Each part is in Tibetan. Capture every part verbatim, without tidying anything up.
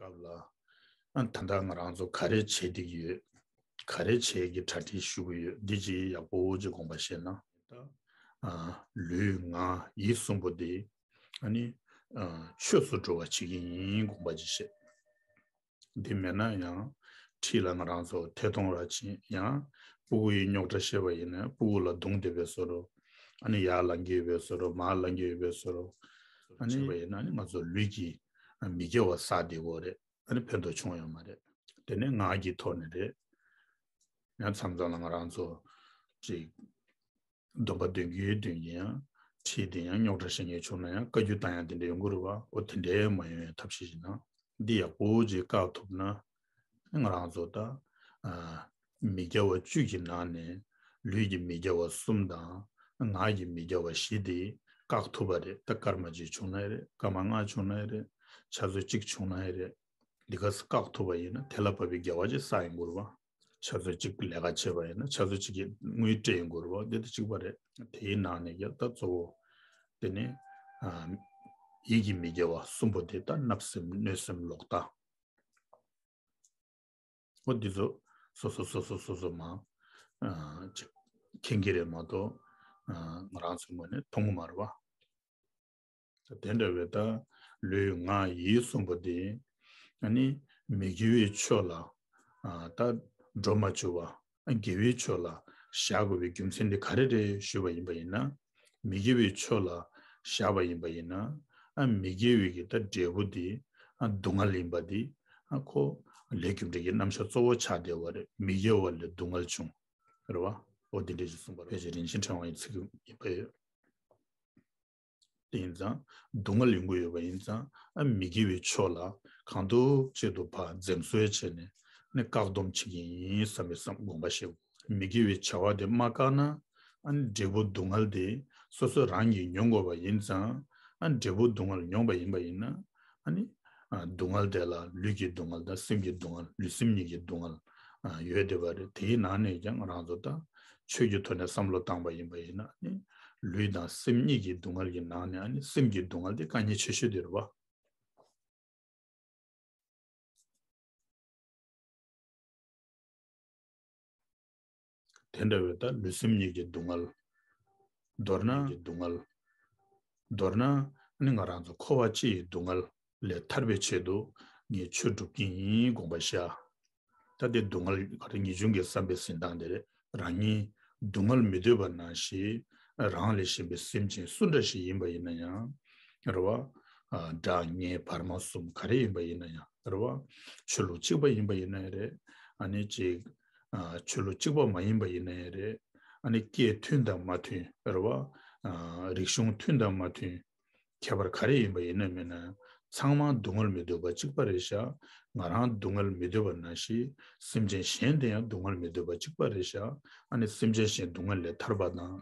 སྐབས་ལ་ཨ་ད་ལྟ་ང་རང་ཚོ་ག་རེ་བྱེད་བསྡད་ཀྱི་ཡོད། ག་རེ་བྱེད་ཀྱི་གྲ་སྒྲིག་ཞུ་གི་ཡོད། འདི་ཅིག་ཡག་པོ་ཅིག་དགོངས་པ་བཞེས་ན། ད་ཨ་ལུས་ངག་ཡིད་གསུམ་པོ་འདི་ཨ་ནི་ཨ་ཆོས་སུ་འགྲོ་བ་བྱེད་ཀྱི་ཡིན་དགོངས་པ་ཅིག་བཞེས། འདི་མེད་ན་ཡང་འཁྲིས་ལ་ང་རང་ཚོ་ཐད་གཏོང་ར་ཕྱིན་ཡང་ཕྲུ་གུ་ཡི་རྙོག་དྲ་བཤད་པ་ཡིན་ན་ཕྲུ་གུ་ལ་རྡུང་བསྡད་པའི་བཟོ་འདྲ། ཨ་ནི་ཡར་ལངས་ཀྱི་ཡོད་པའི་བཟོ་འདྲ། མར་ལངས་ཀྱི་ཡོད་པའི་བཟོ་འདྲ། ཨ་ནི་བྱས་པ་ཡིན་ན་ཨ་ནི་ང་ཚོ་ལུས་ཀྱི་མི་དགེ་བ་བསགས་བསྡད་ཡོད་རེད། ཨ་ནི་ཕན་ཐོགས་བྱུང་ཡོད་མ་རེད། དེ་ནས་ངག་གི་ཐོག་ནས་རེད། ཡང་མཚམས་མཚམས་ལ་ང་རང་ཚོ་ཅིག་སྡོམ་པ་འདོན་གྱི་འདོན་གྱི་ཡང་ཁྲིད་དེ་ཡང་རྙོག་དྲ་བཤད་མཁན་བྱུང་ན་ཡང་བཀའ་བཀྱོན་བཏང་ཡང་དེ་འདྲ་ཡོང་གི་རེད་བ། འོ་དེ་འདྲའི་མ་ཡོང་བའི་ཐབས་ཤེས་ཤིག་གནང་། འདི་ཡག་པོ་ཅིག་བཀག་ཐུབ་ན་ང་རང་ཚོ་ད་ཨ་མི་དགེ་བ་བཅུ་གི་ནང་ནས་ལུས་ཀྱི་མི་དགེ་བ་གསུམ་དང་ངག་གི་མི་དགེ་བ་བཞི་དེ་བཀག་ཐུབ་པ་རེད། ད་སྐར་མ་གཅིག་བྱུང་ན་ཡང་རེད། སྐར་མ་ལྔ་བྱུང་ན་ཡང་རེད། ཆུ་ཚོད་གཅིག་བྱུང་ན་ཡང་རེད། འདི་ག་ས་བཀག་ཐུབ་པ་ཡིན་ན་དེ་ལ་བབ་པའི་དགེ་བ་ཅིག་བསགས་ཡོང་གི་རེད་བ། ཆུ་ཚོད་གཅིག་ལས་ཀ་བྱས་པ་ཡིན་ན་ཆུ་ཚོད་གཅིག་གི་དངུལ་སྤྲད་ཡོང་གི་རེད་བ། འདི་དང་གཅིག་པ་རེད། དེའི་ནང་ནས་ཀྱང་ད་གཙོ་བོ་དེ་ནི་ཨ་ཡིད་ཀྱི་མི་དགེ་བ་གསུམ་པོ་དེ་ད་བརྣབ་སེམས་གནོད་སེམས་ལོག་ལྟ། འོ་འདི་ཚོ་སོ་སོ་སོ་སོ་སོ་སོ་མ་ཨ་ཅིག་མཁྱེན་གྱི་རེད་མ་གཏོགས་ཨ་ང་རང་ཚོའི་ངོས་ནས་མཐོང་གི་མ་རེད་བ། དེ་འདྲ་བའི་ད་ལུས་ངག་ཡིད་གསུམ་པོ་དེ་ཨ་ནི་མི་དགེ་བའི་ཕྱོགས་ལ་ཨ་ད་འགྲོ་མ་བཅུག་པ། ཨ་དགེ་བའི་ཕྱོགས་ལ་བཞག་དགོས་པའི་རྒྱུ་མཚན་དེ་ག་རེ་རེད་ཞུས་པ་ཡིན་པ་ཡིན་ན། མི་དགེ་བའི་ཕྱོགས་ལ་བཞག་པ་ཡིན་པ་ཡིན་ན། ཨ་མི་དགེ་བའི་གི་ད་འབྲས་བུ་དེ་ཨ་སྡུག་བསྔལ་ཡིན་པ་དེ་ཨ་ཁོ་ལས་རྒྱུ་འབྲས་ཀྱི་རྣམ་གཞག་གཙོ་བོ་ཆགས་བསྡད་པ་རེད། མི་དགེ་བ་ལས་སྡུག་བསྔལ་བྱུང་། རེད་བ། འོ་དེ་འདྲ་ཞིག་གསུངས་པ་རེད། ཕལ་ཆེར་རིན་ཆེན་ཕྲེང་བ་ཡི་ཚིག་ཡིན་པ་ཡོད། དེ་ཡིན་ཙང་སྡུག་བསྔལ་ཡོང་གི་ཡོད་པ་ཡིན་ཙང་ཨ་མི་དགེ་བའི་ཕྱོགས་ལ་གང་ཐུབ་ཅི་ཐུབ་ཕར་འཛེམ་ཟོན་བྱས་ནས་ནི་བཀག་སྡོམ་བྱེད་ཀྱི་ཡིན་བསམ་པའི་བསམ་དགོངས་པ་བཞེས། མི་དགེ་བའི་བྱ་བ་དེ་མ་བཀག་ན་ཨ་ནི་འབྲས་བུ་སྡུག་བསྔལ་དེ་སོ་སོ་རང་གིས་མྱོང་དགོས་པ་ཡིན་ཙང་ཨ་འབྲས་བུ་སྡུག་བསྔལ་མྱོང་པ་ཡིན་པ་ཡིན་ན་ཨ་ནི་ཨ་སྡུག་བསྔལ་དེ་ལ་ལུས་ཀྱི་སྡུག་བསྔལ་དང་སེམས་ཀྱི་སྡུག་བསྔལ། ལུས་སེམས་གཉིས་ཀྱི་སྡུག་བསྔལ་ཨ་ཡོད་བསྡད་པ་རེད། དེའི་ནང་ནས་ཀྱང་ང་རང་ཚོ་ད་ཆོས་ཀྱི་ཐོག་ནས་བསམ་བློ་བཏང་པ་ཡིན་པ་ཡིན་ན་ནི་ལུས་དང་སེམས་གཉིས་ཀྱི་སྡུག་བསྔལ་གྱི་ནང་ནས་ཨ་ནི་སེམས་ཀྱི་སྡུག་བསྔལ་དེ་དཀའ་ངལ་ཆེ་ཤོས་དེ་རེད་བ། དེ་འདྲ་བའི་ད་ལུས་སེམས་གཉིས་ཀྱི་སྡུག་བསྔལ། མདོར་ན་གཉིས་ཀྱི་སྡུག་བསྔལ། མདོར་ན་ནི་ང་རང་ཚོ་འཁོར་བ་སྤྱི་ཡི་སྡུག་བསྔལ་ལས་ཐར་པའི་ཆེད་དུ་ངས་ཆོས་སྒྲུབ་ཀྱི་ཡིན་དགོངས་པ་བཞེས། ད་དེ་སྡུག་བསྔལ་ག་རེ་ངེས་འབྱུང་གི་བསམ་པའི་འཛིན་སྟངས་དེ་རེད། རང་ཉིད་སྡུག་བསྔལ་མི་འདོད་པ་ནང་བཞིན་རང་ལས་གཞན་པའི་སེམས་ཅན་སུ་འདྲ་ཞིག་ཡིན་པ་ཡིན་ན་ཡང་། རེད་བ། ཨ་དགྲ་ངན་བར་མ་གསུམ་ག་རེ་ཡིན་པ་ཡིན་ན་ཡང་། རེད་བ། ཆོས་ལུགས་གཅིག་པ་ཡིན་པ་ཡིན་ན་ཡང་རེད། ཨ་ནི་ཅིག་ཨ་ཆོས་ལུགས་གཅིག་པ་མ་ཡིན་པ་ཡིན་ན་ཡང་རེད། ཨ་ནི་སྐད་མཐུན་དང་མ་མཐུན། རེད་བ། ཨ་རིག་གཞུང་མཐུན་དང་མ་མཐུན། ཁྱད་པར་ག་རེ་ཡིན་པ་ཡིན་ན་མིན་ན། ཚང་མ་སྡུག་བསྔལ་མི་འདོད་པ་གཅིག་པ་རེད་ཤག་ང་རང་སྡུག་བསྔལ་མི་འདོད་པ་ནང་བཞིན་སེམས་ཅན་གཞན་དེ་ཡང་སྡུག་བསྔལ་མི་འདོད་པ་གཅིག་པ་རེད་ཤག་ཨ་ནི་སེམས་ཅན་གཞན་སྡུག་བསྔལ་ལས་ཐར་པ་དང་།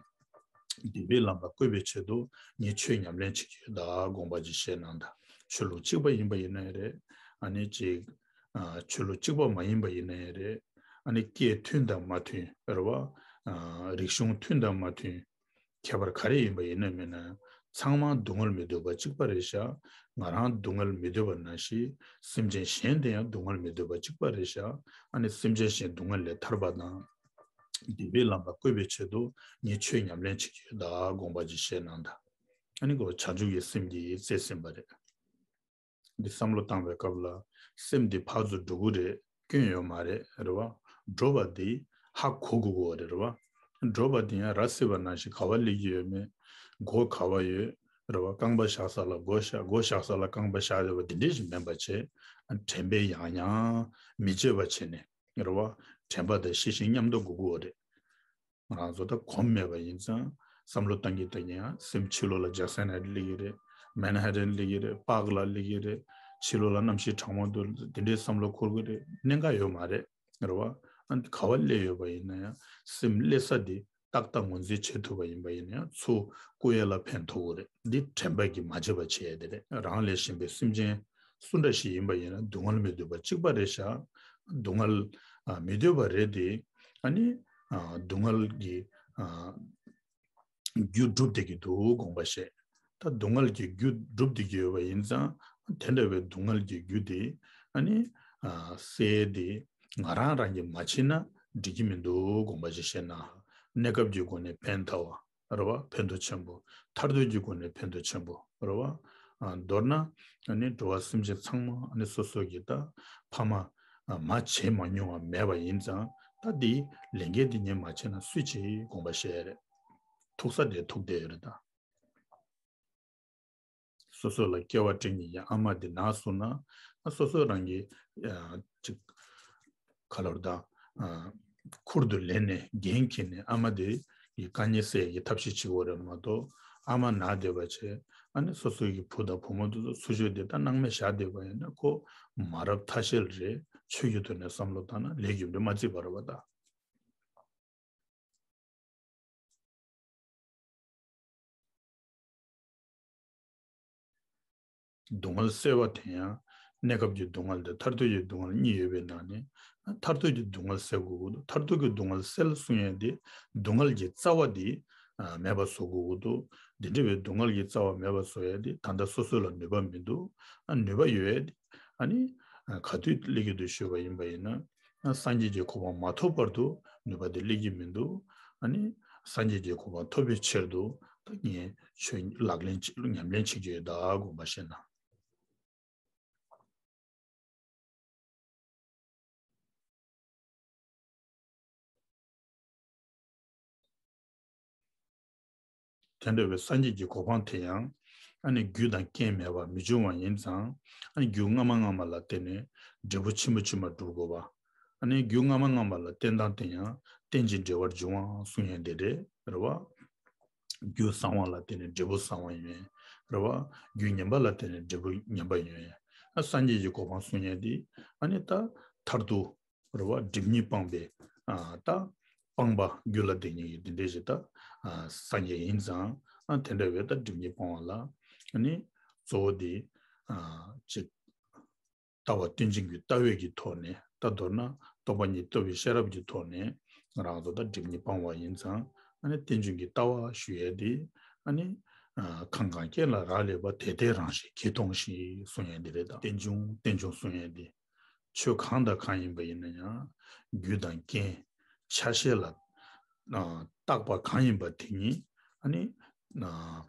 བདེ་བའི་ལམ་ལ་བཀོད་པའི་ཆེད་དུ་ངས་ཆོས་ཉམས་ལེན་བྱེད་ཀྱི་ཡོད་ད་དགོངས་པ་ཅིག་བཞེས་གནང་དང་། ཆོས་ལུགས་གཅིག་པ་ཡིན་པ་ཡིན་ན་ཡང་རེད། ཨ་ནི་ཅིག་ཨ་ཆོས་ལུགས་གཅིག་པ་མ་ཡིན་པ་ཡིན་ན་ཡང་རེད། ཨ་ནི་སྐད་མཐུན་དང་མ་མཐུན། རེད་བ། ཨ་རིག་གཞུང་མཐུན་དང་མ་མཐུན། ཁྱད་པར་ག་རེ་ཡིན་པ་ཡིན་ན་མིན་ན། ཚང་མ་སྡུག་བསྔལ་མི་འདོད་པ་གཅིག་པ་རེད་ཤག་ང་རང་སྡུག་བསྔལ་མི་འདོད་པ་ནང་བཞིན་སེམས་ཅན་གཞན་དེ་ཡང་སྡུག་བསྔལ་མི་འདོད་པ་གཅིག་པ་རེད་ཤག་ཨ་ནི་སེམས་ཅན་གཞན་སྡུག་བསྔལ་ལས་ཐར་པ་དང་། བདེ་བའི་ལམ་ལ་བཀོད་པའི་ཆེད་དུ་ངས་ཆོས་ཉམས་ལེན་བྱེད་ཀྱི་ཡོད་ད་དགོངས་པ་ཅིག་བཞེས་གནང་དང་། ཨ་ནི་གོ་བྱང་ཆུབ་ཀྱི་སེམས་ཀྱིས་རྩིས་ཟིན་པ་རེད། འདི་བསམ་བློ་བཏང་བའི་སྐབས་ལ་སེམས་འདི་ཕར་ཚུར་འགྲོ་གི་རེད། སྐྱོན་ཡོད་མ་རེད། རེད་བ། འགྲོ་བ་འདི་ཧ་གོ་དགོས་ཀྱི་རེད། རེད་བ། འགྲོ་བ་འདི་ཡང་ར་བཟི་བ་ནང་བཞིན་ག་བ་སླེབས་ཀྱི་ཡོད་མེད། སྒོ་ག་བ་ཡོད། རེད་བ། རྐང་པ་བཞག་ས་ལ་སྒོ་བཞག་སྒོ་བཞག་ས་ལ་རྐང་པ་བཞག་ཡོད་པ་འདི་འདྲས་ཞིག་མིན་པ་བྱས། དྲན་པས་ཡང་ཡང་མི་བརྗེད་པ་བྱས་ནས། རེད་བ། དྲན་པ་དང་ཤེས་བཞིན་མཉམ་དུ་དགོས་ཀྱི་རེད། ང་རང་ཚོ་ད་གོམས་མེད་པ་ཡིན་ཙང་བསམ་བློ་བཏང་གི་བཏང་གི་ཡང་སེམས་ཕྱི་ལོགས་ལ་ཇེག་སན་ཧའེཊ་སླེབས་ཀྱི་རེད། མན་ཧ་ཊན་སླེབས་ཀྱི་རེད། པཱག་ལ་སླེབས་ཀྱི་རེད། ཕྱི་ལོགས་ལ་གནམ་གཤིས་གྲང་མོ་འདུག་དེ་འདྲའི་བསམ་བློ་འཁོར་གྱི་རེད། གནད་འགག་ཡོད་མ་རེད། རེད་བ། ཨ་ནི་ག་བ་སླེབས་ཡོད་པ་ཡིན་ན་ཡང་སེམས་སླེབས་ས་དེ་ཏག་ཏག་ངོས་འཛིན་བྱེད་ཐུབ་པ་ཡིན་པ་ཡིན་ན་ཡང་ཚུར་བསྐུར་ཡས་ལ་ཕན་ཐོགས་ཀྱི་རེད། འདི་དྲན་པ་གིས་མ་བརྗེད་པ་བྱེད་ཡས་དེ་རེད། རང་ལས་གཞན་པའི་སེམས་ཅན་སུ་འདྲ་ཞིག་ཡིན་པ་ཡིན་ན་སྡུག་བསྔལ་མི་འདོད་པ་གཅིག་པ་རེད་ཤག་སྡུག་བསྔལ་ཨ་མི་འདོད་པ་རེད་དེ། ཨ་ནི་ཨ་སྡུག་བསྔལ་གྱི་ཨ་རྒྱུ་སྒྲུབ་བསྡད་ཀྱི་འདུག་དགོངས་པ་བཞེས། ད་སྡུག་བསྔལ་གྱི་རྒྱུ་སྒྲུབ་བསྡད་ཀྱི་ཡོད་པ་ཡིན་ཙང་དེ་འདྲ་བའི་སྡུག་བསྔལ་གྱི་རྒྱུ་དེ་ ཨ་ནི་ཨ་སེལ་དེ་ང་རང་རང་གིས་མ་བྱས་ན་འགྲིག་གི་མི་འདུག། དགོངས་པ་ཞིག་བཞེས་ན། གནས་སྐབས་ཀྱི་སྒོ་ནས་ཕན་ཐོགས་པ་རེད་བ། ཕན་ཐོགས་ཆེན་པོ། ཐར་འདོད་ཀྱི་སྒོ་ནས་ཕན་ཐོགས་ཆེན་པོ་རེད་བ། ཨ་མདོར་ན་ཨ་ནི་འགྲོ་བ་སེམས་ཅན་ཚང་མ་ཨ་ནི་སོ་སོ་གི་ད་ཕ་མ་ཨ་མ་བྱས་མ་མྱོང་བ་མེད་པ་ཡིན་ཙང་། ད་འདི་ལས་འགན་འདི་ངས་མ་བྱས་ན་སུས་བྱེད། དགོངས་པ་བཞེས་རེད། ཐུག་ས་དེ་ཐུག་བསྡད་ཡོད་རེད་ད། སོ་སོ་ལ་སྐྱེ་བ་སྤྲད་མཁན་གྱི་ཨ་མ་དེ་ན་སོང་ན། ཨ་སོ་སོ་རང་གིས་ཨ་ཅིག་ག་ལབ་དང་། ཨ་ཁུར་དུ་ལེན་ནས་འགན་འཁྱེར་ནས་ཨ་མ་དེ་ཡི་དཀའ་ངལ་སེལ་ཡག་གི་ཐབས་ཤེས་བྱེད་དགོས་རེད་མ་གཏོགས། ཨ་མ་ན་བསྡད་པ་བྱས། ཨ་ནི་སོ་སོ་གི་བུ་དང་བུ་མོ་དེ་ཚོ་ཚུར་ཕྱོགས་དེ་ད་སྣང་མེད་བཞག་བསྡད་པ་ཡིན་ན། ཁོ་མ་རབས་ཐ་ཤལ་རེད། ཆོས་ཀྱི་ཐོག་ནས་བསམ་བློ་བཏང་ན་ལས་རྒྱུ་འབྲས་མ་བརྩིས་པ་རེད་བ་ད། སྡུག་བསྔལ་སེལ་བ་དེ་ཡང་། གནས་སྐབས་ཀྱི་སྡུག་བསྔལ་དང་ཐར་འདོད་ཀྱི་སྡུག་བསྔལ་གཉིས་ཡོད་པའི་ནང་ནས། ཐར་འདོད་ཀྱི་སྡུག་བསྔལ་སེལ་དགོས་ཀྱི་འདུག། ཐར་འདོད་ཀྱི་སྡུག་བསྔལ་སེལ་གསུང་ཡས་དེ་སྡུག་བསྔལ་གྱི་རྩ་བ་དེ་ཨ་མེད་པ་བཟོ་དགོས་ཀྱི་འདུག། དེ་འདྲ་བའི་སྡུག་བསྔལ་གྱི་རྩ་བ་མེད་པ་བཟོ་ཡས་དེ་ད་ལྟ་སོ་སོ་ལ་ནུས་པ་མི་འདུག། ཨ་ནུས་པ་ཡོད་ཡས་དེ་ཨ་ནི་ཨ་ག་དུས་སླེབས་ཀྱི་འདུག་ཞུས་པ་ཡིན་པ་ཡིན་ན། ཨ་སངས་རྒྱས་ཀྱི་གོ་འཕང་མ་ཐོབ་བར་དུ་ནུས་པ་དེ་སླེབས་ཀྱི་མི་འདུག། ཨ་ནི་སངས་རྒྱས་ཀྱི་གོ་འཕང་ཐོབ་པའི་ཕྱིར་དུ་ད་ངས་ཆོས་ལག་ལེན་བྱེད་ཉམས་ལེན་བྱེད་ཀྱི་ཡོད་ད། དགོངས་པ་བཞེས་ན། དེ་འདྲ་བའི་སངས་རྒྱས་ཀྱི་གོ་འཕང་དེ་ཡང་། ཨ་ནི་རྒྱུ་དང་རྐྱེན་མེད་པར་མི་འབྱུང་བ་ཡིན་ཙང་། ཨ་ནི་རྒྱུ་སྔ་མ་སྔ་མ་ལ་བརྟེན་ནས་འབྲས་བུ་ཕྱི་མ་ཕྱི་མ་སྒྲུབ་དགོས་པ། ཨ་ནི་རྒྱུ་སྔ་མ་སྔ་མ་ལ་བརྟེན་སྟངས་དེ་ཡང་རྟེན་ཅིང་འབྲེལ་བར་འབྱུང་བ་གསུང་ཡས་འདི་རེད། རེད་བ། རྒྱུ་བཟང་བ་ལ་བརྟེན་ནས་འབྲས་བུ་བཟང་བ་ཡོང་ཡས། རེད་བ། རྒྱུ་ངན་པ་ལ་བརྟེན་ནས་འབྲས་བུ་ངན་པ་ཡོང་ཡས། ཨ་སངས་རྒྱས་ཀྱི་གོ་འཕང་གསུང་ཡས་འདི་ཨ་ནི་ད་མཐར་ཐུག་རེད་བ། སྒྲིབ་གཉིས་སྤངས་པའི་ཨ་ད་སྤངས་པ་རྒྱུད་ལ་ལྡན་མཁན་གྱི་དེ་འདྲའི་ཞིག་ད་ཨ་སངས་རྒྱས་ཡིན་ཙང་། ཨ་དེ་འདྲ་བའི་ད་སྒྲིབ་གཉིས་སྤངས་པ་ལ་ཨ་ནི་གཙོ་བོ་དེ་ཨ་ཅིག་ལྟ་བ་རྟེན་འབྱུང་གི་ལྟ་བའི་གི་ཐོག་ནས། ད་མདོར་ན་སྟོང་པ་ཉིད་རྟོགས་པའི་ཤེས་རབ་ཀྱི་ཐོག་ནས་ང་རང་ཚོ་ད་སྒྲིབ་གཉིས་སྤངས་པ་ཡིན་ཙང་། ཨ་ནི་རྟེན་འབྱུང་གི་ལྟ་བ་ཞུ་ཡས་དེ་ཨ་ནི་ཨ་གང་གང་རྐྱེན་ལ་རག་ལས་པ་དེ་དེ་རང་བཞིན་གྱིས་སྟོང་ཞིང་གསུང་ཡས་དེ་རེད་ད། རྟེན་འབྱུང་རྟེན་འབྱུང་གསུང་ཡས་དེ། ཆོས་གང་དང་གང་ཡིན་པ་ཡིན་ན་ཡང་། རྒྱུ་དང་རྐྱེན་ཆ་ཤས་ལ་ཨ་བཏགས་པ་གང་ཡིན་པ་དེ་ཉིད་ཨ་ནི་ཨ་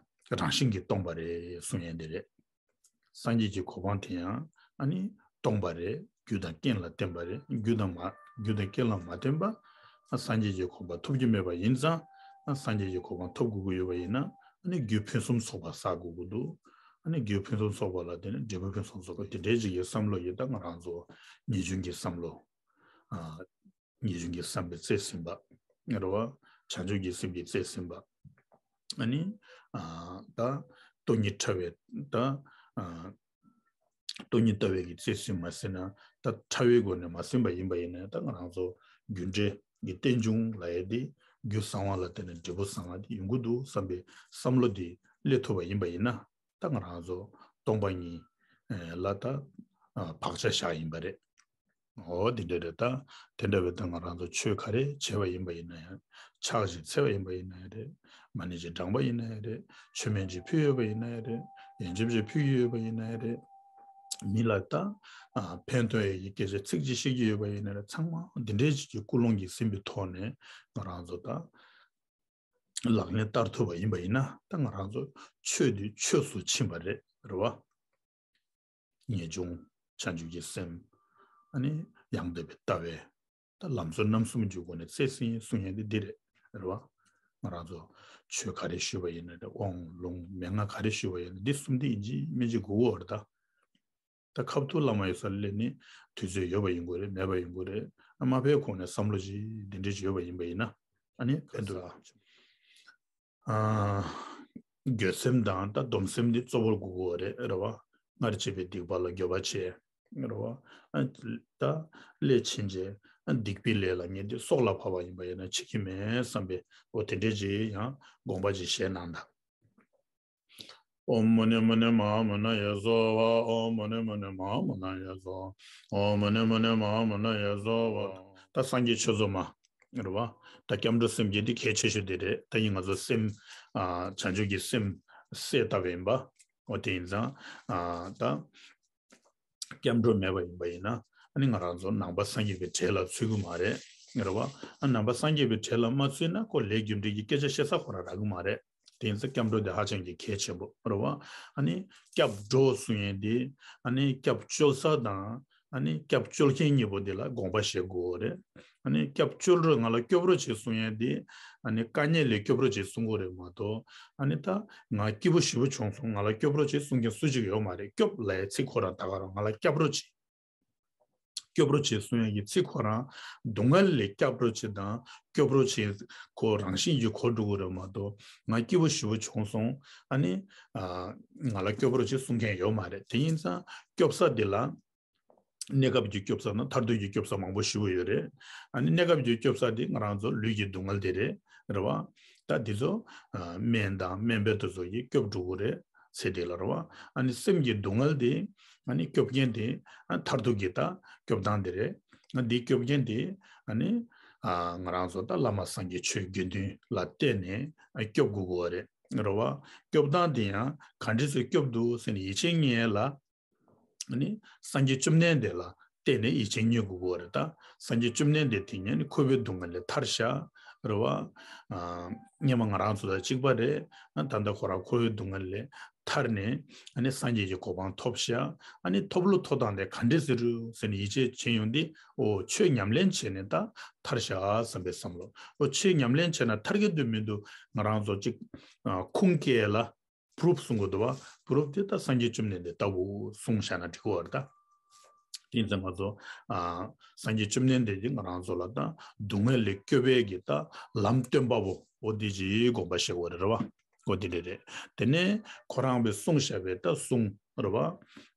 རང་བཞིན་གྱིས་སྟོང་པ་རེད་གསུང་ཡས་འདི་རེད། སངས་རྒྱས་ཀྱི་གོ་འཕང་དེ་ཡང་ཨ་ནི་སྟོང་པ་རེད། རྒྱུ་དང་རྐྱེན་ལ་བརྟེན་པ་རེད། རྒྱུ་དང་མ་རྒྱུ་དང་རྐྱེན་ལ་མ་བརྟེན་པ་ཨ་སངས་རྒྱས་ཀྱི་གོ་འཕང་ཐོབ་རྒྱུ་མེད་པ་ཡིན་ཙང་། ཨ་སངས་རྒྱས་ཀྱི་གོ་འཕང་ཐོབ་དགོས་ཀྱི་ཡོད་པ་ཡིན་ན། ཨ་ནི་རྒྱུ་ཕུན་སུམ་ཚོགས་པ་བསགས་དགོས་ཀྱི་འདུག། ཨ་ནི་རྒྱུ་ཕུན་སུམ་ཚོགས་པ་ལ་བརྟེན་ནས་འབྲས་བུ་ཕུན་སུམ་ཚོགས་པ་དེ་འདྲའི་ཅིག་གི་བསམ་བློ་ཡིས་ད་ང་རང་ཚོ་ངེས་འབྱུང་གི་བསམ་བློ། ཨ་ངེས་འབྱུང་གི་བསམ་པའི་རྩལ་ཟིན་པ། རེད་བ། བྱང་ཆུབ་ཀྱི་སེམས་ཀྱི་རྩལ་ཟིན་པ། ཨ་ནི་ཨ་ད་སྟོང་ཉིད་ཕྲ་བའི་ད་ཨ་སྟོང་ཉིད་ལྟ་བའི་གི་རྩལ་ཟིན་མ་ཟིན་ན། ད་ཕྲ་བའི་སྒོ་ནས་མ་ཟིན་པ་ཡིན་པ་ཡིན་ན། ད་ང་རང་ཚོ་རྒྱུ་འབྲས་ཀྱི་རྟེན་འབྱུང་ལབ་ཡས་དེ། རྒྱུ་བཟང་བ་ལ་བརྟེན་ནས་འབྲས་བུ་བཟང་བ་དེ་ཡོང་གི་འདུག་བསམ་པའི་བསམ་བློ་དེ་སླེབས་ཐུབ་པ་ཡིན་པ་ཡིན་ན། ད་ང་རང་ཚོ་སྟོང་པ་ཉིད་ལ་ད་ཨ་བག་ཆགས་བཞག་ཡིན་པ་རེད། འོ་དེ་འདྲ་རེད་ད། དེ་འདྲ་བའི་ད་ང་རང་ཚོ་ཆོས་ག་རེ་བྱས་པ་ཡིན་པ་ཡིན་ན་ཡང་། ཕྱག་ཅིག་འཚལ་བ་ཡིན་པ་ཡིན་ན་ཡང་རེད། མ་ཎི་ཅིག་བགྲངས་པ་ཡིན་ན་ཡང་རེད། མཆོད་མེ་ཅིག་ཕུལ་ཡོད་པ་ཡིན་ན་ཡང་རེད། ཡོན་ཆབ་ཅིག་ཕུལ་གྱི་ཡོད་པ་ཡིན་ན་ཡང་རེད། མི་ལ་ད་ཨ་ཕན་ཐོགས་ཡག་གི་སྐད་ཆ་ཚིག་ཅིག་བཤད་ཀྱི་ཡོད་པ་ཡིན་ན་རེད། ཚང་མ་འདི་འདྲའི་ཅིག་གི་ཀུན་སློང་གིས་ཟིན་པའི་ཐོག་ནས་ང་རང་ཚོ་ད་ལག་ལེན་བསྟར་ཐུབ་པ་ཡིན་པ་ཡིན་ན། ད་ང་རང་ཚོ་ཆོས་འདི་ཆོས་སུ་ཕྱིན་པ་རེད། རེད་བ། ངེས་འབྱུང་། བྱང་ཆུབ་ཀྱི་སེམས། ཨ་ནི་ཡང་དག་པའི་ལྟ་བའི་ད་ལམ་སྲོལ་རྣམ་གསུམ་གྱི་སྒོ་ནས་རྩལ་ཟིན་གསུང་ཡས་འདི་འདི་རེད། རེད་བ། ང་རང་ཚོ་ཆོས་ག་རེ་ཞུས་པ་ཡིན་ན་རེད། དབང་ལུང་མན་ངག་ག་རེ་ཞུས་པ་ཡིན་ན། འདི་གསུམ་འདི་ཡིན་གཅིག་མིན་གཅིག་དགོས་ཀྱི་ཡོད་རེད་ད། ད་ཁ་ཐུག་བླ་མ་ཡོད་སར་སླེབས་ནས་དུས་ཚོད་ཡོད་པ་ཡིན་དགོས་རེད། མེད་པ་ཡིན་དགོས་རེད། ཨ་མ་ཕའི་གོང་ནས་བསམ་བློ་ཅིག་འདི་འདྲ་ཅིག་ཡོད་པ་ཡིན་པ་ཡིན་ན། ཨ་ནི་ཕན་ཐོགས། ཨ་འགྱོད་སེམས་དང་ད་སྡོམ་སེམས་འདི་གཙོ་བོར་དགོས་ཀྱི་ཡོད་རེད། རེད་བ། སྔར་བྱས་པའི་སྡིག་པ་ལ་འགྱོད་པ་བྱས། རེད་བ། ཨ་ད་སླད་ཕྱིན་ཆད་ཨ་སྡིག་པའི་ལས་ལ་ངས་འདི་སྲོག་ལ་བབས་པ་ཡིན་པ་ཡིན་ན་བྱེད་ཀྱི་མེད་བསམ་པའི། འོ་དེ་འདྲའི་ཅིག་ཡང་དགོངས་པ་ཅིག་བཞེས་གནང་དང་། ཨོཾ་མུ་ནེ་མུ་ནེ་མ་ཧཱ་མུ་ན་ཡེ་སྭཱ་ཧཱ། ཨོཾ་མུ་ནེ་མུ་ནེ་མ་ཧཱ་མུ་ན་ཡེ་སྭཱ་ཧཱ། ཨོཾ་མུ་ནེ་མུ་ནེ་མ་ཧཱ་མུ་ན་ཡེ་སྭཱ་ཧཱ། ད་སངས་རྒྱས་ཆོས་ཚོགས་མ། རེད་བ། ད་སྐྱབས་འགྲོ་སེམས་བསྐྱེད་འདི་གལ་ཆེ་ཤོས་དེ་རེད། ད་ཡིན་ང་ཚོ་སེམས་ཨ་བྱང་ཆུབ་ཀྱི་སེམས་གསལ་བཏབ་པ་ཡིན་པ། འོ་དེ་ཡིན་ཙང་ཨ་ད་ སྐྱབས་འགྲོ་མེད་པ་ཡིན་པ་ཡིན་ན། ཨ་ནི་ང་རང་ཚོ་ནང་པ་སངས་རྒྱས་པའི་གྲལ་ལ་ཚུད་ཀྱི་མ་རེད། རེད་བ། ཨ་ནང་པ་སངས་རྒྱས་པའི་གྲལ་ལ་མ་ཚུད་ན་ཁོ་ལས་རྒྱུ་འབྲས་ཀྱི་སྐད་ཆ་བཤད་ས་ཁོ་རང་རག་གི་མ་རེད། དེ་ཡིན་ཙང་སྐྱབས་འགྲོ་དེ་ཧ་ཅང་གི་གལ་ཆེན་པོ་རེད་བ། ཨ་ནི་སྐྱབས་འགྲོ་གསུང་ཡས་དེ། ཨ་ནི་སྐྱབས་བཅོལ་ས་དང་། ཨ་ནི་སྐྱབས་བཅོལ་མཁན་གཉིས་པོ་དེ་ལ་དགོངས་པ་བཞེས་དགོས་རེད། ཨ་ནི་སྐྱབས་བཅོལ་རོགས། ང་ལ་སྐྱོབ་རོགས་བྱེད་གསུང་ཡས་དེ། ཨ་ནི་དཀའ་ངལ་ལས་སྐྱོབ་རོགས་བྱེད་གསུང་དགོས་རེད་མ་གཏོགས། ཨ་ནི་ད་ང་སྐྱིད་པོ་ཞེ་པོ་བྱུང་སོང་། ང་ལ་སྐྱོབ་རོགས་བྱེད་གསུང་མཁན་སུ་གཅིག་ཡོད་མ་རེད། སྐྱོབ་ལབ་ཡས་ཚིག་ཁོ་རང་ད་ག་རང་ང་ལ་སྐྱོབ་རོགས་བྱེད། སྐྱོབ་རོགས་བྱེད་གསུང་ཡས་ཀྱི་ཚིག་ཁོ་རང་སྡུག་བསྔལ་ལས་སྐྱོབ་རོགས་བྱེད་དང་སྐྱོབ་རོགས་བྱེད་ཁོ་རང་བཞིན་གྱིས་གོ་འགྲོ་གི་རེད་མ་གཏོགས། ང་སྐྱིད་པོ་ཞེ་པོ་བྱུང་སོང་། ཨ་ནི་ཨ་ང་ལ་སྐྱོབ་རོགས་བྱེད་གསུང་མཁན་ཡོད་མ་རེད། དེ་ཡིན་ཙང་སྐྱོབ་ས་དེ་ལ། གནས་སྐབས་ཀྱི་སྐྱོབ་ས་དང་མཐར་ཐུག་གི་སྐྱོབ་ས་མང་པོ་ཞེ་པོ་ཡོད་རེད། ཨ་ནི་གནས་སྐབས་ཀྱི་སྐྱོབ་ས་དེ་ང་རང་ཚོ་ལུས་ཀྱི་སྡུག་བསྔལ་དེ་རེད། རེད་བ། ད་འདི་ཚོ་ཨ་སྨན་དང་སྨན་པ་དེ་ཚོ་གིས་སྐྱོབ་འགྲོ་གི་རེད། ཚེ་འདི་ལ་རེད་བ། ཨ་ནི་སེམས་ཀྱི་སྡུག་བསྔལ་དེ། ཨ་ནི་སྐྱོབ་མཁན་དེ། ཨ་མཐར་ཐུག་གི་ད་སྐྱོབ་སྟངས་དེ་རེད། ཨ་འདི་སྐྱོབ་མཁན་དེ། ཨ་ནི་ཨ་ང་རང་ཚོ་ད་བླ་མ་སངས་རྒྱས་ཆོས་དགེ་འདུན་ལ་བརྟེན་ནས་ཨ་སྐྱོབ་དགོས་ཀྱི་རེད། རེད་བ། སྐྱོབ་སྟངས་དེ་ཡང་ག་འདྲས་སེ་སྐྱོབ་འདུག་ཟེར་ནས་ཡིད་ཆེས་རྙེད་ཡས་ལ། ཨ་ནི་སངས་རྒྱས་བཅོམ་ལྡན་འདས་ལ་བརྟེན་ནས་ཡིད་ཆེས་རྙེད་དགོས་ཀྱི་རེད། ད་སངས་རྒྱས་བཅོམ་ལྡན་འདས་དེ་ཉིད་ནི་འཁོར་བའི་སྡུག་བསྔལ་ལས་ཐར་ཤག། རེད་བ། ཨ་སྔོན་མ་ང་རང་ཚོ་དང་གཅིག་པ་རེད། ཨ་ད་ལྟ་ཁོ་རང་འཁོར་བའི་སྡུག་བསྔལ་ལས་ཐར་ནས། ཨ་ནི་སངས་རྒྱས་ཀྱི་གོ་འཕང་ཐོབ་ཤག། ཨ་ནི་ཐོབ་ལོ་ཐོབ་སྟངས་དེ་ག་འདྲས་སེ་རེད་ཟེར་ནས་ཡིད་ཆེས་བྱེད་ཡོང་དུས། ཨོ་ཆོས་ཉམས་ལེན་བྱས་ནས་ད་ཐར་ཤག་བསམ་པའི་བསམ་བློ། ཨོ་ཆོས་ཉམས་ལེན་བྱས་ན་ཐར་གི་འདུག་མི་འདུག་ང་རང་ཚོ་གཅིག་ཨ་ཁུངས་སྐྱེལ་ལ། པུ་རུབ་གསུང་གི་འདུག་བ། པུ་རུབ་དེ་ད་སངས་རྒྱས་བཅོམ་ལྡན་འདས་ལྟ་བུ་གསུངས་བཞག་ན་འགྲིག་གི་རེད་ད། དེ་ཡིན་ཙང་ང་ཚོ་ཨ་སངས་རྒྱས་བཅོམ་ལྡན་འདས་ཀྱིས་ང་རང་ཚོ་ལ་ད་སྡུག་བསྔལ་ལས་སྐྱོབ་པའི་གི་ད་ལམ་སྟོན་པ་པོ། འོ་དེ་ཅིག་དགོངས་པ་བཞེས་དགོས་རེད། རེད་བ། འོ་དེ་འདྲ་རེད། དེ་ནས་ཁོ་རང་གིས་གསུངས་བཞག་པའི་ད་གསུང་། རེད་བ།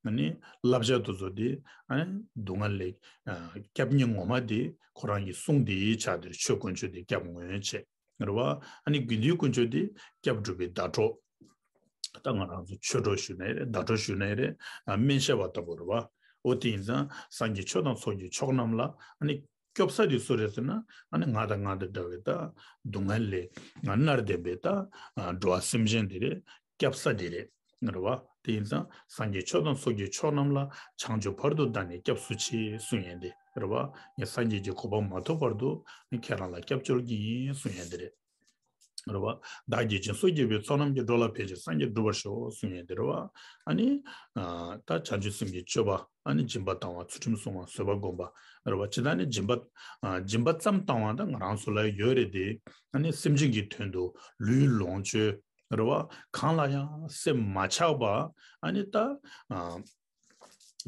ཨ་ནི་བསླབ་བྱ་དེ་ཚོ་དེ། ཨ་ནི་སྡུག་བསྔལ་ལས་ཨ་སྐྱོབ་མཁན་ངོ་མ་དེ་ཁོ་རང་གི་གསུང་དེ་ཆགས་བསྡད། ཆོས་དཀོན་མཆོག་དེ་སྐྱབས་དངོས་བྱས། རེད་བ། ཨ་ནི་དགེ་འདུན་དཀོན་མཆོག་དེ་སྐྱབས་སྒྲུབ་པའི་ཟླ་གྲོགས། ད་ང་རང་ཚོ་ཆོས་གྲོགས་ཞུ་ནའི་རེད། ཟླ་གྲོགས་ཞུ་ནའི་རེད། ཨ་སྨན་ཞབས་པ་ལྟ་བུ་རེད་བ། འོ་དེ་ཡིན་ཙང་སངས་རྒྱས་ཆོས་དང་ཚོགས་ཀྱི་མཆོག་རྣམས་ལ། ཨ་ནི་སྐྱོབ་ས་དེ་སུ་རེད་ཟེར་ན། ཨ་ནི་ང་དང་ང་དང་འདྲ་བའི་ད་སྡུག་བསྔལ་ལས་མནར་བསྡད་པའི་ད་འགྲོ་བ་སེམས་ཅན་དེ་རེད། སྐྱོབ་ས་དེ་རེད། རེད་བ། དེ་ཡིན་ཙང་སངས་རྒྱས་ཆོས་དང་ཚོགས་ཀྱི་མཆོག་རྣམས་ལ། བྱང་ཆུབ་བར་དུ་བདག་ནི་སྐྱབས་སུ་མཆི་གསུང་ཡས་དེ་རེད་བ། ངས་སངས་རྒྱས་ཀྱི་གོ་འཕང་མ་ཐོབ་བར་དུ་ཁྱེད་རང་ལ་སྐྱབས་བཅོལ་གྱི་ཡིན་གསུང་ཡས་དེ་རེད། རེད་བ། བདག་གིས་སྦྱིན་སོགས་བགྱིས་པའི་ཚོགས་རྣམས་ཀྱིས། འགྲོ་ལ་ཕན་ཕྱིར་སངས་རྒྱས་འགྲུབ་པར་ཤོག་གསུང་ཡས་དེ་རེད་བ། ཨ་ནི་ཨ་ད་བྱང་ཆུབ་སེམས་ཀྱི་སྤྱོད་པ། ཨ་ནི་སྦྱིན་པ་བཏང་བ། ཚུལ་ཁྲིམས་སྲུང་བ། བཟོད་པ་སྒོམ་པ། རེད་བ། ཇི་ལྟར་ནི་སྦྱིན་པ་ཨ་སྦྱིན་པ་ཙམ་བཏང་བ་ད་ང་རང་ཚོ་ལ་ཡོད་རེད་དེ། ཨ་ནི་སེམས་ཅན་གྱི་དོན་དུ་ལུས་ལོངས་སྤྱོད། རེད་བ། གང་ལ་ཡང་སེམས་མ་ཆགས་པ། ཨ་ནི་ད་ཨ་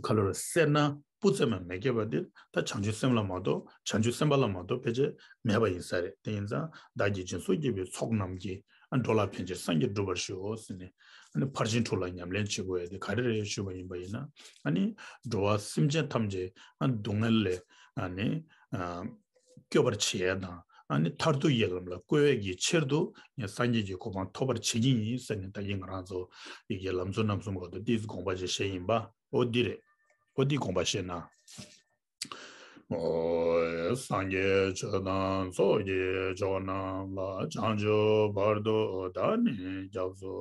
ག་ལོར་སེར་སྣ་སྤུ་རྩེ་མ་མི་སྐྱེ་བ་དེ་ད་བྱང་ཆུབ་སེམས་ལ་མ་གཏོགས། བྱང་ཆུབ་སེམས་དཔའ་ལ་མ་གཏོགས་ཕལ་ཆེར་མེད་པ་ཡིན་ས་རེད། དེ་ཡིན་ཙང་བདག་གིས་སྦྱིན་སོགས་བགྱིས་པའི་ཚོགས་རྣམས་ཀྱིས། ཨ་འགྲོ་ལ་ཕན་ཕྱིར་སངས་རྒྱས་འགྲུབ་པར་ཤོག་ཟེར་ནས། ཨ་ནི་ཕར་ཕྱིན་དྲུག་ལ་ཉམས་ལེན་བྱེད་དགོས་ཡ་དེ་ག་རེ་རེད་ཞུས་པ་ཡིན་པ་ཡིན་ན། ཨ་ནི་འགྲོ་བ་སེམས་ཅན་ཐམས་ཅད་ཨ་སྡུག་བསྔལ་ལས་ཨ་ནི་ཨ་སྐྱོབ་པར་བྱེད་ཡ་དང་། ཨ་ནི་མཐར་ཐུག་གི་ལམ་ལ་བཀོལ་བའི་གི་ཕྱིར་དུ་ངས་སངས་རྒྱས་ཀྱི་གོ་འཕང་ཐོབ་པར་བྱེད་ཀྱི་ཡིན་ཟེར་ནས། ད་གིན་ང་རང་ཚོ་ཡི་གེ་ལམ་གཙོ་རྣམ་གསུམ་སྐོར་དུ་ཏོག་ཙམ་དགོངས་པ་བཞེས་བཞེས་ཡིན་པ། འོ་འདི་རེད། འོ་འདི་དགོངས་པ་བཞེས་ན། ཨོ། སངས་རྒྱས་ཆོས་དང་ཚོགས་ཀྱི་མཆོག་རྣམས་ལ། བྱང་ཆུབ་བར་དུ་བདག་ནི་སྐྱབས་སུ།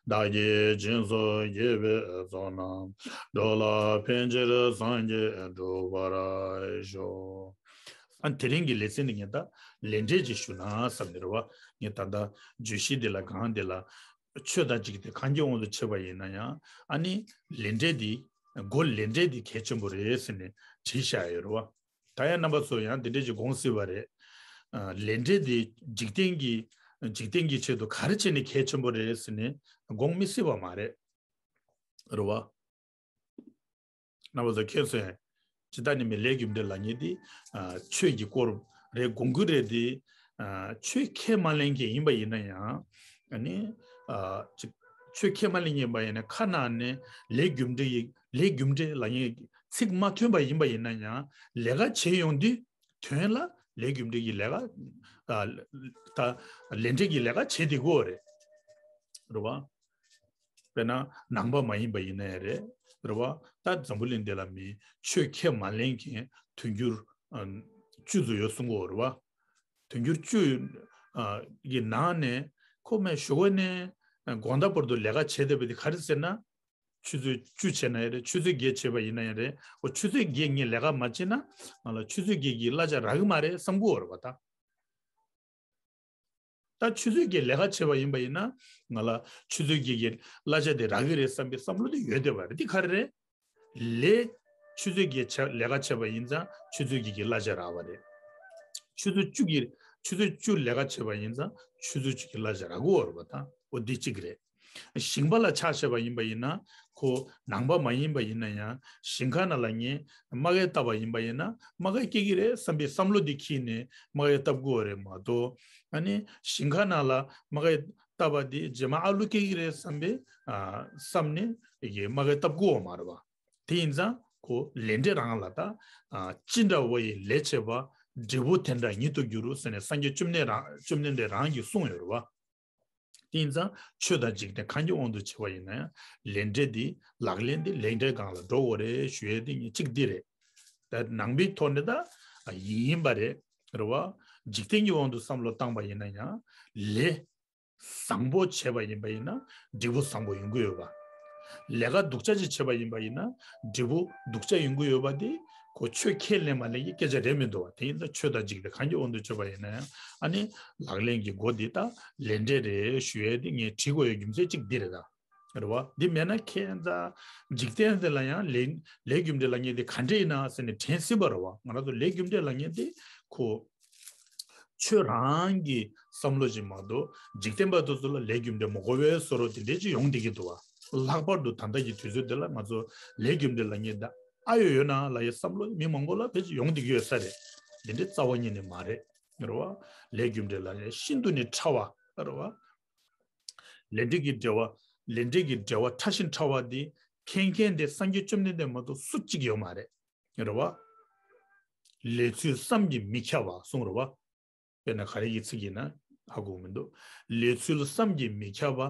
བདག་གིས་སྦྱིན་སོགས་བགྱིས་པའི་ཚོགས་རྣམས། འགྲོ་ལ་ཕན་ཕྱིར་སངས་རྒྱས་འགྲུབ་པར་ཤོག། ཨ་དེ་རིང་གི་ལེ་ཚན་འདི་ངས་ད་ལས་འབྲས་ཅིག་ཞུ་ན་བསམ་ནས་རེད་བ། ངས་ད་ལྟ་བརྗོད་གཞི་འདི་ལ་སྒང་འདི་ལ། ཆོས་དང་འཇིག་རྟེན་གང་གི་དབང་དུ་བྱས་པ་ཡིན་ན་ཡང་། ཨ་ནི་ལས་འབྲས་འདི། སྒོ་ལས་འབྲས་འདི་གལ་ཆེན་པོ་རེད་ཟེར་ནས་བྲིས་བཞག་ཡོད་རེད་བ། ད་ཡང་རྣམ་པ་ཚོ་ཡང་འདི་འདྲས་ཀྱི་དགོངས་སྲིད་པ་རེད། ཨ་ལས་འབྲས་འདི་འཇིག་རྟེན་གྱི། འཇིག་རྟེན་གྱི་ཆེད་དུ་ག་རེ་བྱས་ནས་གལ་ཆེན་པོ་རེད་ཟེར་ནས་དགོངས་མི་སྲིད་པ་མ་རེད། རེད་བ། རྣམ་པ་ཚོ་མཁྱེན་སོང་ངས། ཇི་ལྟར་ནི་མི་ལས་རྒྱུ་འབྲས་ལབ་མཁན་འདི། ཨ་ཆོས་ཀྱི་སྐོར་རེད་དགོངས་ཀྱི་རེད་དེ། ཨ་ཆོས་ཁས་མ་ལེན་མཁན་ཡིན་པ་ཡིན་ན་ཡང་། ཨ་ནི་ཨ་ཅིག་ཆོས་ཁས་མ་ལེན་མཁན་ཡིན་པ་ཡིན་ན་ཁ་ནང་ནས་ལས་རྒྱུ་འབྲས་ཡི་ལས་རྒྱུ་འབྲས་ལབ་མཁན་ཚིག་མ་ཐོན་པ་ཡིན་པ་ཡིན་ན་ཡང་། ལས་ཀ་བྱེད་ཡོང་དུས་དོན་ལ་ལས་རྒྱུ་འབྲས་ཀྱི་ལས་ཀ། ཨ་ད་ལས་འབྲས་ཀྱི་ལས་ཀ་བྱེད་བསྡད་ཀྱི་ཡོད་རེད། རེད་བ། དཔེར་ན་ནང་པ་མ་ཡིན་པ་ཡིན་ན་ཡང་རེད། རེད་བ། ད་འཛམ་བུ་གླིང་འདི་ལ་མི་ཆོས་ཁས་མ་ལེན་མཁན་དུང་ཕྱུར་ཨ་བཅུ་ཙམ་ཡོད་གསུང་གི་ཡོད་རེད་བ། དུང་ཕྱུར་བཅུ་ཨ་གི་ནང་ནས་ཁོ་མ་ཞོགས་པ་ནས་དགོང་དག་བར་དུ་ལས་ཀ་བྱས་བསྡད་པ་དེ་ག་རེ་ཟེར་ན། ཆུ་ཚོད་བཅུ་བྱས་ན་ཡང་རེད། ཆུ་ཚོད་བརྒྱད་བྱས་པ་ཡིན་ན་ཡང་རེད། འོ་ཆུ་ཚོད་བརྒྱད་ངས་ལས་ཀ་མ་བྱས་ན་ང་ལ་ཆུ་ཚོད་བརྒྱད་ཀྱི་གླ་ཆ་རག་གི་མ་རེད་བསམ་གྱི་ཡོད་རེད་པ་ད། ད་ཆུ་ཚོད་བརྒྱད་ལས་ཀ་བྱས་པ་ཡིན་པ་ཡིན་ན་ང་ལ་ཆུ་ཚོད་བརྒྱད་ཀྱི་གླ་ཆ་དེ་རག་གི་རེད་བསམ་པའི་བསམ་བློ་དེ་ཡོད་བསྡད་པ་རེད། འདི་ག་རེ་རེད། ལས་ཆུ་ཚོད་བརྒྱད་བྱས་ལས་ཀ་བྱས་པ་ཡིན་ཙང་ཆུ་ཚོད་བརྒྱད་ཀྱི་གླ་ཆ་རག་པ་རེད། ཆུ་ཚོད་བཅུ་གི་ཆུ་ཚོད་བཅུ་ལས་ཀ་བྱས་པ་ཡིན་ཙང་ཆུ་ཚོད་བཅུ་གི་གླ་ཆ་རག་གི་ཡོད་རེད་པ་ད། འོ་འདི་གཅིག་རེད། ཞིང་པ་ལ་ཆ་བཞག་པ་ཡིན་པ་ཡིན་ན་ཁོ་ནང་པ་མ་ཡིན་པ་ཡིན་ན་ཡང་ཞིང་ཁ་ནང་ལ་ངས་རྨ་ཁ་བཏབ་པ་ཡིན་པ་ཡིན་ན་རྨ་ཁ་སྐྱེ་གི་རེད་བསམ་པའི་བསམ་བློ་འདི་འཁྱེར་ནས་རྨ་ཁ་བཏབ་དགོས་རེད་མ་གཏོགས། ཨ་ནི་ཞིང་ཁ་ནང་ལ་རྨ་ཁ་བཏབ་པ་འདི་རྗེས་མ་ཨ་ལུ་སྐྱེ་གི་རེད་བསམ་པའི་ཨ་བསམ་ནས་ཡི་གེ་རྨ་ཁ་བཏབ་དགོས་མ་རེད་པ། དེ་ཡིན་ཙང་ཁོ་ལས་འབྲས་རང་ལ་ད་ཨ་ཅི་འདྲ་བ་ཡི་ལས་བྱས་པ་འབྲས་བུ་དེ་འདྲ་ཉིད་དུ་འགྱུར་ཟེར་ནས་སངས་རྒྱས་བཅོམ་ལྡན་རང་བཅོམ་ལྡན་འདས་རང་གིས་གསུངས་ཡོད་རེད་པ། དེ་ཡིན་ཙང་ཆོས་དང་འཇིག་རྟེན་གང་གི་དབང་དུ་བྱས་པ་ཡིན་ན་ཡང་ལས་འབྲས་འདི་ལག་ལེན་འདི་ལས་འབྲས་སྒང་ལ་འགྲོ་དགོས་རེད་ཞུ་ཡས་འདི་ངས་གཅིག་འདི་རེད། ད་ནང་པའི་ཐོག་ནས་ད་ཡིན་ཡིན་པ་རེད། རེད་བ། འཇིག་རྟེན་གྱི་དབང་དུ་བསམ་བློ་བཏང་པ་ཡིན་ན་ཡང་ལས་བཟང་པོ་བྱས་པ་ཡིན་པ་ཡིན་ན་འབྲས་བུ་བཟང་པོ་ཡོང་གི་ཡོད་པ། ལས་ཀ་སྡུག་ཅག་ཅིག་བྱས་པ་ཡིན་པ་ཡིན་ན་འབྲས་བུ་སྡུག་ཅག་ཡོང་གི་ཡོད་པ་དེ་ཁོ་ཆོས་ཁས་ལེན་མ་ལེན་གྱི་སྐད་ཆ་རེད་མི་འདུག་བ། དེ་ཡིན་ཙང་ཆོས་དང་འཇིག་རྟེན་གང་གི་དབང་དུ་བྱས་པ་ཡིན་ན་ཡང་ཨ་ནི་ལག་ལེན་གྱི་སྒོ་འདི་དག་ལས་འབྲས་རེད་ཞུ་ཡས་དེ་ངས་བྲིས་དགོས་ཡོད་རྒྱུ་མཚན་གཅིག་འདི་རེད་ད། རེད་བ། འདི་མེད་ན་ཁྱེད་ཚ་འཇིག་རྟེན་དེ་ལ་ཡང་ལས་ལས་རྒྱུ་འབྲས་ལབ་མཁན་དེ་ག་འདྲས་ཡིན་ན་ཟེར་ནས་དྲན་སྲིད་པ་རེད་བ། ང་རང་ཚོ་ལས་རྒྱུ་འབྲས་ལབ་མཁན་དེ་ཁོ་ཆོས་རང་གི་བསམ་བློ་ཅིག་མ་གཏོགས་འཇིག་རྟེན་པ་དེ་ཚོ་ལ་ལས་རྒྱུ་འབྲས་མ་གོ་བའི་བཟོ་འདྲ་དེ་འདྲས་ཅིག་ཡོང་བསྡད་ཀྱི་འདུག་བ། ལྷག་པར་དུ་ད་ལྟ་གི་དུས་ཚོད་འདི་ལ་ང་ཚོ་ལས་རྒྱུ་འབྲས་ལབ་མཁན་དེ་ཨ་ཡོད་ཡོད་ན་ལབ་ཡའི་བསམ་བློ་མི་མང་པོ་ལ་ཕལ་ཆེར་ཡོང་བསྡད་ཀྱི་ཡོད་ས་རེད། དེ་འདྲའི་རྩ་བ་ཉིད་ནས་མ་རེད། རེད་བ། ལས་རྒྱུ་འབྲས་ལབ་མཁན་ཤིན་ཏུ་ནས་ཕྲ་བ་རེད་བ། ལས་འབྲས་ཀྱི་འབྲེལ་བ། ལས་འབྲས་ཀྱི་འབྲེལ་བ་ཕྲ་ཞིང་ཕྲ་བ་འདི་མཁྱེན་མཁན་དེ་སངས་རྒྱས་བཅོམ་ལྡན་འདས་མ་གཏོགས་སུ་གཅིག་ཡོད་མ་རེད། རེད་བ། ལས་ཚུལ་བསམ་གྱིས་མི་ཁྱབ་པ་གསུངས་རེད་བ། དཔེར་ན་ག་རེ་ཡི་ཚིག་ཡིན་ན་ཧ་གོ་མི་འདུག་ལས་ཚུལ་བསམ་གྱིས་མི་ཁྱབ་པ་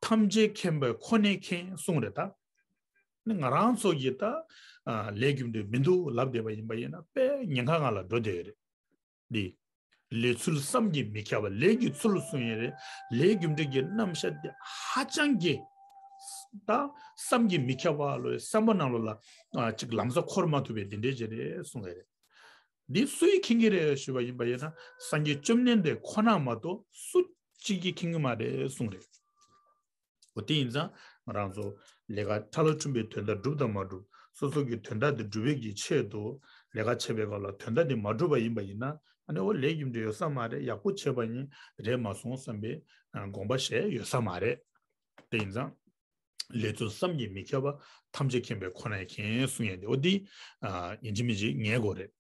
ཐམས་ཅད་མཁྱེན་པ་ཁོ་ནས་མཁྱེན་གསུངས་རེད་ད། ནི་ང་རང་ཚོ་གིས་ད་ཨ་ལས་རྒྱུ་འབྲས་མི་འདུག་ལབ་བསྡད་པ་ཡིན་པ་ཡིན་ན་དཔེ་ཉེན་ཁ་ང་ལ་འགྲོ་བསྡད་ཡོད་རེད། འདི། ལས་ཚུལ་བསམ་གྱིས་མི་ཁྱབ་པ་ལས་ཀྱི་ཚུལ་གསུང་ཡས་རེད། ལས་རྒྱུ་འབྲས་ཀྱི་རྣམ་གཞག་འདི་ཧ་ཅང་གི། ད་བསམ་གྱིས་མི་ཁྱབ་པ་ལོ་བསམ་པ་ནང་ལོ་ལ་ཨ་ཅིག་ལམ་སང་འཁོར་མ་ཐུབ་པའི་འདི་འདྲས་ཅིག་རེད་གསུང་ཡས་རེད། འདི་སུས་མཁྱེན་གྱི་རེད་ཞུས་པ་ཡིན་པ་ཡིན་ན་སངས་རྒྱས་བཅོམ་ལྡན་འདས་ཁོ་ན་མ་གཏོགས་སུ་གཅིག་གིས་མཁྱེན་གྱི་མ་རེད་གསུང་རེད། འོ་དེ་ཡིན་ཙང་ང་རང་ཚོ་ལས་ཀ་ཁྲ་ལ་འཁྲུངས་པའི་དོན་དག་སྒྲུབ་དང་མ་སྒྲུབ་སོ་སོ་གི་དོན་དག་དེ་སྒྲུབ་པའི་གི་ཆེད་དུ་ལས་ཀ་བྱེད་པའི་སྐབས་ལ་དོན་དག་དེ་མ་སྒྲུབ་པ་ཡིན་པ་ཡིན་ན་ཨ་ནི་འོ་ལས་རྒྱུ་འབྲས་ཡོད་ས་མ་རེད། ཡག་པོ་བྱས་པ་ཡིན་རེད་མ་སོང་བསམ་པའི་དགོངས་པ་བཞེས་ཡོད་ས་མ་རེད། དེ་ཡིན་ཙང་ལས་ཚུལ་བསམ་གྱིས་མི་ཁྱབ་པ་ཐམས་ཅད་མཁྱེན་པའི་ཁོ་ནས་མཁྱེན་གསུང་ཡས་དེ་འོ་དེ་ཡིན་གཅིག་མིན་གཅིག་ངེས་དགོས་རེད།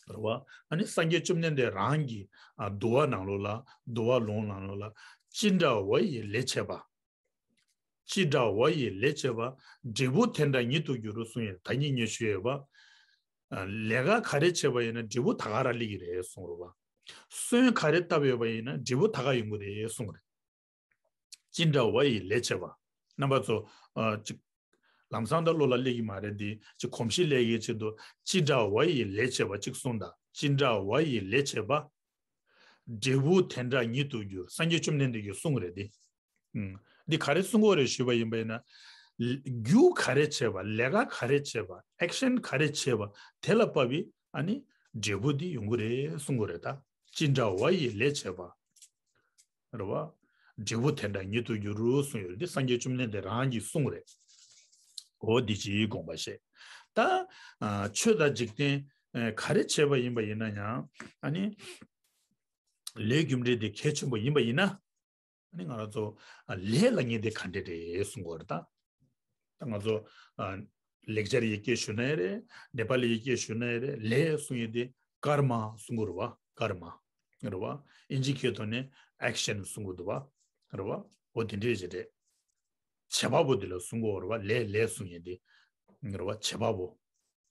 རེད་བ། ཨ་ནི་སངས་རྒྱས་བཅོམ་ལྡན་འདས་རང་གི་ཨ་འདུལ་བ་ནང་ལོགས་ལ་འདུལ་བ་ལུང་ནང་ལོགས་ལ་ཅི་འདྲ་བ་ཡི་ལས་བྱས་པ། ཅི་འདྲ་བ་ཡི་ལས་བྱས་པ། འབྲས་བུ་དེ་འདྲ་ཉིད་དུ་འགྱུར་རོ་གསུང་ཡས་ད་ཉིད་ཉེར་ཞུ་ཡས་པ། ཨ་ལས་ཀ་ག་རེ་བྱས་པ་ཡིན་ན་འབྲས་བུ་ད་ག་རང་སླེབས་ཀྱི་རེད་གསུང་རེད་བ། སོན་ག་རེ་བཏབ་ཡོད་པ་ཡིན་ན་འབྲས་བུ་ད་ག་ཡོང་གི་རེད་གསུང་རེད། ཅི་འདྲ་བ་ཡི་ལས་བྱས་པ། རྣམ་པ་ཚོ། ཨ་ཅིག་ལམ་སང་ད་བློ་ལ་སླེབས་ཀྱི་མ་རེད་དེ་ཅིག་གོམས་གཤིས་སླེབས་ཀྱི་ཆེད་དུ་ཅི་འདྲ་བ་ཡི་ལས་བྱས་པ་ཅིག་གསུངས་དང་ཅི་འདྲ་བ་ཡི་ལས་བྱས་པ། འབྲས་བུ་དེ་འདྲ་ཉིད་དུ་འགྱུར་སངས་རྒྱས་བཅོམ་ལྡན་འདས་ཀྱིས་གསུངས་རེད་དེ། ཨུམ། འདི་ག་རེ་གསུང་གི་ཡོད་རེད་ཞུས་པ་ཡིན་པ་ཡིན་ན། རྒྱུ་ག་རེ་བྱས་པ་ལས་ཀ་ག་རེ་བྱས་པ་ཨེག་ཤན་ག་རེ་བྱས་པ་དེ་ལ་དཔག་པའི་ཨ་ནི་འབྲས་བུ་འདི་ཡོང་གི་རེད་གསུང་གི་ཡོད་རེད་ད། ཅི་འདྲ་བ་ཡི་ལས་བྱས་པ། རེད་བ། འབྲས་བུ་དེ་འདྲ་ཉིད་དུ་འགྱུར་རོ་གསུངས་ཡོད་འདི་སངས་རྒྱས་བཅོམ་ལྡན་འདས་རང་གིས་གསུངས་རེད། འོ་འདི་ཅིའི་དགོངས་པ་བཞེས། ད་ཨ་ཆོས་དང་འཇིག་རྟེན་ཨ་ག་རེ་བྱས་པ་ཡིན་པ་ཡིན་ན་ཡང་ཨ་ནི་ལས་རྒྱུ་འབྲས་དེ་གལ་ཆེན་པོ་ཡིན་པ་ཡིན་ན་ཨ་ནི་ང་རང་ཚོ་ཨ་ལས་ལབ་མཁན་དེ་ག་འདྲ་རེད་གསུང་གི་ཡོད་རེད་ད། ད་ང་ཚོ་ཨ་ལེགས་སྦྱར་ཡི་གེ་ཞུ་ན་ཡང་རེད། ནེ་པ་ལི་ཡི་གེ་ཞུ་ན་ཡང་རེད། ལས་གསུང་ཡས་དེ་ཀརྨ་གསུང་གི་རེད་བ། ཀརྨ་རེད་བ། ཨིན་ཇི་སྐད་ཐོག་ནས་ཨེག་ཤན་གསུང་གི་འདུག་བ། རེད་བ། འོ་དེ་འདྲས་ཅིག་རེད། བྱེད་པ་པོ་དེ་ལ་གསུང་གི་ཡོད་རེད་བ། ལས་ལས་གསུང་ཡས་དེ་རེད་བ། བྱེད་པ་པོ་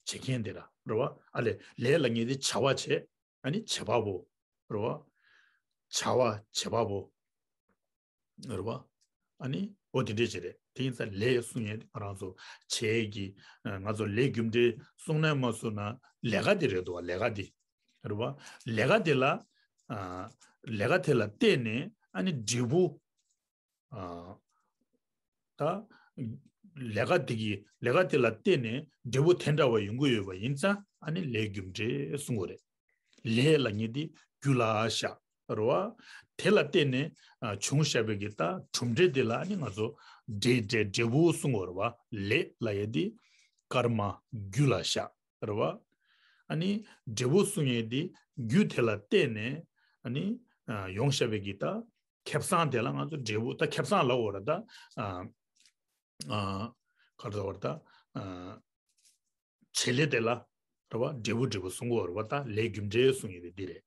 བྱེད་མཁན་དེ་ར་རེད་བ། ཨ་ལས་ལས་ལབ་མཁན་དེ་བྱ་བ་བྱེད། ཨ་ནི་བྱེད་པ་པོ། རེད་བ། བྱ་བ་བྱེད་པ་པོ། རེད་བ། ཨ་ནི་འོ་དེ་འདྲས་ཅིག་རེད། དེ་ཡིན་ཙང་ལས་གསུང་ཡས་ང་རང་ཚོ་བྱས་ཀྱི་ང་ཚོ་ལས་རྒྱུ་འབྲས་གསུང་ན་མ་གསུང་ན་ལས་ཀ་དེ་རེད་འདུག་བ། ལས་ཀ་དེ་རེད་བ། ལས་ཀ་དེ་ལ་ཨ་ལས་ཀ་དེ་ལ་བརྟེན་ནས་ཨ་ནི་འབྲས་བུ་ཨ་ ད་ལས་ཀ་དེ་གི་ལས་ཀ་དེ་ལ་བརྟེན་ནས་འབྲས་བུ་དེ་འདྲ་བ་ཡོང་གི་ཡོད་པ་ཡིན་ཙང་ཨ་ནི་ལས་རྒྱུ་འབྲས་གསུང་གི་རེད། ལས་ལབ་མཁན་དེ་རྒྱུ་ལ་བཞག་རེད་བ། དེ་ལ་བརྟེན་ནས་ཨ་བྱུང་བཞག་པའི་གི་ད་གྲུབ་འབྲས་དེ་ལ་ཨ་ནི་ང་ཚོ་འབྲས་འབྲས་འབྲས་བུ་གསུང་གི་རེད་བ། ལས་ལབ་ཡ་དེ་ཀརྨ་རྒྱུ་ལ་བཞག་རེད་བ། ཨ་ནི་འབྲས་བུ་གསུང་ཡས་དེ་རྒྱུ་དེ་ལ་བརྟེན་ནས་ཨ་ནི་ཨ་ཡོང་བཞག་པའི་གི་ད་ཁེ་བཟང་དེ་ལ་ང་ཚོ་འབྲས་བུ་ད་ཁེ་བཟང་ལབ་དགོས་རེད་ད། ཨ་ཨ་ག་རེ་ཟེར་བ་རེད་ད། ཨ་བྱེད་ལས་དེ་ལ་རེད་བ། འབྲས་བུ་འབྲས་བུ་གསུང་གི་ཡོད་རེད་བ། ད་ལས་རྒྱུ་འབྲས་གསུང་ཡས་དེ་འདི་རེད།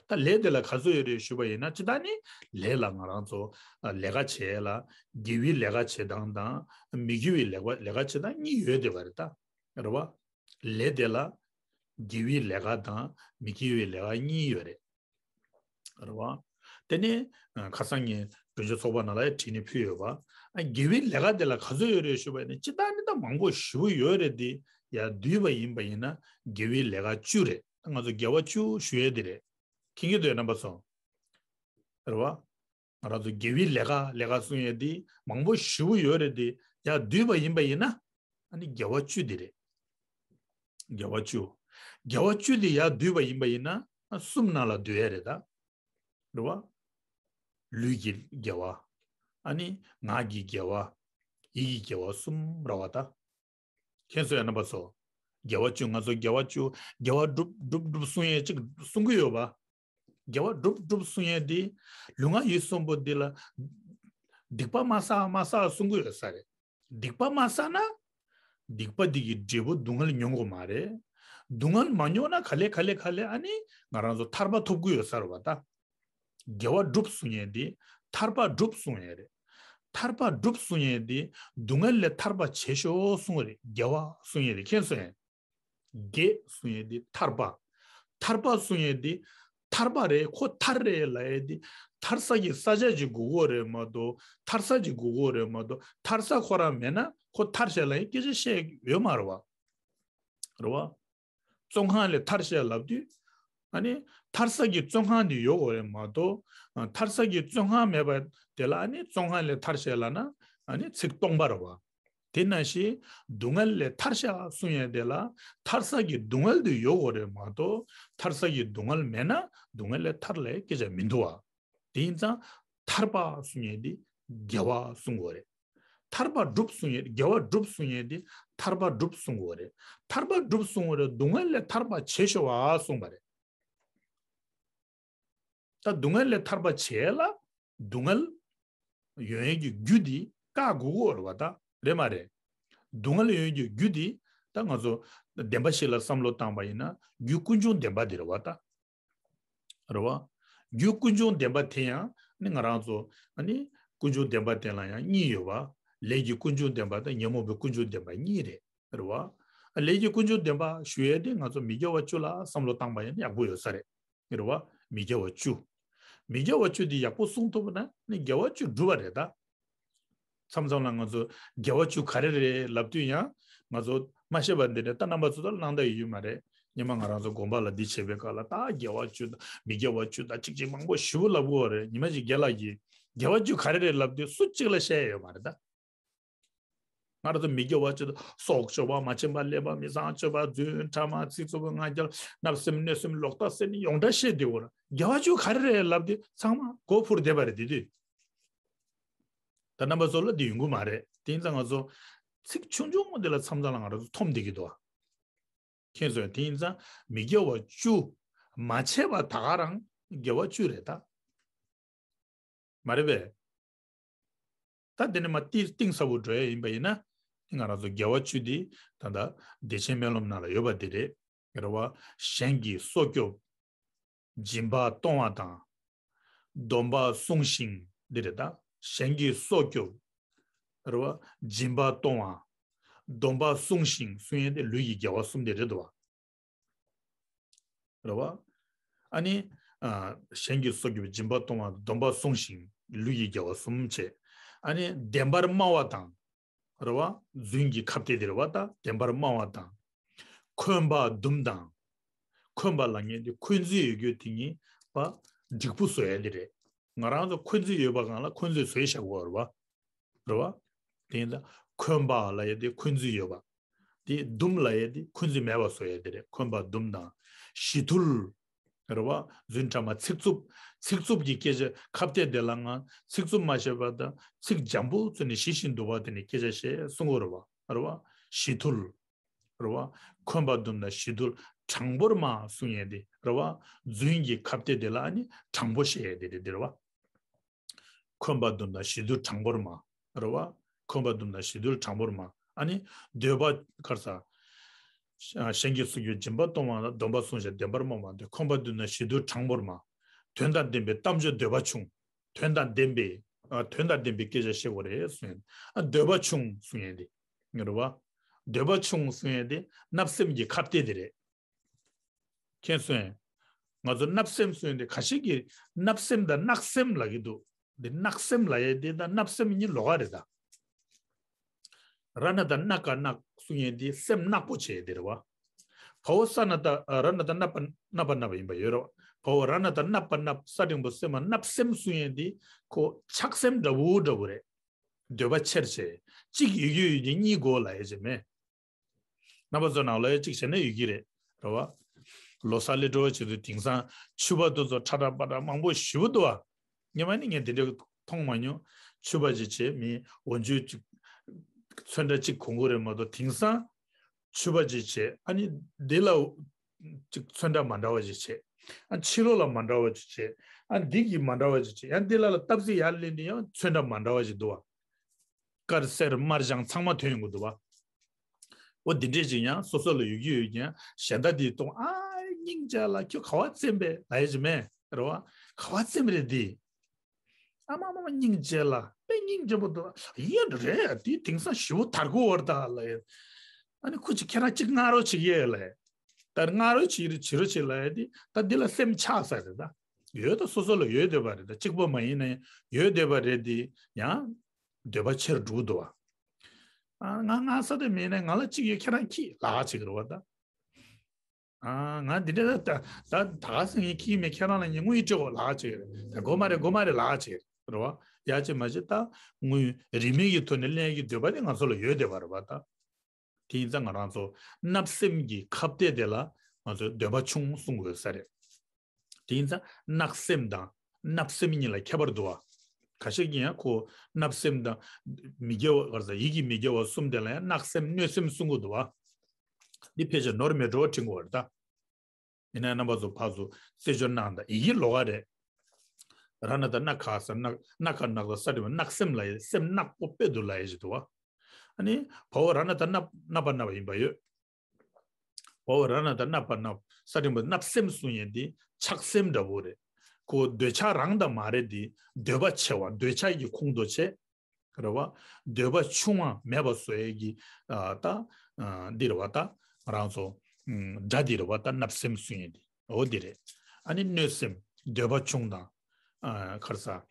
ད་ལས་དེ་ལ་ག་ཚོད་ཡོད་རེད་ཞུས་པ་ཡིན་ན་སྤྱིར་བཏང་ནི་ལས་ལ་ང་རང་ཚོ་ཨ་ལས་ཀ་བྱེད་ལ་དགེ་བའི་ལས་ཀ་བྱེད་སྟངས་དང་མི་དགེ་བའི་ལས་ཀ་ལས་ཀ་བྱེད་སྟངས་གཉིས་ཡོད་བསྡད་པ་རེད་ད། རེད་བ། ལས་དེ་ལ་དགེ་བའི་ལས་ཀ་དང་མི་དགེ་བའི་ལས་ཀ་གཉིས་ཡོད་རེད། རེད་བ། དེ་ནས་ཨ་ཁ་སང་ངས་དོན་གཅོད་ཚོགས་པ་ནང་ལ་ཡང་བྲིས་ནས་ཕུལ་ཡོད་པ། ཨ་དགེ་བའི་ལས་ཀ་དེ་ལ་ག་ཚོད་ཡོད་རེད་ཞུས་པ་ཡིན་ན་སྤྱིར་བཏང་ནི་ད་མང་པོ་ཞེ་པོ་ཡོད་རེད་དེ། ཡར་བསྡུས་པ་ཡིན་པ་ཡིན་ན་དགེ་བའི་ལས་ཀ་བཅུ་རེད། ད་ང་ཚོ་དགེ་བ་བཅུ་ཞུ་ཡས་དེ་རེད། མཁྱེན་གྱི་འདུག་རྣམ་པ་ཚོ། རེད་བ། ང་རང་ཚོ་དགེ་བའི་ལས་ཀ་ལས་ཀ་གསུང་ཡས་དེ་མང་པོ་ཞེ་པོ་ཡོད་རེད་དེ། ཡར་བསྡུས་པ་ཡིན་པ་ཡིན་ན་ཨ་ནི་དགེ་བ་བཅུ་དེ་རེད། དགེ་བ་བཅུ། དགེ་བ་བཅུ་དེ་ཡར་བསྡུས་པ་ཡིན་པ་ཡིན་ན་ཨ་གསུམ་ནང་ལ་བསྡུ་ཡས་རེད་ད། རེད་བ། ལུས་ཀྱི་དགེ་བ། ཨ་ནི་ངག་གི་དགེ་བ། ཡིད་ཀྱི་དགེ་བ་གསུམ་རེད་བ་ད། མཁྱེན་སོང་ཡ་རྣམ་པ་ཚོ། དགེ་བ་བཅུ་ང་ཚོ་དགེ་བ་བཅུ་དགེ་བ་སྒྲུབ་སྒྲུབ་སྒྲུབ་གསུང་ཡས་གཅིག་གསུང་གི་ཡོད་པ། དགེ་བ་སྒྲུབ་སྒྲུབ་གསུང་ཡས་འདི་ལུས་ངག་ཡིད་གསུམ་པོ་འདི་ལ་སྡིག་པ་མ་བསགས་མ་བསགས་གསུང་གི་ཡོད་ས་རེད། སྡིག་པ་མ་བསགས་ན་སྡིག་པ་འདི་གི་འབྲས་བུ་སྡུག་བསྔལ་མྱོང་དགོས་མ་རེད། སྡུག་བསྔལ་མ་མྱོང་ན་ག་ལེ་ག་ལེ་ག་ལེ་ཨ་ནི་ང་རང་ཚོ་ཐར་པ་ཐོབ་གི་ཡོད་ས་རེད་བ་ད། དགེ་བ་སྒྲུབ་གསུང་ཡས་འདི་ཐར་པ་སྒྲུབ་གསུང་ཡས་རེད། ཐར་པ་སྒྲུབ་གསུང་ཡས་འདི་སྡུག་བསྔལ་ལས་ཐར་པ་བྱེད་ཤོག་གསུང་བ་རེད། དགེ་བ་གསུང་ཡས་རེད། མཁྱེན་སོང་ཡས། དགེ་གསུང་ཡས་འདི་ཐར་པ། ཐར་པ་གསུང་ཡས་འདི་ཐར་པ་རེད། ཁོ་ཐར་རེད་ལབ་ཡས་འདི་ཐར་ས་གི་ས་ཆ་ཅིག་དགོས་ཀྱི་རེད་མ་གཏོགས་ཐར་ས་ཅིག་དགོས་ཀྱི་རེད་མ་གཏོགས་ཐར་ས་ཁོ་རང་མེད་ན་ཁོ་ཐར་ཤག་ལབ་ཡས་སྐད་ཆ་བཤད་ཡོད་མ་རེད་བ། རེད་བ། བཙོན་ཁང་ལས་ཐར་ཤག་ལབ་དུས། ཨ་ནི་ཐར་ས་གི་བཙོན་ཁང་དེ་ཡོད་དགོས་རེད་མ་གཏོགས། ཨ་ཐར་ས་གི་བཙོན་ཁང་མེད་པ་དེ་ལ་ཨ་ནི་བཙོན་ཁང་ལས་ཐར་ཤག་ལབ་ན་ཨ་ནི་ཚིག་སྟོང་པ་རེད་བ། དེ་ནང་བཞིན་སྡུག་བསྔལ་ལས་ཐར་ཤག་གསུང་ཡས་དེ་ལ་ཐར་ས་གི་སྡུག་བསྔལ་དེ་ཡོད་དགོས་རེད་མ་གཏོགས་ཐར་ས་གི་སྡུག་བསྔལ་མེད་ན་སྡུག་བསྔལ་ལས་ཐར་ལབ་ཡས་སྐད་ཆ་མི་འདུག་བ། དེ་ཡིན་ཙང་ཐར་པ་གསུང་ཡས་འདི་དགེ་བ་གསུང་དགོས་རེད། ཐར་པ་སྒྲུབ་གསུང་ཡས་དགེ་བ་སྒྲུབ་གསུང་ཡས་འདི་ཐར་པ་སྒྲུབ་གསུང་དགོས་རེད། ཐར་པ་སྒྲུབ་གསུང་དགོས་རེད། སྡུག་བསྔལ་ལས་ཐར་པ་བྱེད་ཤོག་ཨ་གསུངས་པ་རེད། ད་སྡུག་བསྔལ་ལས་ཐར་པ་བྱེད་ལ་སྡུག་བསྔལ་ཡོང་ཡས་ཀྱི་རྒྱུ་འདི་བཀག་དགོས་ཀྱི་ཡོད་རེད་བ་ད། རེད་མ་རེད། སྡུག་བསྔལ་ཡོང་ཡས་ཀྱི་རྒྱུ་འདི་ད་ང་ཚོ་བདེན་པ་བཞི་ལ་བསམ་བློ་བཏང་པ་ཡིན་ན་རྒྱུ་ཀུན་འབྱུང་བདེན་པ་འདི་རེད་བ་ད། རེད་བ། རྒྱུ་ཀུན་འབྱུང་བདེན་པ་དེ་ཡང་ནི་ང་རང་ཚོ་ནི་ཀུན་འབྱུང་བདེན་པ་དེ་ལ་ཡང་གཉིས་ཡོད་བ། ལས་ཀྱི་ཀུན་འབྱུང་བདེན་པ་དང་ཉོན་མོངས་པའི་ཀུན་འབྱུང་བདེན་པ་གཉིས་རེད། རེད་བ། ལས་ཀྱི་ཀུན་འབྱུང་བདེན་པ་ཞུ་ཡས་དེ་ང་ཚོ་མི་དགེ་བ་བཅུ་ལ་བསམ་བློ་བཏང་པ་ཡིན་ན་ཡག་པོ་ཡོད་ས་རེད། རེད་བ། མི་དགེ་བ་བཅུ། མི་དགེ་བ་བཅུ་དེ་ཡག་པོ་སྲུང་ཐུབ་པ་ན་ནི་དགེ་བ་བཅུ་འགྲུབ་པ་རེད་ད། མཚམས་མཚམས་ལ་ང་ཚོ་དགེ་བ་བཅུ་ག་རེ་རེད་ལབ་དུས་ཡང་ང་ཚོ་མ་ཤེས་པ་འདི་འདྲ་ད་རྣམ་པ་ཚོ་ད་གནང་ད་ཡོད་མ་རེད། སྔོན་མ་ང་རང་ཚོ་དགོན་པ་ལ་འདི་བྱེད་པའི་སྐབས་ལ་ད་དགེ་བ་བཅུ་དང་མི་དགེ་བ་བཅུ་དང་གཅིག་གཅིག་མང་པོ་ཞེ་པོ་ལབ་དགོས་པ་རེད། ཉི་མ་གཅིག་རྒན་ལགས་ཀྱིས་དགེ་བ་བཅུ་ག་རེ་རེད་ལབ་དུས་སུ་གཅིག་ལ་བཤད་ཡོད་མ་རེད་ད། ང་རང་ཚོ་མི་དགེ་བ་བཅུ་དང་སྲོག་གཅོད་པ་མ་བྱིན་པ་ཀླད་པ་མི་བཟང་སྤྱོད་པ་རྫུན་ཕྲ་མ་ཚིག་རྩུབ་པ་ང་རྒྱལ་བརྣབ་སེམས་གནོད་སེམས་ལོག་ལྟ་ཟེར་ནས་ཡོངས་གྲགས་བཤད་བསྡད་དགོས་རེད། དགེ་བ་བཅུ་ག་རེ་རེད་ལབ་དུས་ཚང་མ་མགོ་འཕུར་བསྡད་པ་རེད་དེ་དུས། ད་རྣམ་པ་ཚོ་ལ་འདི་ཡོང་གི་མ་རེད། དེ་ཡིན་ཙང་ང་ཚོ་ཚིག་ཆུང་ཆུང་མོ་འདི་ལ་མཚམས་མཚམས་ལ་ང་རང་ཚོ་འཐོམ་བསྡད་ཀྱི་འདུག་མཁྱེན་སོང་། དེ་ཡིན་ཙང་མི་དགེ་བ་བཅུ་མ་བྱས་པ་ད་ག་རང་དགེ་བ་བཅུ་རེད་ད། མ་རེད་པས། ད་དེ་ནས་མ་ཏི་གཏིང་ཟབ་པོ་འགྲོ་ཡ་ཡིན་པ་ཡིན་ན་ང་རང་ཚོ་དགེ་བ་བཅུ་འདི་ད་ལྟ་བདེ་ཆེན་སྨོན་ལམ་ནང་ལ་ཡོད་པ་འདི་རེད། རེད་བ། གཞན་གྱི་སྲོག་སྐྱོབ། སྦྱིན་པ་གཏོང་བ་དང་། སྡོམ་པ་བསྲུང་ཞིང་འདི་རེད་ད། གཞན་གྱི་སྲོག་སྐྱོབ། རེད་བ། སྦྱིན་པ་གཏོང་བ། སྡོམ་པ་བསྲུང་ཞིང་གསུང་ཡས་དེ་ལུས་ཀྱི་དགེ་བ་གསུམ་དེ་རེད་དོ། རེད་བ། ཨ་ནི། ཨ། གཞན་གྱི་སྲོག་སྐྱོབ་སྦྱིན་པ་གཏོང་བ་སྡོམ་པ་བསྲུང་ཞིང་ལུས་ཀྱི་དགེ་བ་གསུམ་བྱས། ཨ་ནི་བདེན་པར་སྨྲ་བ་དང་། རེད་བ། རྫུན་གྱི་ཁ་གཏད་དེ་རེད་བ་ད་བདེན་པར་སྨྲ་བ་དང་། འཁོན་པ་འདུམ་དང་། འཁོན་པ་ལབ་མཁན་དེ་འཁོན་འཛིན་ཡོད་རྒྱུ་དེ་ཉིད་པ་འགྲིག་པོ་བཟོ་ཡ་དེ་རེད། ང་རང་ཚོ་འཁོན་འཛིན་ཡོད་པ་གང་ལ་འཁོན་འཛིན་བཟོས་བཞག་དགོས་རེད་བ། རེད་བ། དེ་ཡིན་ད་འཁོན་པ་ལབ་ཡས་དེ་འཁོན་རྩོད་ཡོད་པ། དེ་འདུམ་ལབ་ཡས་དེ་འཁོན་རྩོད་མེད་པ་བཟོ་ཡས་དེ་རེད། འཁོན་པ་འདུམ་དང་། ཞི་ཐུལ། རེད་བ། རྫུན་ཕྲ་མ་ཚིག་རྩུབ། ཚིག་རྩུབ་ཀྱི་སྐད་ཆ་ཁ་གཏད་དེ་ལ་ང་ཚིག་རྩུབ་མ་བཤད་པ་དང་ཚིག་འཇམ་པོ་བཙུགས་ནས་ཞི་ཞིང་དུལ་བ་དེ་ནས་སྐད་ཆ་བཤད་གསུང་གི་རེད་བ། རེད་བ། ཞི་ཐུལ། རེད་བ། འཁོན་པ་འདུམ་དང་ཞི་ཐུལ་དྲང་པོར་སྨྲ་གསུང་ཡས་དེ་རེད་བ། རྫུན་གྱི་ཁ་གཏད་དེ་ལ་ཨ་ནི་དྲང་པོ་བཤད་ཡས་དེ་རེད་དེ་རེད་བ། འཁོན་པ་འདུམ་དང་ཞི་ཐུལ་དྲང་པོར་སྨྲ། རེད་བ། འཁོན་པ་འདུམ་དང་ཞི་ཐུལ་དྲང་པོར་སྨྲ། ཨ་ནི་འདོད་པ་གར་ས། གཞན་གྱི་སྲོག་གཅོད་སྦྱིན་པ་གཏོང་བ་དང་སྡོམ་པ་བསྲུང་ཞིང་བདེན་པར་སྨྲ་བ་འདི་འཁོན་པ་འདུམ་དང་ཞི་ཐུལ་དྲང་པོར་སྨྲ། དོན་དང་ལྡན་པའི་གཏམ་བརྗོད་འདོད་པ་ཆུང་། དོན་དང་ལྡན་པའི་ཨ་དོན་དང་ལྡན་པའི་སྐད་ཆ་བཤད་དགོས་རེད་གསུང་ཡས། ཨ་འདོད་པ་ཆུང་གསུང་ཡས་འདི། རེད་བ། འདོད་པ་ཆུང་གསུང་ཡས་འདི་བརྣབ་སེམས་ཀྱི་ཁ་གཏད་དེ་རེད། མཁྱེན་སོང་། ང་ཚོ་བརྣབ་སེམས་གསུང་ཡས་འདི་ཁ་ཤས་ཀྱིས་བརྣབ་སེམས་དང་གནག་སེམས་ལབ་ཀྱི་འདུག་འདི་གནག་སེམས་ལབ་ཡས་འདི་དང་བརྣབ་སེམས་གཉིས་ལོགས་ཀ་རེད་ད། ར་ན་ད་གནག་ག་གནག་གསུང་ཡས་འདི་སེམས་གནག་པོ་བྱས་ཡས་འདི་རེད་བ། བ་འོག་ས་ན་ད་ར་ན་ད་གནག་པ་གནག་པ་གནག་པ་ཡིན་པ་ཡོད་རེད་བ། བ་འོག་ར་ན་ད་གནག་པ་གནག་ས་འགྲེང་བུ་སེམས་མ་བརྣབ་སེམས་གསུང་ཡས་འདི་ཁོ་ཆགས་སེམས་འདྲ་བོ་འདྲ་བོ་རེད། འདོད་པ་ཆེར་བྱས། གཅིག་ཡོད་ཀྱི་ཡོད་ཀྱི་གཉིས་དགོས་ལབ་ཡས་ཅིག་མེད། རྣམ་པ་ཚོ་ནང་ལ་ཡ་གཅིག་བྱས་ན་ཡོད་ཀྱི་རེད། རེད་བ། ལོ་གསར་སླེབས་འགྲོ་བ་བྱེད་དུས་དེང་སང་ཕྱུ་པ་དེ་ཚོ་ཁྲ་ཁྲ་པ་ཁྲ་མང་པོ་ཞེ་པོ་འདུག་བ། སྔོན་མ་ནི་ངས་དེ་འདྲ་མཐོང་མ་མྱོང་། ཕྱུ་པ་ཅིག་བྱས། མི་འོ་འཇུ་ཅིག་ཚོན་ཁྲ་གཅིག་གོན་གྱི་རེད་མ་གཏོགས། དེང་སང་ཕྱུ་པ་ཅིག་བྱས། ཨ་ནི་འདི་ལ་ཅིག་ཚོན་ཁྲ་མ་འདྲ་བ་ཅིག་བྱས། ཨ་ཕྱི་ལོགས་ལ་མ་འདྲ་བ་ཅིག་བྱས། ཨ་འདི་གི་མ་འདྲ་བ་ཅིག་བྱས། ཡང་འདི་ལ་ལ་སྟབས་གཅིག་ཡར་ལེན་དུས་ཡང་ཚོན་ཁྲ་མ་འདྲ་བ་ཅིག་འདུག་བ། དཀར་སེར་དམར་ལྗང་ཚང་མ་ཐོན་ཡོང་གི་འདུག་བ། འོ་འདི་འདྲས་ཅིག་ཡང་སོ་སོ་ལ་ཡོད་ཀྱི་ཡོད་ཀྱང་གཞན་དག་འདིས་མཐོང་། ཨ་སྙིང་རྗེ་ལ་ཁྱོད་ག་བ་བཙེམས་པས་ལབ་ཡས་ཅིག་མེད་རེད་བ། ག་བ་བཙེམས་རེད་འདི། ཨ་མ་མ་མ་སྙིང་རྗེ་ལ་དཔེ་སྙིང་རྗེ་པོ་འདུག་ཡིན་རེད། འདི་དེང་སང་ཞེ་པོ་དར་གོ་བར་ད་ལབ་ཡས། ཨ་ནི་ཁོ་ཅིག་ཁྱེད་རང་ཅིག་སྔ་རོགས་བྱེད་ཀྱི་ལབ་ཡས། ད་སྔ་རོགས་བྱེད་རེད་བྱེད་རོགས་བྱེད་ལབ་ཡས་འདི་ད་འདི་ལ་སེམས་ཆགས་ས་རེད་ད། ཡོད་ད་སོ་སོ་ལ་ཡོད་བསྡད་པ་རེད་ད། གཅིག་པོ་མ་ཡིན་ན་ཡོད་བསྡད་པ་རེད་འདི་ཡང་། འདོད་པ་ཆེར་འགྲོ་འདུག་བ། ཨ་ང་ང་ས་དེ་མེད་ན་ང་ལ་གཅིག་ཡོད། ཁྱེད་རང་ཁྱི་ལག་ཅིག་རེད་བ་ད། ཨ་ང་འདི་འདྲ་ད་ད་ད་ག་སེ་ངའི་ཁྱི་མེད། ཁྱེད་རང་ལ་ངས་དངུལ་སྤྲད་དགོས་ལག་ཅིག་རེད་ད། དགོས་མ་རེད་དགོས་མ་རེད་ལག་ཅིག་རེད་བ། ཡ་ཅིག་མ་ཅིག་ད་དངུལ་རིན་མེད་ཀྱི་ཐོག་ནས་ལེན་གྱི་འདོད་པ་དེ་ང་ཚོ་ལ་ཡོད་བསྡད་པ་རེད་བ་ད། དེ་ཡིན་ཙང་ང་རང་ཚོ་བརྣབ་སེམས་ཀྱི་ཁ་གཏད་དེ་ལ་ང་ཚོས་འདོད་པ་ཆུང་གསུང་དགོས་ས་རེད། དེ་ཡིན་ཙང་གནག་སེམས་དང་བརྣབ་སེམས་གཉིས་ལ་ཁྱད་པར་འདུག་བ། ཁ་ཤས་ཀྱིས་ཡང་ཁོ་བརྣབ་སེམས་དང་མི་དགེ་བ་ག་རེ་ཟ། ཡིད་ཀྱི་མི་དགེ་བ་གསུམ་དེ་ལ་ཡང་གནག་སེམས་གནོད་སེམས་གསུང་གི་འདུག་བ། འདི་ཕལ་ཆེར་ནོར་མེད་འགྲོ་བ་དྲན་དགོས་པ་རེད་ད། ཡིན་ན་རྣམ་པ་ཚོ་ཕར་ཚུར་རྩད་གཅོད་གནང་དང་། ཡི་གེ་ལོགས་ཀ་རེད། ར་ན་ད་གནག་ག་ས་གནག་གནག་ག་གནག་ད་ས་འགྲེང་བུ་གནག་སེམས་ལབ་ཡས། སེམས་གནག་པོ་དཔེ་འདུག་ལབ་ཡས་ཅིག་འདུག་བ། ཨ་ནི་བ་འོག་ར་ན་ད་གནག་གནག་པ་གནག་པ་ཡིན་པ་ཡོད། བ་འོག་ར་ན་ད་གནག་པ་གནག་ས་འགྲེང་བུ་བརྣབ་སེམས་གསུང་ཡས་འདི་ཆགས་སེམས་འདྲ་བོ་རེད། ཁོ་འདོད་ཆགས་རང་དང་མ་རེད་འདི། འདོད་པ་ཆེ་བ། འདོད་ཆགས་ཀྱི་ཁོངས་གཏོགས་བྱས། རེད་བ། འདོད་པ་ཆུང་བ་མེད་པ་བཟོ་ཡས་ཀྱི་ཨ་ད་ཨ་འདི་རེད་བ། ད་ང་རང་ཚོ་ཨ་སྒྲ་འདི་རེད་བ། ད་བརྣབ་སེམས་གསུང་ཡས་འདི་འོ་འདི་རེད། ཨ་ནི་གནོད་སེམས་འདོད་པ་ཆུང་དང་ཨ་ག་རེ་ཟ།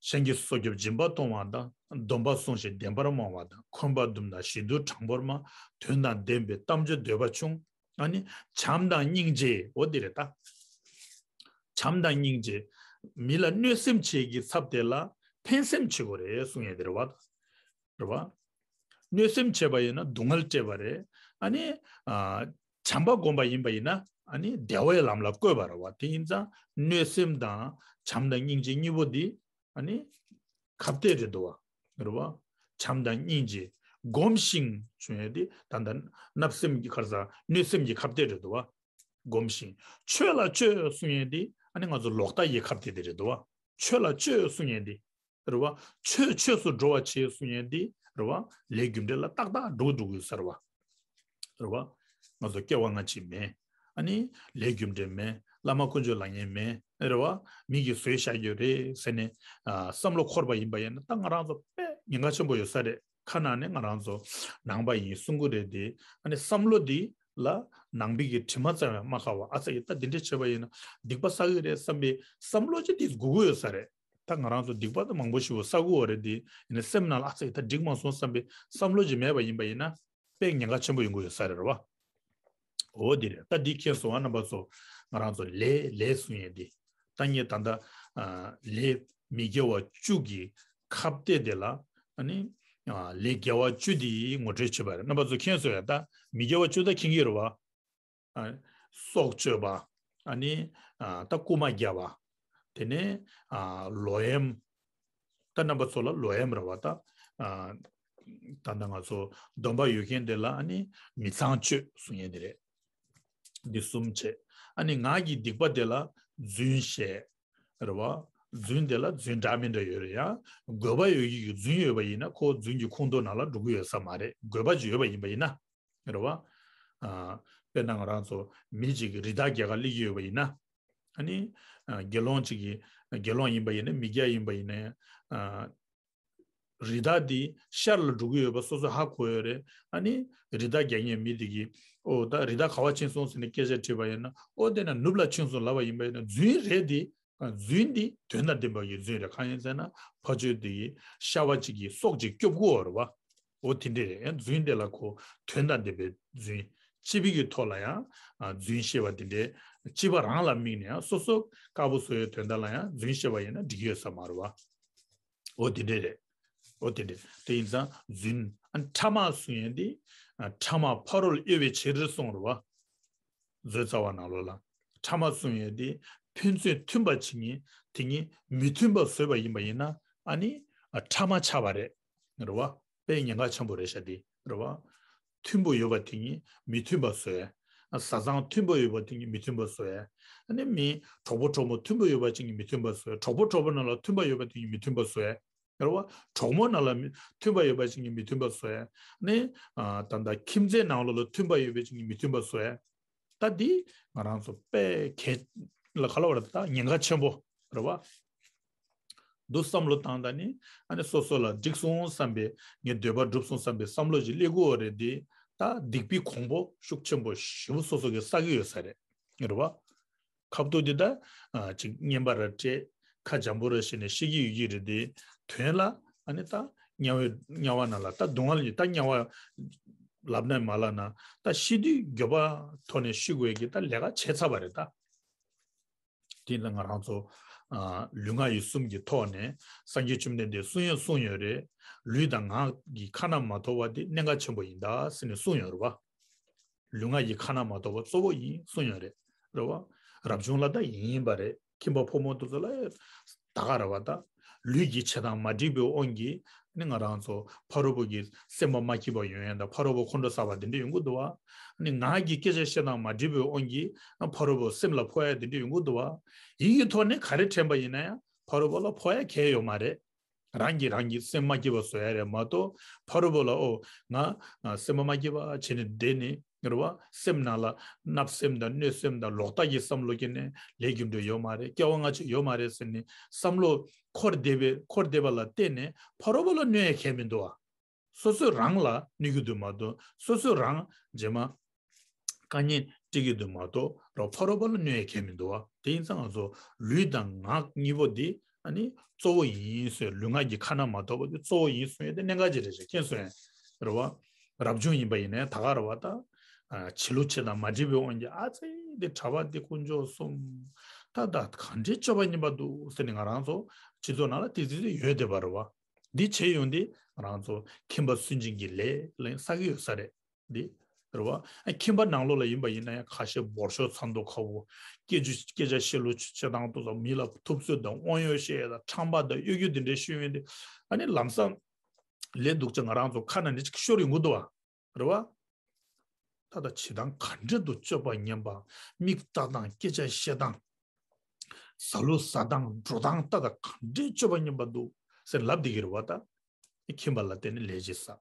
གཞན་གྱི་སྲོག་སྐྱོབ་སྦྱིན་པ་གཏོང་བ་དང་སྡོམ་པ་བསྲུང་ཞིང་བདེན་པར་སྨྲ་བ་དང་། འཁོན་པ་འདུམ་དང་ཞི་དུལ་དྲང་པོར་སྨྲ། དོན་དང་ལྡན་པའི་གཏམ་བརྗོད་འདོད་པ་ཆུང་། ཨ་ནི་བྱམས་དང་སྙིང་རྗེ་འོ་འདི་རེད་ད། བྱམས་དང་སྙིང་རྗེ། མི་ལ་གནོད་སེམས་བྱེད་ཀྱི་ཚབ་དེ་ལ་ཕན་སེམས་བྱེད་དགོས་རེད་གསུང་ཡས་དེ་རེད་བ། རེད་བ། གནོད་སེམས་བྱས་པ་ཡིན་ན་སྡུག་བསྔལ་སྤྲད་པ་རེད། ཨ་ནི་ཨ་བྱམས་པ་བསྒོམ་པ་ཡིན་པ་ཡིན་ན་ཨ་ནི་བདེ་བའི་ལམ་ལ་བཀོད་པ་རེད་བ། དེ་ཡིན་ཙང་གནོད་སེམས་དང་བྱམས་དང་སྙིང་རྗེ་གཉིས་པོ་འདི་ཨ་ནི་ཁ་གཏད་རེད་འདུག་བ། རེད་བ། བྱམས་དང་སྙིང་རྗེ་སྒོམ་ཞིང་བྱུང་ཡས་དེ་ད་ལྟ་བརྣབ་སེམས་ཀྱི་ག་རེ་ཟ། གནོད་སེམས་ཀྱི་ཁ་གཏད་རེད་འདུག་བ། སྒོམ་ཞིང་། ཆོས་ལ་སྤྱོད་གསུང་ཡས་དེ་ཨ་ནི་ང་ཚོ་ལོག་ལྟ་ཡི་ཁ་གཏད་དེ་རེད་འདུག་བ། ཆོས་ལ་སྤྱོད་གསུང་ཡས་དེ་རེད་བ། ཆོས་ཆོས་སུ་འགྲོ་བར་བྱེད་གསུང་ཡས་དེ་རེད་བ། ལས་རྒྱུ་འབྲས་ལ་ཏག་ཏག་འགྲོ་འགྲོ་དགོས་ས་རེད་བ། རེད་བ། ང་ཚོ་སྐྱེ་བ་སྔ་ཕྱི་མེད། ཨ་ནི་ལས་རྒྱུ་འབྲས་མེད། བླ་མ་དཀོན་མཆོག་ལབ་མཁན་མེད། རེད་བ། མི་གིས་བཟོས་བཞག་རྒྱུ་རེད་ཟེར་ནས་ཨ་བསམ་བློ་འཁོར་བ་ཡིན་པ་ཡིན་ན་ད་ང་རང་ཚོ་དཔེ་ཉེན་ཁ་ཆེན་པོ་ཡོད་ས་རེད། ཁ་ནང་ནས་ང་རང་ཚོ་ནང་པ་ཡིན་གསུང་གི་རེད་དེ། ཨ་ནི་བསམ་བློ་འདི་ལ་ནང་པའི་གི་དྲི་མ་ཙམ་ཡང་མ་ཁ་བ། ཨ་ཙི་ཡིན་ད་འདི་འདྲ་བྱས་པ་ཡིན་ན་སྡིག་པ་བསགས་གི་རེད་བསམ་པའི་བསམ་བློ་ཅིག་འདི་དགོས་ཀྱི་ཡོད་ས་རེད། ད་ང་རང་ཚོ་སྡིག་པ་ད་མང་པོ་ཞིག་བསགས་ཀྱི་ཡོད་རེད་དེ། ཡིན་ན་སེམས་ནང་ལ་ཨ་ཙི་ཡིན་ད་འགྲིག་མ་སོང་བསམ་པའི་བསམ་བློ་ཅིག་མེད་པ་ཡིན་པ་ཡིན་ན་དཔེ་ཉེན་ཁ་ཆེན་པོ་ཡོང་གི་ཡོད་ས་རེད་རེད་བ། འོ་འདི་རེད། ད་འདི་མཁྱེན་སོང་བ་རྣམ་པ་ཚོ། ང་རང་ཚོ་ལས་ལས་གསུང་ཡས་འདི། ད་ངས་ད་ལྟ་ཨ་ལས་མི་དགེ་བ་བཅུ་གི་ཁ་གཏད་དེ་ལ་ཨ་ནི་ ལས་དགེ་བ་བཅུ་དེ་ངོ་སྤྲོད་བྱེད་པ་རེད། རྣམ་པ་ཚོ་མཁྱེན་སོང་ཡ། ད་མི་དགེ་བ་བཅུ་ད་མཁྱེན་གྱི་རེད་བ། སྲོག་གཅོད་པ། ཨ་ནི་ད་རྐུན་མ་བརྒྱབ་པ། དེ་ནས་ལོག་གཡེམ། ད་རྣམ་པ་ཚོ་ལ་ལོག་གཡེམ་རེད་བ། ད་ད་ལྟ་ང་ཚོ་སྡོམ་པ་ཡོད་མཁན་དེ་ལ་ཨ་ནི་མི་ཚངས་སྤྱོད་གསུང་ཡས་དེ་རེད། འདི་གསུམ་བྱས། ཨ་ནི་ངག་གི་སྡིག་པ་དེ་ལ་རྫུན་བཤད། རེད་བ། རྫུན་དེ་ལ་རྫུན་འདྲ་མི་འདྲ་ཡོད་རེད་ཡ། དགོས་པ་ཡོད་ཀྱི་ཡོད། རྫུན་ཡོད་པ་ཡིན་ན་ཁོ་རྫུན་གྱི་ཁོངས་གཏོགས་ནང་ལ་འགྲོ་གི་ཡོད་ས་མ་རེད། དགོས་པ་ཅིག་ཡོད་པ་ཡིན་པ་ཡིན་ན། རེད་བ། དཔེར་ན་ང་རང་ཚོ་མི་གཅིག་གིས་རི་དྭགས་རྒྱག་ག་སླེབས་ཀྱི་ཡོད་པ་ཡིན་ན། ཨ་ནི་དགེ་སློང་གཅིག་གིས་དགེ་སློང་ཡིན་པ་ཡིན་ན་མི་སྐྱ་ཡིན་པ་ཡིན་ན། རི་དྭགས་འདི་ཤར་ལ་འགྲོ་གི་ཡོད་པ་སོ་སོ་ཧ་གོ་ཡོད་རེད། ཨ་ནི་རི་དྭགས་རྒྱག་མཁན་མི་དེ་གིས་ཨོ་ད་རི་དྭགས་ག་བ་ཕྱིན་སོང་ཟེར་ནས་སྐད་ཆ་དྲིས་པ་ཡིན་ན། ཨོ་དེ་ན་ནུབ་ལ་ཕྱིན་སོང་ལབ་པ་ཡིན་པ་ཡིན་ན་རྫུན་རེད་དེ། རྫུན་འདི་དོན་དང་ལྡན་པ་ཡི་རྫུན་རེད། གང་ཡིན་ཟེར་ན་ཕ་ཆོས་དེ་གིས་ཤ་བ་གཅིག་གིས་སྲོག་གཅིག་སྐྱོབ་དགོས་རེད་བ། ཨོ་དེ་འདྲས་རེད། ཡང་རྫུན་དེ་ལ་ཁོ་དོན་དང་ལྡན་པའི་རྫུན། སྤྱི་པའི་གི་ཐོག་ལ་ཡང་རྫུན་བཤད་པ་དེ་འདྲས། སྤྱི་པ་རང་ལ་དམིགས་ནས་ཡང་སོ་སོ་དཀར་པོ་བཟོ་བའི་དོན་དག་ལ་ཡང་རྫུན་བཤད་པ་ཡིན་ན་འགྲིག་གི་ཡོད་ས་མ་རེད་བ། ཨོ་དེ་འདྲས་རེད། ཨོ་དེ་འདྲས། དེ་ཡིན་ཙང་རྫུན། ཨ་ཕྲ་མ་གསུང་ཡས་དེ། ཨ་ཕྲ་མ་ཕ་རོལ་གཡོ་བའི་ཕྱིར་གསུངས་རེད་བ། མཛོད་རྩ་བ་ནང་ལོགས་ལ། ཕྲ་མ་གསུང་ཡས་དེ་ཕན་ཚུན་མཐུན་པ་བྱེད་མཁན་དེ་གཉིས་མི་མཐུན་པ་བཟོས་པ་ཡིན་པ་ཡིན་ན་ཨ་ནི་ཨ་ཕྲ་མ་ཆགས་པ་རེད། རེད་བ། དཔེ་ཉེན་ཁ་ཆེན་པོ་རེད་ཤག་དེ། རེད་བ། མཐུན་པོ་ཡོད་པ་དེ་གཉིས་མི་མཐུན་པ་བཟོས། ཨ་བཟའ་ཚང་མཐུན་པོ་ཡོད་པ་དེ་གཉིས་མི་མཐུན་པ་བཟོས། ཨ་ནི་མི་གྲོགས་པོ་གྲོགས་མོ་མཐུན་པོ་ཡོད་པ་ཅིག་གིས་མི་མཐུན་པ་བཟོས། གྲོགས་པོ་གྲོགས་པོ་ནང་ལ་མཐུན་པ་ཡོད་པ་དེ་གཉིས་མི་མཐུན་པ་བཟོས། རེད་བ། གྲོགས་མོ་ནང་ལ་མི་མཐུན་པ་ཡོད་པ་ཅིག་གིས་མི་མཐུན་པ་བཟོས། ནི། ཨ་ད་ལྟ་ཁྱིམ་མཚེས་ནང་ལོགས་ལ་མཐུན་པ་ཡོད་པ་ཅིག་གིས་མི་མཐུན་པ་བཟོས། ད་འདི་ང་རང་ཚོ་དཔེ་གལ་ལ་ག་ལ་བར་ད་ཉེན་ཁ་ཆེན་པོ་རེད་བ། འདུག་བསམ་བློ་བཏང་ད་ནི་ཨ་ནི་སོ་སོ་ལ་འགྲིག་སོང་བསམ་པའི་ངའི་འདོད་པ་འགྲུབ་སོང་བསམ་པའི་བསམ་བློ་ཞིག་སླེབས་ཀྱི་ཡོད་རེད་དེ། ད་སྡིག་པའི་གོང་བུ་ཤུགས་ཆེན་པོ་ཞེ་པོ་སོ་སོ་གིས་བསགས་ཀྱི་ཡོད་ས་རེད། རེད་བ། ཁ་བཏུད་འདི་ད་ཅིག་བསྙེན་པ་ར་སྤྲད། ཁ་འཇམ་པོ་ར་བྱས་ནས་བཤད་ཀྱི་ཡོད་ཀྱི་རེད་དེ། དོན་ལ་ཨ་ནི་ད་དམྱལ་བའི་དམྱལ་བ་ནང་ལ་ད་སྡུག་བསྔལ་ཡོད། ད་དམྱལ་བ་ལབ་ན་མ་ལབ་ན་ད་ཤི་དུས་འགྱོད་པ་ཐོག་ནས་ཤི་དགོས་ཀྱི་ད་ལས་ཀ་བྱས་ཚར་བ་རེད་ད། དེ་ལ་ང་རང་ཚོ་ཨ་ལུས་ངག་ཡིད་གསུམ་གྱི་ཐོག་ནས་སངས་རྒྱས་བཅོམ་ལྡན་འདས་གསུང་ཡང་གསུངས་ཡོད་རེད། ལུས་དང་ངག་གི་ཁ་ན་མ་ཐོ་བ་དེ་གནད་འགག་ཆེན་པོ་ཡིན་ད་ཟེར་ནས་གསུངས་ཡོད་རེད་བ། ལུས་ངག་གི་ཁ་ན་མ་ཐོ་བ་གཙོ་བོ་ཡིན་གསུངས་ཡོད་རེད། རེད་བ། རབ་བྱུང་ལ་ད་ཡིན་པ་རེད། ཁྱིམ་པ་ཕོ་མོ་དེ་ཚོ་ལ་ད་ག་རེད་བ་ད། ལུས་ཀྱི་བྱེད་སྟངས་མ་འགྲིག་པའི་དབང་གིས་ནི་ང་རང་ཚོ་ཕ་རོལ་པོ་གི་སེམས་པ་མ་སྐྱིད་པ་ཡོང་ཡ་དང་ཕ་རོལ་པོ་ཁོང་ཁྲོ་ཟ་བ་དེ་འདྲ་ཡོང་གི་འདུག་བ། ནི་ངག་གི་སྐད་ཆ་བཤད་སྟངས་མ་འགྲིག་པའི་དབང་གིས་ཕ་རོལ་པོ་སེམས་ལ་ཕོག་ཡ་དེ་འདྲ་ཡོང་གི་འདུག་བ། ཡིད་ཀྱི་ཐོག་ནས་ག་རེ་དྲན་པ་ཡིན་ན་ཡང་ཕ་རོལ་པོ་ལ་ཕོག་ཡ་གང་ཡང་ཡོད་མ་རེད། རང་གིས་རང་གི་སེམས་མ་སྐྱིད་པ་བཟོ་ཡ་རེད་མ་གཏོགས་ཕ་རོལ་པོ་ལ་ཨོ་ང་ང་སེམས་པ་མ་སྐྱིད་པ་བྱས་ནས་བསྡད་ནས་རེད་བ། སེམས་ནང་ལ་བརྣབ་སེམས་དང་གནོད་སེམས་དང་ལོག་ལྟ་གི་བསམ་བློ་སྐྱེས་ནས་ལས་རྒྱུ་འབྲས་ཡོད་མ་རེད། སྐྱེ་བ་སྔ་ཕྱི་ཡོད་མ་རེད་ཟེར་ནས་བསམ་བློ་འཁོར་བསྡད་པའི་འཁོར་བསྡད་པ་ལ་བརྟེན་ནས་ཕ་རོལ་པོ་ལ་གནོད་ཡ་གང་ཡང་མི་འདུག་བ། སོ་སོས་རང་ལ་གནོད་ཀྱི་འདུག་མ་གཏོགས་སོ་སོས་རང་རྗེས་མ་དཀའ་ངལ་འཕྲད་ཀྱི་འདུག་མ་གཏོགས་རོ་ཕ་རོལ་པོ་ལ་གནོད་ཡ་གང་ཡང་མི་འདུག་བ། དེ་ཡིན་ཙང་ང་ཚོ་ལུས་དང་ངག་གཉིས་པོ་འདི་ཨ་ནི་གཙོ་བོ་ཡིན་ཟེར། ལུས་ངག་གི་ཁ་ན་མ་ཐོ་བ་འདི་གཙོ་བོ་ཡིན་གསུང་ཡ་དེ་གནད་འགག་ཅིག་རེད་ཟེར། མཁྱེན་སོང་ཡ་རེད་བ། རབ་བྱུང་ཡིན་པ་ཡིན་ནའི་ད་ག་རེད་བ་ད། ཨ་བྱིས་ལུ་བྱེད་སྟངས་མ་འགྲིག་པའི་དབང་གིས་ཨ་ཙི་འདི་གྲྭ་པ་འདི་དཀོན་མཆོག་གསུམ། ད་ད་གང་འདྲའི་སྤྱོད་པ་ངན་པ་འདུག་ཟེར་ནས་ང་རང་ཚོ་སྤྱི་ཚོགས་ནང་ལ་ཏིག་ཏིག་ཏིག་ཡོད་བསྡད་པ་རེད་བ། འདི་བྱས་ཡོང་དུས་ང་རང་ཚོ་ཁྱིམ་པ་སུན་འབྱིན་གྱི་ལས་ལ་བསགས་ཀྱི་ཡོད་ས་རེད། འདི་རེད་བ། ཨ་ཁྱིམ་པ་ནང་ལོགས་ལ་ཡིན་པ་ཡིན་ན་ཡང་ཁ་ཤས་བོར་ཤོག་ཚ་མདོག་ཁ་པོ། སྐད་ཆ་སྐད་ཆ་བཤད་ལུགས་བྱེད་སྟངས་དེ་ཚོ་མི་ལ་ཐུབ་ཚོད་དང་དབང་ཡོད་བཤད་ཡ་དང་ཁྲམ་པ་དང་གཡོ་སྒྱུ་འདི་འདྲའི་ཤོད་ཡོང་དུས་ཨ་ནི་ལམ་སང་ལས་སྡུག་ཅག་ང་རང་ཚོ་ཁ་ན་ནི་ཅིག་ཤོར་ཡོང་གི་འདུག་བ། རེད་བ། ད་ལྟ་བྱེད་སྟངས་ག་འདྲ་འདུག་སྤྱོད་པ་ངན་པ། མིག་ལྟ་སྟངས་སྐད་ཆ་བཤད་སྟངས། ཟ་ལུགས་ཟ་སྟངས་འགྲོ་སྟངས་ལྟ་ད་ག་འདྲའི་སྤྱོད་པ་ངན་པ་འདུག་ཟེར་ལབ་བསྡད་ཀྱི་རེད་བ་ད། ཁྱིམ་པ་ལ་བརྟེན་ནས་ལས་བྱེད་ས།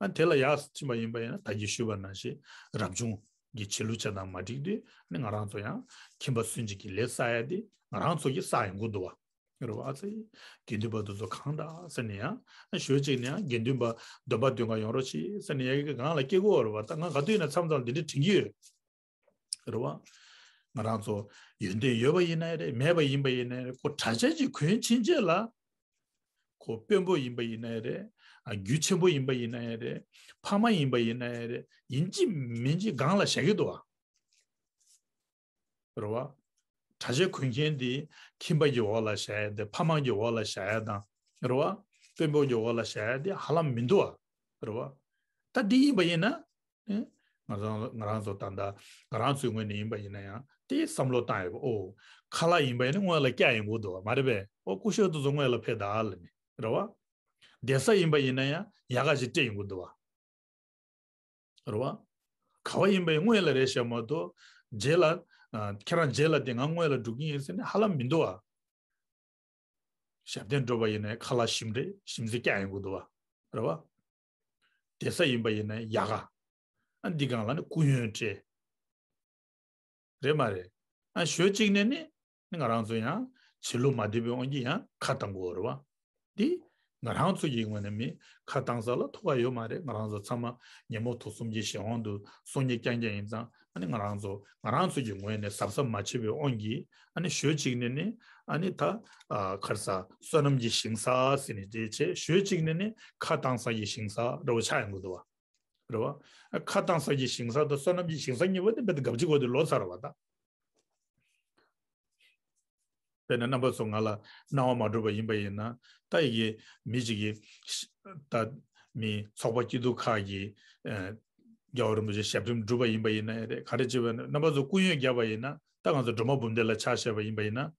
ཨ་དེ་ལ་ཡག་ཕྱིན་པ་ཡིན་པ་ཡིན་ན་ད་གིན་ཞུས་པ་ནང་བཞིན་རབ་བྱུང་གི་བྱེད་ལུགས་བྱེད་སྟངས་མ་འགྲིག་དུས་ནི་ང་རང་ཚོ་ཡང་ཁྱིམ་པ་སུན་འབྱིན་གྱི་ལས་བསགས་ཡ་དེ་ང་རང་ཚོ་གིས་བསགས་ཡོང་གི་འདུག་བ། རེད་བ། ཨ་ཙི། དགེ་འདུན་པ་དེ་ཚོ་གང་འདྲ་ཟེར་ནས་ཡང་ཞོལ་གཅིག་ནས་ཡང་དགེ་འདུན་པ་སྡོམ་པ་འདོན་ག་ཡོང་རོགས་གྱིས་ཟེར་ནས་ཡ་གི་གང་ལ་སྐྱེ་དགོས་རེད་བ། ད་ང་ག་དུས་ཡིན་ན་མཚམས་མཚམས་འདི་འདྲ་དྲན་གྱི་ཡོད། རེད་བ། ང་རང་ཚོ་ཡོན་ཏན་ཡོད་པ་ཡིན་ན་རེད། མེད་པ་ཡིན་པ་ཡིན་ན་རེད། ཁོ་གྲྭ་ཆས་ཀྱི་གོན་ཕྱིན་ཆད་ལ། ཁོ་དཔོན་པོ་ཡིན་པ་ཡིན་ན་རེད། ཨ་རྒྱུ་ཆེན་པོ་ཡིན་པ་ཡིན་ན་རེད། ཕ་མ་ཡིན་པ་ཡིན་ན་རེད། ཡིན་གཅིག་མིན་གཅིག་སྒང་ལ་བཞག་གི་འདུག་བ། རེད་བ། གྲྭ་ཆས་གོན་མཁན་དེ་ཁྱིམ་པ་གི་འོག་ལ་བཞག་ཡ་དང་ཕ་མ་གི་འོག་ལ་བཞག་ཡ་དང་། རེད་བ། དཔོན་པོ་གི་འོག་ལ་བཞག་ཡ་དེ་ཧ་ལམ་མི་འདུག་བ། རེད་བ། ད་འདི་ཡིན་པ་ཡིན་ན། ཨེ། ང་རང་ང་རང་ཚོ་ད་ལྟ་ང་རང་ཚོའི་ངོས་ནས་ཡིན་པ་ཡིན་ན་ཡང་དེ་བསམ་བློ་བཏང་ཡོད་པ། ཨོ། ཁ་ལག་ཡིན་པ་ཡིན་ན་སྔོན་ལ་བཀྱག་ཡོང་གི་འདུག་བ། མ་རེད་པས། ཨོ། སྐུ་ཞབས་དེ་ཚོ་སྔོན་ལ་ཕེབས་དང་ལབ་ནས། རེད་བ། བསྡད་ས་ཡིན་པ་ཡིན་ན་ཡང་ཡག་ག་ཅིག་སྤྲད་ཡོང་གི་འདུག་བ། རེད་བ། ག་བ་ཡིན་པ་ཡིན་སྔོན་ལ་རེད་ཞེས་མ་གཏོགས། རྗེས་ལ། ཨ། ཁྱེད་རང་རྗེས་ལ་དེ་ང་སྔོན་ལ་འགྲོ་གི་ཡིན་ཟེར་ནས་ཧ་ལམ་མི་འདུག་ཨ། ཞབས་བརྟན་འགྲོ་བ་ཡིན་ན་ཁ་ལག་ཞིམ་རེ་ཞིམ་ཟས་བཀྱག་ཡོང་གི་འདུག་བ། རེད་བ། བསྡད་ས་ཡིན་པ་ཡིན་ན་ཡག་ག་ཨ། འདི་སྒང་ལ་ནི་སྐུ་ཡོན་སྤྲད། རེད་མ་རེད། ཨ། ཞོལ་གཅིག་ནས་ནི། ནི་ང་རང་ཚོ་ཡང་བྱེད་ལུགས་མ་བདེ་བའི་དབང་གིས་ཡང་ཁ་བཏང་དགོས་རེད་བ། འདི་ང་རང་ཚོ་ཡི་ངོས་ནས་མི་ཁ་བཏང་ས་ལ་ཐུག་ག་ཡོད་མ་རེད། ང་རང་ཚོ་ཚང་མ་ཉོན་མོངས་དུག་གསུམ་གྱི་གཞན་དབང་དུ་སོང་ཉེ་རྐྱང་རྐྱང་ཡིན་ཙང་། ཨ་ནི་ང་རང་ཚོ་ང་རང་ཚོ་གི་ངོས་ནས་གཟབ་གཟབ་མ་བྱས་པའི་དབང་གིས། ཨ་ནི་ཞོལ་གཅིག་ནས་ནི། ཨ་ནི་ད། ཨ། ག་རེ་ཟ། བསོད་ནམས་ཀྱི་ཞིང་ས་ཟེར་ནས་དེ་བྱས། ཞོལ་གཅིག་ནས་ནི་ཁ་བཏང་ས་ཀྱི་ཞིང་ས་འདྲ་བོ་ཆགས་ཡོང་གི་འདུག་བ། རེད་བ། ཁ་བཏང་ས་ཀྱི་ཞིང་ས་དང་བསོད་ནམས་ཀྱི་ཞིང་ས་གཉིས་པོ་དེ་རྦད་དེ་གབ་ཅིག་གོ་དེ་ལོ་ཚར་བ་ད། དཔེར་ན་རྣམ་པ་ཚོ་ང་ལ་གནང་བ་མ་སྒྲུབ་པ་ཡིན་པ་ཡིན་ན། ད་ཡི་གེ་མི་གཅིག་གིས། ད་མི་ཚོགས་པ་སྐྱིད་སྡུག་ཁག་གིས། ཨ། རྒྱལ་བ་རིན་པོ་ཆེ་ཞབས་རིམ་སྒྲུབ་པ་ཡིན་པ་ཡིན་ན་ཡང་རེད། ག་རེ་བྱེད་པ་ཡིན་ན། རྣམ་པ་ཚོ་སྐུ་ཡོན་བརྒྱབ་པ་ཡིན་ན། ད་ང་ཚོ་སྒྲོལ་མ་འབུམ་སྡེ་ལ་ཕྱག་བཞེས་པ་ཡིན་པ་ཡིན་ན།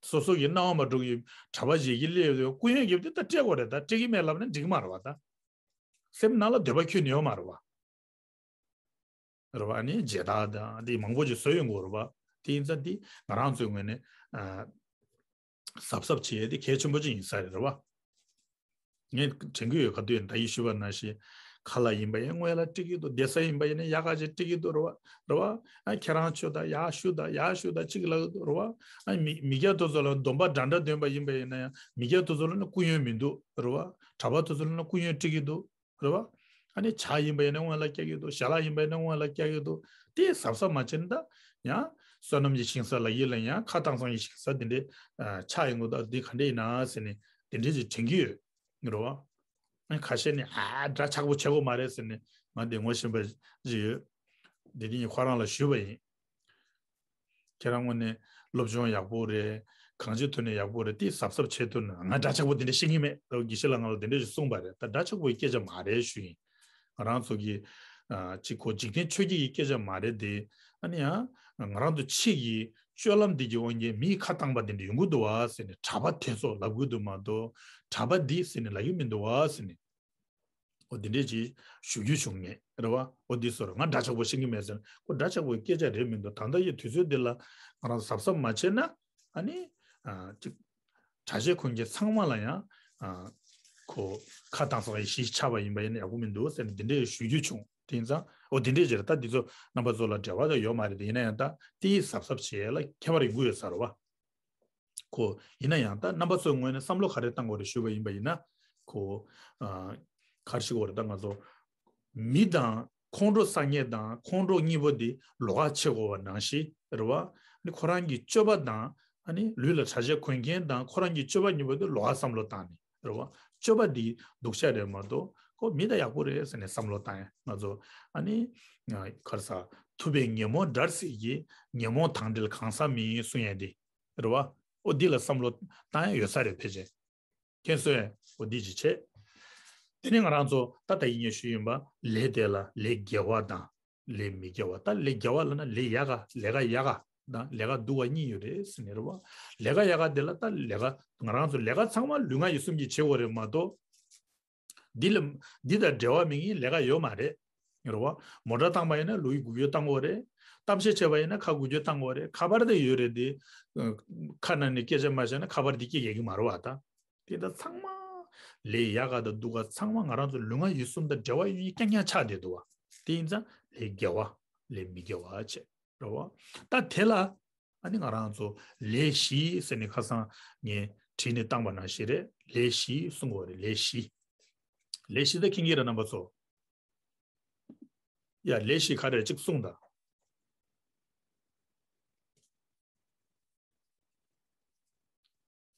སོ་སོ་གིས་གནང་བ་མ་སྒྲུབ་ཀྱི་གྲྭ་པ་ཞིག་གིས་སླེབས་ཡོང་དུས་སྐུ་ཡོན་བརྒྱབ་དུས་ད་སྤྲད་དགོས་རེད། ད་སྤྲད་ཀྱི་མེད་ལབ་ན་འགྲིག་གི་མ་རེད་བ་ད། སེམས་ནང་ལ་འདོད་པ་ཁྱོན་ནས་ཡོད་མ་རེད་བ། རེད་བ། ཨ་ནི་མཇལ་དར་དང་དེ་མང་པོ་ཅིག་བཟོ་ཡོང་གི་རེད་བ། དེ་ཡིན་ཙང་དེ་ང་རང་ཚོའི་ངོས་ནས། ཨ། གཟབ་གཟབ་བྱེད་ཡས་དེ་གལ་ཆེན་པོ་ཅིག་ཡིན་ས་རེད། རེད་བ། ངས་དྲན་གྱི་ཡོད། ག་དུས་ཡིན་ད་ཡིན་ཞུས་པ་ནང་བཞིན། ཁ་ལག་ཡིན་པ་ཡིན་སྔོན་ལ་སྤྲད་ཀྱི་འདུག་བསྡད་ས་ཡིན་པ་ཡིན་ན་ཡག་ག་ཅིག་སྤྲད་ཀྱི་འདུག་རེད་བ། རེད་བ། ཨ། ཁྱེད་རང་ཆོས་དང་ཡག་ཞུ་དང་ཡག་ཞུ་དང་ཅིག་ལབ་ཀྱི་འདུག་རེད་བ། ཨ། མི་མི་སྐྱ་དེ་ཚོ་ལ་སྡོམ་པ་འདྲ་འདྲ་འདོན་པ་ཡིན་པ་ཡིན་ན་ཡང་མི་སྐྱ་དེ་ཚོ་ལ་ནི་སྐུ་ཡོན་མི་འདུག་རེད་བ། གྲྭ་པ་དེ་ཚོ་ལ་ནི་སྐུ་ཡོན་སྤྲད་ཀྱི་འདུག་རེད་བ། ཨ་ནི་ཇ་ཡིན་པ་ཡིན་ན་སྔོན་ལ་བཀྱག་གི་འདུག་ཞལ་ལག་ཡིན་པ་ཡིན་ན་སྔོན་ལ་བཀྱག་གི་འདུག་དེ་གཟབ་གཟབ་མ་བྱས་ན་ད་ཡང་བསོད་ནམས་ཀྱི་ཞིང་ས་ལ་ཡིན་ལ་ཡང་ཁ་བཏང་ས་ཀྱི་ཞིང་ས་དེ་འདྲའི་ཆགས་ཡོང་གི་འདུག་འདི་ག་འདྲ་ཡིན་ན་ཟེར་ནས་དེ་འདྲའི་ཅིག་དྲན་གྱི་ཡོད། རེད་བ། ཨ་ནི་ཁ་ཤས་ནི་ཨ་འདྲ་ཆགས་པོ་བྱེད་དགོས་མ་རེད་ཟེར་ནས་ང་དེ་ངོ་ཤེས་པ་ཅིག་ཡོད། དེ་དེ་ཉིད་ཁོ་རང་ལ་ཞུས་པ་ཡིན། ཁྱེད་རང་ངོས་ནས་སློབ་སྦྱོང་ཡག་པོ་རེད། གང་ཅིའི་ཐོག་ནས་ཡག་པོ་རེད། དེ་གཟབ་གཟབ་བྱེད་ཐུབ་ན། ང་འདྲ་ཆགས་པོ་དེ་འདྲ་ཤེས་ཀྱི་མེད། དགེ་བཤེས་ལགས་ང་ལ་དེ་འདྲ་ཞིག་གསུངས་པ་རེད། ད་འདྲ་ཆགས་པོའི་སྐད་ཆ་མ་རེད་ཞུ་ཡིན། ང་རང་ཚོ་གི། ཨ། གཅིག་ཁོ་འཇིག་རྟེན་ཆོས་བརྒྱད་ཀྱི་སྐད་ཆ་མ་རེད་དེ། ཨ་ནི་ཡང་ང་རང་ཚོ་ཕྱི་གི་སྤྱོད་ལམ་འདི་གི་དབང་གིས་མིས་ཁ་བཏང་པ་དེ་འདྲ་ཡོང་གི་འདུག་བ་ཟེར་ནས། གྲྭ་པ་དེ་ཚོ་ལབ་གི་འདུག་མ་གཏོགས་གྲྭ་པ་འདི་ཟེར་ནས་ལབ་ཀྱི་མི་འདུག་བ་ཟེར་ནས། འོ་འདི་འདྲས་ཅིག་ཞུ་རྒྱུ་བྱུང་ངས། རེད་བ། འོ་འདི་ཚོར་ང་འདྲ་ཆགས་པོ་ཤེས་ཀྱི་མེད་ཟེར། ཁོ་འདྲ་ཆགས་པོའི་སྐད་ཆ་རེད་མི་འདུག་ད་ལྟ་ཡི་དུས་ཚོད་འདི་ལ་ང་རང་གཟབ་གཟབ་མ་བྱས་ན། ཨ་ནི། ཨ། ཅིག་གྲྭ་ཆས་གོན་མཁན་ཚང་མ་ལ་ཡང་། ཨ། ཁོ་ཁ་བཏང་ས་ཡི་གཞི་ཆགས་པ་ཡིན་པ་ཡིན་ན་ཡག་པོ་མི་འདུག་ཟེར་ནས་འདི་འདྲས་ཞུ་རྒྱུ་བྱུང་། དེ་ཡིན་ཙང་འོ་འདི་འདྲས་ཅིག་རེད། ད་འདི་ཚོ་རྣམ་པ་ཚོ་ལ་འབྲེལ་བ་ད་ཡོད་མ་རེད་དེ། ཡིན་ན་ཡང་ད་དེ་ཡི་གཟབ་གཟབ་བྱེད་ཡ་ལ་ཁྱད་པར་ཡོང་གི་ཡོད་ས་རེད་བ། ཁོ། ཡིན་ན་ཡང་ད་རྣམ་པ་ཚོའི་ངོས་ནས་བསམ་བློ་ག་རེ་བཏང་དགོས་རེད་ཞུས་པ་ཡིན་པ་ཡིན་ན། ཁོ། ཨ། ག་རེ་ཞུ་དགོས་རེད། ད་ང་ཚོ་མི་དང་ཁོང་ཁྲོ་ཟ་མཁན་དང་ཁོང་ཁྲོ་གཉིས་པོ་དེ་ལོགས་ཀ་ཕྱེ་དགོས་པ་ནང་བཞིན་རེད་བ། ཨ་ནི་ཁོ་རང་གི་སྤྱོད་པ་དང་། ཨ་ནི་ལུས་ལ་གྲྭ་ཆས་གོན་མཁན་དང་ཁོ་རང་གི་སྤྱོད་པ་གཉིས་པོ་དེ་ལོགས་ཀ་བསམ་བློ་བཏང་ནས་རེད་བ། སྤྱོད་པ་འདི་སྡུག་ཅག་རེད་མ་གཏོགས་ཁོ་མི་དང་ཡག་པོ་རེད་ཟེར་ནས་བསམ་བློ་བཏང་ཡ། ང་ཚོ། ཨ་ནི། ཨ། ག་རེ་ཟ། ཐུབ་པས་ཉོན་མོངས་དགྲར་སྲིད་ཀྱི། ཉོན་མོངས་དང་བྲལ་གང་ཟག་མིན་གསུང་ཡ་འདི། རེད་བ། འོ་འདི་ལ་བསམ་བློ་བཏང་ཡ་ཡོད་ས་རེད་ཕལ་ཆེར། མཁྱེན་སོང་ངས། འོ་འདི་ཅིག་བྱས། དེ་ནས་ང་རང་ཚོ་ད་ལྟ་ཡིན་ངས་ཞུས་ཡིན་པ། ལས་དེ་ལ་ལས་དགེ་བ་དང་ལས་མི་དགེ་བ། ད་ལས་དགེ་བ་ལབ་ན་ལས་ཡག་ག་ལས་ཀ་ཡག་ག་དང་ལས་ཀ་སྡུག་ག་གཉིས་ཡོད་རེད་ཟེར་ནས་རེད་བ། ལས་ཀ་ཡག་ག་དེ་ལ་ད་ལས་ཀ་ང་རང་ཚོ་ལས་ཀ་ཚང་མ་ལུས་ངག་ཡིད་གསུམ་གྱིས་བྱེད་དགོས་རེད་མ་གཏོགས། འདི་ལ་འདི་དང་འབྲེལ་བ་མེད་མཁན་ལས་ཀ་ཡོད་མ་རེད། རེད་བ། མོ་ཊ་བཏང་པ་ཡིན་ན་ལུས་འགུལ་སྐྱོད་བཏང་དགོས་རེད། གཏམ་བཤད་བྱས་པ་ཡིན་ན་ཁ་འགུལ་སྐྱོད་བཏང་དགོས་རེད། ཁ་པར་དེ་ཡོད་རེད་དེ། ཁ་ནང་ནས་སྐད་ཆ་མ་བཤད་ན་ཁ་པར་དེ་སྐད་རྒྱག་གི་མ་རེད་བ་ད། དེ་ད་ཚང་མ་ལས་ཡག་ག་དང་སྡུག་ག་ཚང་མ་ང་རང་ཚོ་ལུས་ངག་ཡིད་གསུམ་དང་འབྲེལ་བ་ཡོད་རྐྱང་རྐྱང་ཆགས་བསྡད་འདུག་བ། དེ་ཡིན་ཙང་ལས་དགེ་བ་ལས་མི་དགེ་བ་བྱས། རེད་བ། ད་དེ་ལ། ཨ་ནི་ང་རང་ཚོ་ལས་བཞི་ཟེར་ནས་ཁ་སང་ངས་བྲིས་ནས་བཏང་པ་ནང་བཞིན་རེད། ལས་བཞི་གསུང་དགོས་རེད། ལས་བཞི། ལས་བཞི་ད་མཁྱེན་གྱི་རེད་རྣམ་པ་ཚོ། ཡ་ལས་བཞི་ག་རེ་གཅིག་གསུངས་དང་།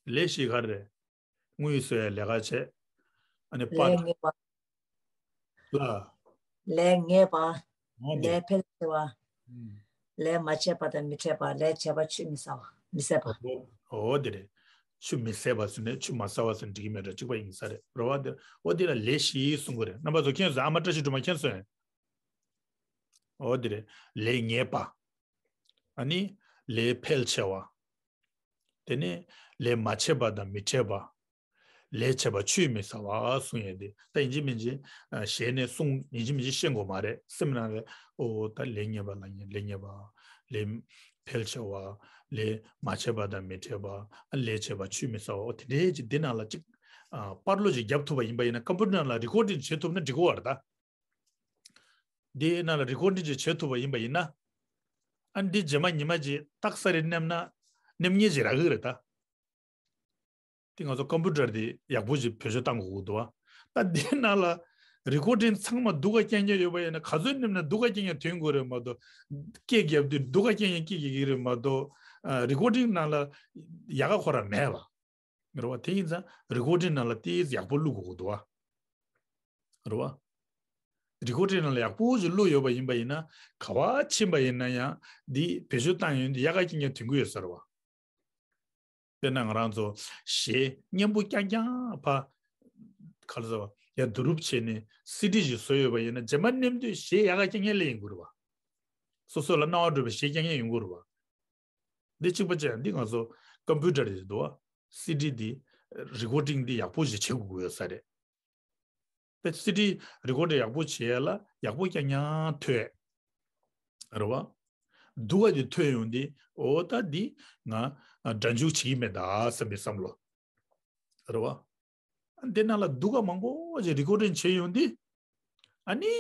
ལས་བཞི་ག་རེ། དངུལ་བཟོ་ཡ་ལས་ཀ་བྱས། ཨ་ནི་པར། ལས་ངེས་པ། ལ། ལས་ངེས་པ། འོ་དེ། ལས་འཕེལ་ཆེ་བ། ཨུམ། ལས་མ་བྱས་པ་དང་མི་འཕྲད་པ། ལས་བྱས་པ་ཆུད་མི་ཟ་བ། མི་ཟད་པ། འོ་འོ་དེ་རེད། ཆུད་མི་ཟད་པ་ཟེར་ནས་ཆུད་མ་ཟ་བ་ཟེར་ན་འགྲིག་གི་མེད་འགྲོ། གཅིག་པ་ཡིན་ས་རེད། རེད་བ། འདི་འོ་འདི་ལ་ལས་བཞི་གསུང་གི་རེད། རྣམ་པ་ཚོ་མཁྱེན་སོང་། ཨ་མ་བཀྲ་ཤིས་སྒྲོལ་མ་མཁྱེན་སོང་། འོ་འདི་རེད། ལས་ངེས་པ། ཨ་ནི་ལས་འཕེལ་ཆེ་བ། དེ་ནས་ལས་མ་བྱས་པ་དང་མི་འཕྲད་པ། ལས་བྱས་པ་ཆུད་མི་ཟ་བ་གསུང་ཡས་དེ། ད་ཡིན་གཅིག་མིན་གཅིག་ཨ་ཞལ་ནས་གསུང་། ཡིན་གཅིག་མིན་གཅིག་ཤེས་དགོས་མ་རེད། སེམས་ནང་ལ་ཨོ་ད་ལས་ངེས་པ་ལ་ངེས། ལས་ངེས་པ། ལས་འཕེལ་ཆེ་བ། ལས་མ་བྱས་པ་དང་མི་འཕྲད་པ། ཨ་ལས་བྱས་པ་ཆུད་མི་ཟ་བ། ཨོ་དེ་འདྲའི་ཅིག་དེ་ནང་ལ་ཅིག་ཨ་པར་ལོ་ཅིག་བརྒྱབ་ཐུབ་པ་ཡིན་པ་ཡིན་ན། ཀམ་པུ་ཊར་ནང་ལ་རི་ཀོར་ཌིང་བྱེད་ཐུབ་ན་འགྲིག་གི་རེད་ད། དེའི་ནང་ལ་རི་ཀོར་ཌིང་ཅིག་བྱེད་ཐུབ་པ་ཡིན་པ་ཡིན་ན། ཨ་འདི་རྗེས་མ་ཉི་མ་ཅིག་རྟགས་གསལ་རེ་མནན་ན་མནན་མཁན་ཅིག་རག་གི་རེད་ད། དེ་ང་ཚོ་ཀམ་པུ་ཊར་དེ་ཡག་པོ་ཞིག་བེད་སྤྱོད་བཏང་དགོས་ཀྱི་འདུག་བ། ད་དེ་ནང་ལ་རི་ཀོར་ཌིང་ཚང་མ་སྡུག་ག་རྐྱང་རྐྱང་ཡོད་པ་ཡིན་ན། ག་ཚོད་མནན་ན་སྡུག་ག་རྐྱང་རྐྱང་ཐོན་དགོས་རེད་མ་གཏོགས། སྐད་བརྒྱབ་དུས་སྡུག་ག་རྐྱང་རྐྱང་སྐད་རྒྱག་གི་རེད་མ་གཏོགས། ཨ་རི་ཀོར་ཌིང་ནང་ལ་ཡག་ག་ཁོ་རང་མེད་པ། རེད་བ། དེ་ཡིན་ཙང་རི་ཀོར་ཌིང་ནང་ལ་ཏོག་ཙམ་ཡག་པོ་བླུག་དགོས་ཀྱི་འདུག་བ། རེད་བ། རི་ཀོར་ཌིང་ནང་ལ་ཡག་པོ་ཞིག་བླུགས་ཡོད་པ་ཡིན་པ་ཡིན་ན། ག་པར་ཕྱིན་པ་ཡིན་ན་ཡང་འདི་བེད་སྤྱོད་བཏང་ཡོང་དུས་ཡག་ག་རྐྱང་རྐྱང་ཐོན་གྱི་ཡོད་ས་རེད་བ། དཔེར་ན་ང་རང་ཚོ་གཞས་སྙན་པོ་རྐྱང་རྐྱང་ཕར་ག་རེ་ཟེར་བ་ཡ་བསྡུ་རུབ་བྱས་ནས་སི་ཌི་ཞིག་བཟོས་ཡོད་པ་ཡིན་ན། རྗེས་མ་མནན་དུས་གཞས་ཡག་ག་རྐྱང་རྐྱང་སླེབས་ཡོང་གི་རེད་བ། སོ་སོ་ལ་སྣང་བ་འགྲོ་བའི་གཞས་རྐྱང་རྐྱང་ཡོང་གི་རེད་བ། འདི་གཅིག་པ་བྱས། འདི་ང་ཚོ་ཀམ་པུ་ཊར་རེད་འདུག་བ། སི་ཌི་འདི་རི་ཀོར་ཌིང་འདི་ཡག་པོ་ཞིག་བྱེད་དགོས་ཡོད་ས་རེད། དེ་སི་ཌི་རི་ཀོར་ཌིང་ཡག་པོ་བྱེད་ཡ་ལ་ཡག་པོ་རྐྱང་རྐྱང་ཐོས། རེད་བ། སྡུག་ག་དེ་ཐོས་ཡོང་དུས་ཨོ་ད་འདི་ང་སྒྲ་འཇུག་བྱེད་ཀྱི་མེད་ད་བསམ་པའི་བསམ་བློ། རེད་བ། འདི་ནང་ལ་སྡུག་ག་མང་པོ་ཞིག་རི་ཀོར་ཌིང་བྱས་ཡོང་དུས། ཨ་ནི།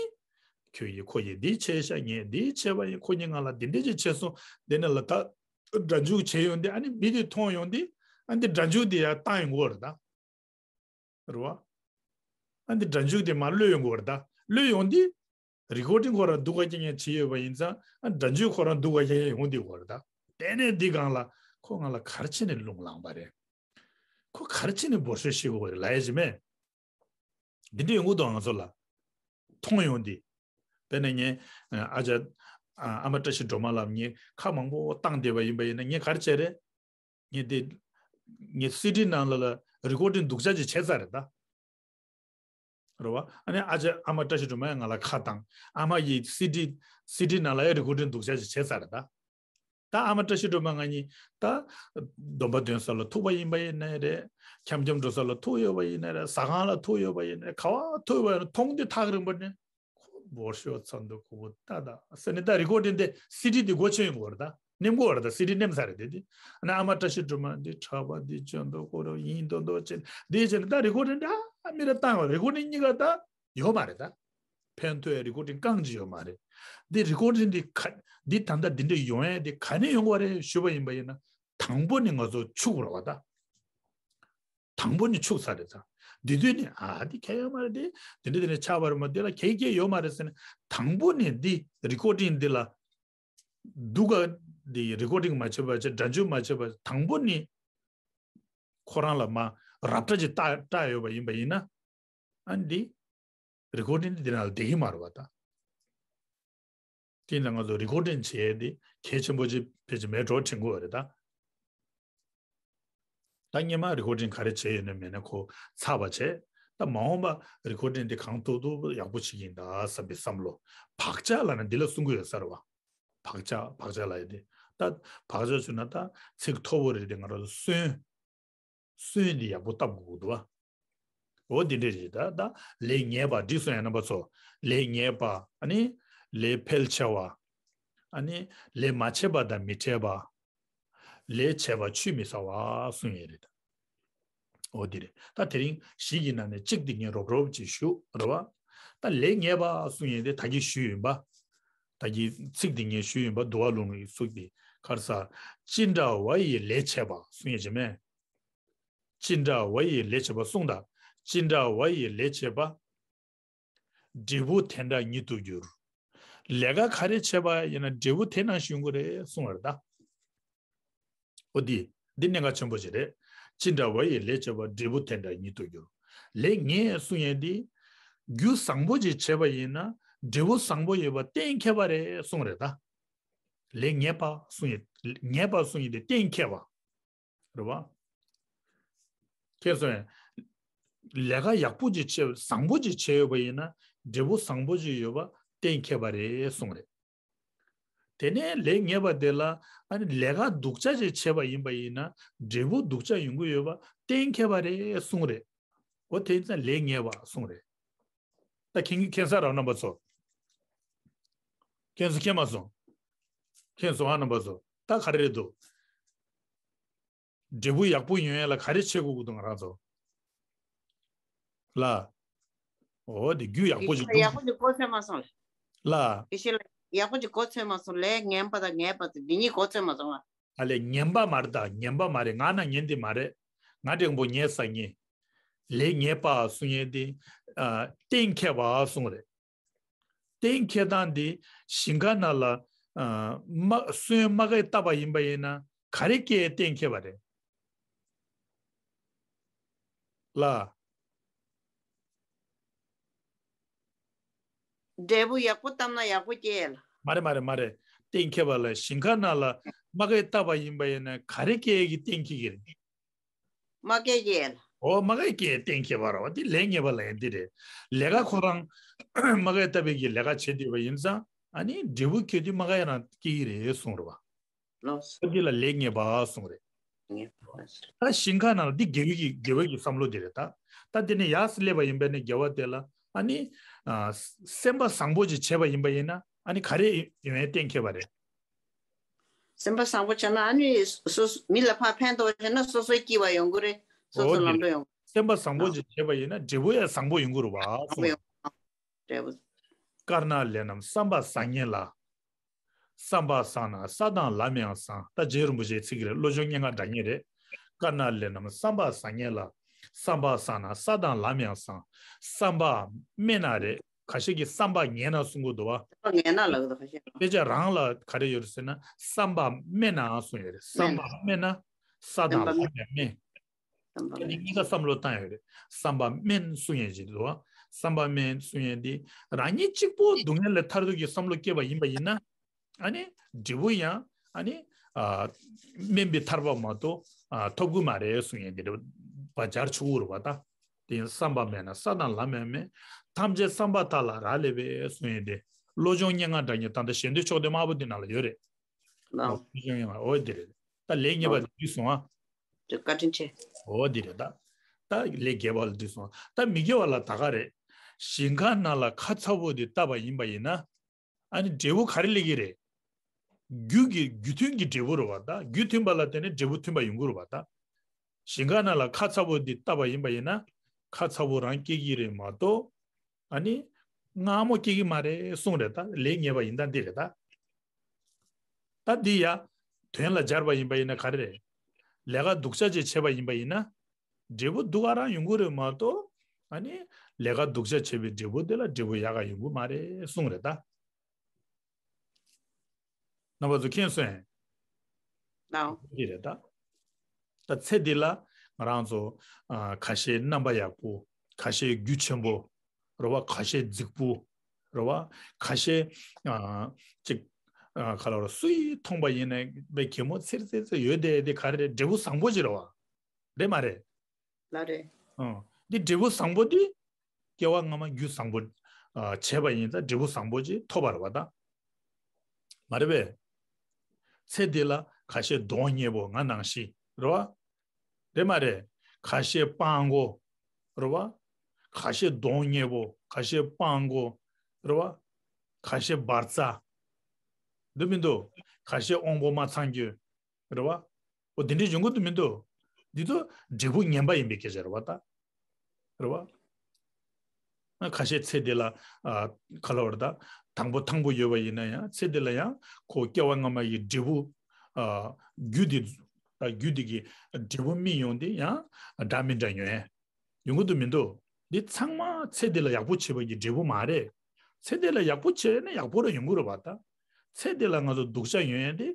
ཁྱོད་ཀྱིས་ཁོ་གིས་འདི་བྱས་ཤག་ངས་འདི་བྱས་པ་ཡིན། ཁོ་གཉིས་ང་ལ་འདི་འདྲ་ཅིག་བྱས་སོང་། འདི་ནང་ལ་ད་སྒྲ་འཇུག་བྱས་ཡོང་དུས། ཨ་ནི་མི་དེ་མཐོང་ཡོང་དུས། ཨ་འདི་སྒྲ་འཇུག་དེ་ཡར་བཏང་ཡོང་གི་རེད་ད། རེད་བ། ཨ་འདི་སྒྲ་འཇུག་དེ་མར་གློད་ཡོང་གི་རེད་ད། གློད་ཡོང་དུས། རི་ཀོར་ཌིང་ཁོ་རང་སྡུག་ག་རྐྱང་རྐྱང་བྱས་ཡོད་པ་ཡིན་ཙང་། ཨ་སྒྲ་འཇུག་ཁོ་རང་སྡུག་ག་རྐྱང་རྐྱང་ཡོང་དུས་གོ་རེད་ད། དེ་ནས་འདི་སྒང་ལ་ཁོ་ང་ལ་ག་རེ་བྱས་ནས་རླུང་ལངས་པ་རེད། ཁོ་ག་རེ་བྱས་ནས་འབོར་ཤོག་བཤད་དགོས་རེད་ལབ་ཡ་ཅིག་མེད། འདི་འདྲ་ཡོང་གི་འདུག་ང་ཚོ་ལ། མཐོང་ཡོང་དུས། དཔེར་ན་ངས་ཨ་ཅག་ཨ་མ་བཀྲ་ཤིས་སྒྲོལ་མ་ལགས་ངས་ཁ་མང་པོ་བཏང་བསྡད་པ་ཡིན་པ་ཡིན་ན། ངས་ག་རེ་བྱས་རེད། ངས་དེ་ངས་སི་ཌི་ནང་ལ་ལ་རི་ཀོར་ཌིང་སྡུག་ཅག་ཅིག་བྱས་ཚར་རེད་ད། རེད་བ། ཨ་ནི་ཨ་ཅག་ཨ་མ་བཀྲ་ཤིས་སྒྲོལ་མ་ཡང་ང་ལ་ཁ་བཏང་། ཨ་མ་ཡིས་སི་ཌི་སི་ཌི་ནང་ལ་ཡང་རི་ཀོར་ཌིང་སྡུག་ཅག་ཅིག་བྱས་ཚར་རེད་ད། ད་ཨ་མ་བཀྲ་ཤིས་སྒྲོལ་མ་ང་གཉིས་ད་སྡོམ་པ་འདོན་ས་ལ་ཐུག་པ་ཡིན་པ་ཡིན་ནའི་རེད། འཁྱམ་འཁྱམ་འགྲོ་ས་ལ་ཐུག་ཡོད་པ་ཡིན་ནའི་རེད། ཟ་ཁང་ལ་ཐུག་ཡོད་པ་ཡིན་ནའི་རེད། ག་པར་ཐུག་ཡོད་པ་ཡིན་ན་མཐོང་དུས་ཐག་རིང་པོ་ནས། ཁོ་འབོར་ཤོག་ཚ་འདུག་ཁོ་བོ་ད་ད་ཟེར་ནས། ད་རི་ཀོར་ཌིང་དེ་སི་ཌི་དེ་སྒོ་ཕྱེ་ཡོང་གི་རེད་ད། མནན་གྱི་རེད་ད། སི་ཌི་མནན་ཚར་རེད་དེ་དེ། ཨ་ནི་ཨ་མ་བཀྲ་ཤིས་སྒྲོལ་མ་འདི་གྲྭ་པ་འདི་སྐྱོན་འདུག་ཁོ་རང་ཡིན་མདོག་མདོག་བྱས་འདི་བྱས་ནས། ད་རི་ཀོར་ཌིང་འདྲ་མི་འདྲ་བཏང་བ། རི་ཀོར་ཌིང་གཉིས་ཀ་ད་ཡོད་མ་རེད་ད། ཕན་ཐོགས་རི་ཀོར་ཌིང་རྐང་གཅིག་ཡོད་མ་རེད། འདི་རི་ཀོར་ཌིང་འདི་ག་འདི་ད་ལྟ་འདི་འདྲ་ཡོང་ཡས་འདི་ག་ནས་ཡོང་གི་རེད་ཞུས་པ་ཡིན་པ་ཡིན་ན། དང་པོ་ནས་ང་ཚོ་འཕྱུགས་པ་རེད་བ་ད། དང་པོ་ནས་འཕྱུགས་ཚར་རེད་ད། འདི་དུས་ནས་ཨ་འདི་གལ་ཡོད་མ་རེད་དེ། འདི་འདྲ་འདི་འདྲ་ཆགས་པ་རེད་མ། འདི་ལ་གལ་གལ་ཡོད་མ་རེད་ཟེར་ནས། དང་པོ་ནས་འདི་རི་ཀོར་ཌིང་འདི་ལ་སྡུག་ག་འདི་རི་ཀོར་ཌིང་མ་བྱས་པ་བྱས། སྒྲ་འཇུག་མ་བྱས་པ། དང་པོ་ནས་ཁོ་རང་ལ་མར་རབ་ཏྲ་ཅིག་བཏགས་བཏགས་ཡོད་པ་ཡིན་པ་ཡིན་ན། ཨ་འདི་རི་ཀོར་ཌིང་འདི་འདི་ནང་ལ་བསྡད་ཀྱི་མ་རེད་བ་ད། དེ་ཡིན་ཙང་ང་ཚོ་རི་ཀོར་ཌིང་བྱེད་ཡས་དེ་གལ་ཆེན་པོ་ཅིག་ཕལ་ཆེར་མེད་འགྲོ་དྲན་གྱི་ཡོད་རེད་ད། ད་སྔོན་མ་རི་ཀོར་ཌིང་ག་རེ་བྱས་ཡོད་ན་མེད་ན་ཁོ་ཚར་བ་བྱས། ད་མ་འོངས་པ་རི་ཀོར་ཌིང་དེ་གང་ཐུབ་ཐུབ་ཡག་པོ་བྱེད་ཀྱི་ཡིན་ད་བསམ་པའི་བསམ་བློ། བག་ཆགས་ལབ་ན་འདི་ལ་གསུང་གི་ཡོད་ས་རེད་བ། བག་ཆགས། བག་ཆགས་ལབ་ཡས་དེ། ད་བག་ཆགས་ཞུ་ན་ད་ཚིག་མཐོ་པོ་རེད་དེ། ང་རང་ཚོ་སུན། སུན་འདི་ཡག་པོ་བཏབ་དགོས་ཀྱི་འདུག་བ། འོ་འདི་འདྲ་རེད་ད། ད་ལས་ངེས་པ་འགྲིག་སོང་ཡ། རྣམ་པ་ཚོ། ལས་ངེས་པ། ཨ་ནི་ལས་འཕེལ་ཆེ་བ། ཨ་ནི་ལས་མ་བྱས་པ་དང་མི་འཕྲད་པ། ལས་བྱས་པ་ཆུད་མི་ཟ་བ་གསུང་ཡས་རེད་ད། འོ་འདི་རེད། ད་དེ་རིང་བཞི་གི་ནང་ནས་གཅིག་འདི་ངས་རོབ་རོབ་ཅིག་ཞུ་རེད་བ། ད་ལས་ངེས་པ་གསུང་ཡས་དེ་ད་གིན་ཞུས་ཡིན་པ། ད་གིན་ཚིག་འདི་ངས་ཞུས་ཡིན་པ། འདུལ་བ་ལུང་གི་གསུང་འདི་ག་རེ་ཟེར། ཅི་འདྲ་བ་ཡི་ལས་བྱས་པ་གསུང་ཡས་ཅིག་མེད། ཅི་འདྲ་བ་ཡི་ལས་བྱས་པ་གསུངས་དང་། ཅི་འདྲ་བ་ཡི་ལས་བྱས་པ། འབྲས་བུ་དེ་འདྲ་ཉིད་དུ་འགྱུར། ལས་ཀ་ག་རེ་བྱས་པ་ཡིན་ན་འབྲས་བུ་དེ་ནང་བཞིན་གྱི་རེད་གསུངས་པ་རེད་ད། འོ་འདི། འདི་གནད་འགག་ཆེན་པོ་ཞིག་རེད། ཅི་འདྲ་བ་ཡི་ལས་བྱས་པ། འབྲས་བུ་དེ་འདྲ་ཉིད་དུ་འགྱུར། ལས་ངེས་གསུང་ཡས་འདི། རྒྱུ་བཟང་པོ་ཅིག་བྱས་པ་ཡིན་ན་འབྲས་བུ་བཟང་པོ་ཡོད་པ་གཏན་འཁེལ་བ་རེད་གསུངས་རེད་ད། ལས་ངེས་པ་གསུང་ཡས། ངེས་པ་གསུང་ཡས་འདི་གཏན་འཁེལ་བ། རེད་བ། ཁྱེད་ཚོས་ལས་ཀ་ཡག་པོ་ཅིག་བྱས་བཟང་པོ་ཅིག་བྱས་ཡོད་པ་ཡིན་ན་འབྲས་བུ་བཟང་པོ་ཅིག་ཡོད་པ་གཏན་འཁེལ་བ་རེད་གསུངས་རེད། དེ་ནས་ལས་ཉེས་པ་དེ་ལ་ཨ་ནི་ལས་ཀ་སྡུག་ཅག་ཅིག་བྱས་པ་ཡིན་པ་ཡིན་ན་འབྲས་བུ་སྡུག་ཅག་ཡོང་གི་ཡོད་པ་གཏན་འཁེལ་བ་རེད་གསུངས་རེད། འོ་དེ་ཡིན་ཙང་ལས་ཉེས་པ་གསུངས་རེད། ད་ཁྱེད་ཀྱིས་མཁྱེན་ས་རེད་རྣམ་པ་ཚོ། ཁྱེད་ཚོས་མཁྱེན་མ་སོང་། མཁྱེན་སོང་ཨ་རྣམ་པ་ཚོ། ད་ག་རེ་རེད་འདུག་འབྲས་བུ་ཡག་པོ་ཡོང་ཡ་ལ་ག་རེ་བྱེད་དགོས་ཀྱི་འདུག་ང་རང་ཚོ་ལ། འོ་དེ་རྒྱུ་ཡག་པོ་ཞིག་ཡག་པོ་ཞིག་གོ་ཚོད་མ་སོང་། ལ། ཡེ་ཤེས་ལགས་ཡག་པོ་ཞིག་གོ་ཚོད་མ་སོང་། ལས་ངན་པ་དང་ངན་པ་དེ་འདི་གཉིས་གོ་ཚོད་མ་སོང་ལ། ཨ་ལས་ངན་པ་མ་རེད། ད་ངན་པ་མ་རེད། ང་ན་ངན་དེ་མ་རེད། ང་འདྲེན་པོ་ངན་ས་ངན། ལས་ཉེས་པ་གསུང་ཡས་དེ་གཏན་འཁེལ་བ་གསུང་རེད། གཏན་འཁེལ་སྟངས་འདི་ཞིང་ཁ་ནང་ལ་ཨ་མ་སོན་མ་གིས་བཏབ་པ་ཡིན་པ་ཡིན་ན་ག་རེ་སྐྱེ་གཏན་འཁེལ་བ་རེད། ལ། འབྲས་བུ་ཡག་པོ་བཏབ་ན་ཡག་པོ་སྐྱེ་ལ། མ་རེད་མ་རེད་མ་རེད། གཏན་འཁེལ་བ་ལ་ཞིང་ཁ་ནང་ལ་མ་གིས་བཏབ་པ་ཡིན་པ་ཡིན་ན་ག་རེ་སྐྱེ་གི་གཏན་འཁེལ་གི་རེད། མ་སྐྱེ་གི་ལ། འོ་མ་གིས་སྐྱེ་གཏན་འཁེལ་བ་རེད་བ། འདི་ལས་ཉེས་པ་ལ་ཡིན་འདི་རེད། ལས་ཀ་ཁོ་རང་མ་གིས་བཏབ་པའི་གི་ལས་ཀ་བྱེད་འདོད་པ་ཡིན་ཙང་ཨ་ནི་འབྲས་བུ་ཁྱོད་དུས་མ་གིས་རང་སྐྱེ་གི་རེད་གསུངས་རེད་བ། ལགས་སོ། འདི་ལ་ལས་ཉེས་པ་གསུངས་རེད། ངེས་པ་ཟེར། ད་ཞིང་ཁ་ནང་ལ་འདི་དགེ་བའི་གི་དགེ་བའི་གི་བསམ་བློ་འདི་རེད་ད། ད་འདི་ནས་ཡར་སླེབས་པ་ཡིན་པ་ནི་དགེ་བ་དེ་ལ་ཨ་ནི་ཨ་སེམས་པ་བཟང་པོ་ཅིག་བྱས་པ་ཡིན་པ་ཡིན་ན་ཨ་ནི་ག་རེ་ཡོང་ཡས་གཏན་འཁེལ་བ་རེད། སེམས་པ་བཟང་པོ་བྱས་ན་ཨ་ནི་སོ་སོ་མི་ལ་ཕར་ཕན་ཐོགས་བྱས་ན་སོ་སོའི་སྐྱིད་པ་ཡོང་གི་རེད། སོ་སོ་འོ་དེ་ལམ་འགྲོ་ཡོང་གི་རེད། སེམས་པ་བཟང་པོ་ཅིག་བྱས་པ་ཡིན་ན་འབྲས་བུ་ཡང་བཟང་པོ་ཡོང་གི་རེད་བ་བཟང་པོ་གསུངས། ཡོང་འབྲས་བུ། དཀར་ནག་ལས་རྣམས་བསམ་པ་བཟང་ངན་ལ། བསམ་པ་བཟང་ན་ས་དང་ལམ་ཡང་བཟང་། ད་རྗེ་རིན་པོ་ཆེའི་ཚིག་རེད། བློ་སྦྱོང་སྙན་ངག་འདྲ་ཉིད་རེད། དཀར་ནག་ལས་རྣམས་བསམ་པ་བཟང་ངན་ལ། བསམ་པ་བཟང་ན་ས་དང་ལམ་ཡང་བཟང་། བསམ་པ་དམན་ན་རེད། ཁ་ཤས་ཀྱིས་བསམ་པ་ངན་ན་གསུང་གི་འདུག་བ། ངན་ན་ལབ་ཀྱི་འདུག་ཁ་ཤས་ཀྱིས། དཔེ་ཆ་རང་ལ་ག་རེ་ཡོད་རེད་ཟེར་ན་བསམ་པ་དམན་ནའང་གསུང་ཡོད་རེད། བསམ་པ་དམན་ན་ས་དང་ལམ་ཡང་དམན། བསམ་པ་དེ་ནི་གཉིས་ཀ་བསམ་བློ་བཏང་ཡོད་རེད། བསམ་པ་དམན་གསུང་ཡས་ཅིག་འདུག་བ། བསམ་པ་དམན་གསུང་ཡས་འདི་རང་ཉིད་གཅིག་པོ་སྡུག་བསྔལ་ལས་ཐར་འདོད་ཀྱི་བསམ་བློ་སྐྱེས་པ་ཡིན་པ་ཡིན་ན་ཨ་ནི་འབྲས་བུ་ཡང་ཨ་ནི་ཨ་དམན་པའི་ཐར་པ་མ་གཏོགས་ཨ་ཐོབ་ཀྱི་མ་རེད་གསུང་ཡས་འདི་རེད་བ། སྦྱར་ཆོག་གི་རེད་བ་ད། དེ་ཡང་བསམ་པ་དམན་ན་ས་དང་ལམ་ཡང་དམན། ཐམས་ཅད་བསམ་པ་དག་ལ་རག་ལས་པས་གསུང་ཡས་འདི་བློ་སྦྱོང་སྙན་ངག་འདྲ་ཉིད་ད་ལྟ་ཞལ་འདོན་ཕྱོགས་སྡེ་དམར་པོ་འདི་ནང་ལ་ཡོད་རེད། ལགས། ཨོ་དེ་རེད། ད་ལས་ཉེས་པ་ལགས། འདི་སོང་ཨ། བཀའ་དྲིན་ཆེ། ཨོ་དེ་རེད་ད། ད་ལས་དགེ་བ་ལ་འདི་སོང་། ད་མི་དགེ་བ་ལ་ད་ག་རེད། ཞིང་ཁ་ནང་ལ་ཁ་ཚ་པོ་འདི་བཏབ་པ་ཡིན་པ་ཡིན་ན། ཨ་ནི་འབྲས་བུ་ག་རེ་སླེབས་ཀྱི་རེད། རྒྱུ་གི་རྒྱུ་མཐུན་གྱི་འབྲས་བུ་རེད་བ་ད། རྒྱུ་མཐུན་པ་ལ་བརྟེན་ནས་འབྲས་བུ་མཐུན་པ་ཡོང་གི་རེད་བ་ད། ཞིང་ཁ་ནང་ལ་ཁ་ཚ་པོ་འདི་བཏབ་པ་ཡིན་པ་ཡིན་ན། ཁ་ཚ་པོ་རང་སྐྱེ་གི་རེད་མ་གཏོགས། ཨ་ནི། མངར་མོ་སྐྱེ་གི་མ་རེད་གསུངས་རེད་ད། ལས་ཉེས་པ་ཡིན་ད་འདི་རེད་ད། ད་འདི་ཡ། དོན་ལ་སྦྱར་བ་ཡིན་པ་ཡིན་ན་ག་རེ་རེད། ལས་ཀ་སྡུག་ཅག་ཅིག་བྱས་པ་ཡིན་པ་ཡིན་ན། འབྲས་བུ་སྡུག་ག་རང་ཡོང་གི་རེད་མ་གཏོགས། ཨ་ནི། ལས་ཀ་སྡུག་ཅག་བྱས་པའི་འབྲས་བུ་དེ་ལ་འབྲས་བུ་ཡག་ག་ཡོང་གི་མ་རེད་གསུངས་རེད་ད། རྣམ་པ་ཚོ་མཁྱེན་སོང་ངས། ལགས། འདི་རེད་ད། ད་ཚེ་འདི་ལ་ང་རང་ཚོ་ཨ་ཁ་ཤས་རྣམ་པ་ཡག་པོ། ཁ་ཤས་རྒྱུ་ཆེན་པོ། རེད་བ། ཁ་ཤས་རྫིག་པོ། རེད་བ། ཁ་ཤས་ཨ་ཅིག་ཨ་ག་ལ་བར་སུ་ཡིས་མཐོང་པ་ཡིན་ན་བའི་གད་མོ་ཚེར་ཚེར་ཚེར་ཡོད་དེ་དེ་ག་རེ་རེད། འབྲས་བུ་བཟང་པོ་ཅིག་རེད་བ། རེད་མ་རེད། ལགས་རེད། ཨང་། འདི་འབྲས་བུ་བཟང་པོ་འདི། སྐྱེ་བ་སྔ་མ་རྒྱུ་བཟང་པོ་ཨ་བྱས་པ་ཡིན་ཙང་འབྲས་བུ་བཟང་པོ་ཅིག་ཐོབ་པ་རེད་བ་ད། མ་རེད་པས། ཚེ་འདི་ལ་ཁ་ཤས་གདོང་མཉེས་པོ་ང་ནང་བཞིན་རེད་བ། རེད་མ་རེད། ཁ་ཤས་སྤྲང་པོ། རེད་བ། ཁ་ཤས་གདོང་མཉེས་པོ། ཁ་ཤས་སྤྲང་པོ། རེད་བ། ཁ་ཤས་འབར་རྩ། འདུག་མི་འདུག་ཁ་ཤས་དབང་པོ་མ་ཚང་རྒྱུ། རེད་བ། འོ་དེ་འདྲའི་འབྱུང་གི་འདུག་མི་འདུག་འདི་ཚོ་འབྲས་བུ་ངན་པ་ཡིན་པའི་སྐད་ཆ་རེད་བ་ད། རེད་བ། ཨ་ཁ་ཤས་ཚེ་འདི་ལ་ཨ་ག་ལ་བར་ད་དང་པོ་ཐང་པོ་ཡོད་པ་ཡིན་ན་ཡང་ཚེ་འདི་ལ་ཡང་ཁོ་སྐྱེ་བ་སྔ་མ་ཡི་འབྲས་བུ་ཨ་རྒྱུ་འདི་ཨ་རྒྱུ་འདི་གི་འབྲས་བུ་སྨིན་ཡོང་དེ་ཡང་འདྲ་མི་འདྲ་ཡོང་ཡ་ཡོང་གི་འདུག་མི་འདུག་འདི་ཚང་མ་ཚེ་འདི་ལ་ཡག་པོ་བྱས་པ་གི་འབྲས་བུ་མ་རེད། ཚེ་འདི་ལ་ཡག་པོ་བྱས་ན་ཡག་པོ་ར་ཡོང་གི་རེད་བ་ད། ཚེ་འདི་ལ་ང་ཚོ་སྡུག་ཅག་ཡོང་ཡ་དེ།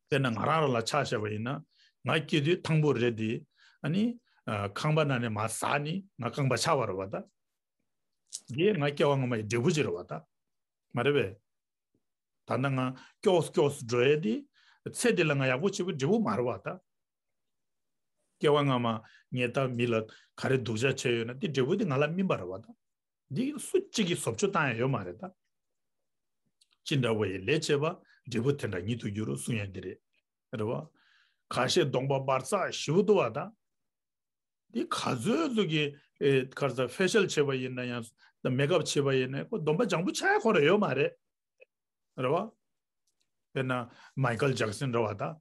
དཔེར་ན་ང་རང་རང་ལ་ཆ་བཞག་པ་ཡིན་ན། ང་སྐྱེ་དུས་ཐང་པོ་རེད་དེ། ཨ་ནི། ཨ་ཁང་པ་ནང་ནས་མར་ཟག་ནི་ང་རྐང་པ་ཆག་པ་རེད་བ་ད། དེ་ང་སྐྱེ་བ་སྔ་མ་ཡི་འབྲས་བུ་ཅིག་རེད་བ་ད། མ་རེད་པས། ད་ལྟ་ང་སྐྱོ་སྐྱོ་འགྲོ་ཡས་དེ། ཚེ་འདི་ལ་ང་ཡག་པོ་བྱེད་པའི་འབྲས་བུ་མ་རེད་བ་ད། སྐྱེ་བ་སྔ་མ་ངས་ད་མི་ལ་ག་རེ་སྡུག་ཅག་བྱས་ཡོད་ན་དེ་འབྲས་བུ་དེ་ང་ལ་སྨིན་པ་རེད་བ་ད། འདི་སུ་གཅིག་གིས་བཟོ་བཅོས་བཏང་ཡ་ཡོད་མ་རེད་ད། ཅི་འདྲ་བ་ཡི་ལས་བྱས་པ་འབྲས་བུ་དེ་འདྲ་ཉིད་དུ་འགྱུར་རོ་གསུང་ཡ་འདི་རེད། རེད་བ། ཁ་ཤས་གདོང་པ་འབར་ཚ་ཞེ་པོ་འདུག་བ་ད། འདི་ག་ཚོད་ཚོད་ཀྱི་ཨེ་ག་རེ་ཟ་ཕེ་ཤལ་བྱས་པ་ཡིན་ན་ཡང་མེ་ཀབ་བྱས་པ་ཡིན་ན་ཁོ་གདོང་པ་ལྗང་བུ་ཆགས་ཡ་ཁོ་ར་ཡོད་མ་རེད། རེད་བ། དཔེར་ན་མའི་ཀལ་ཇེག་སན་རེད་བ་ད།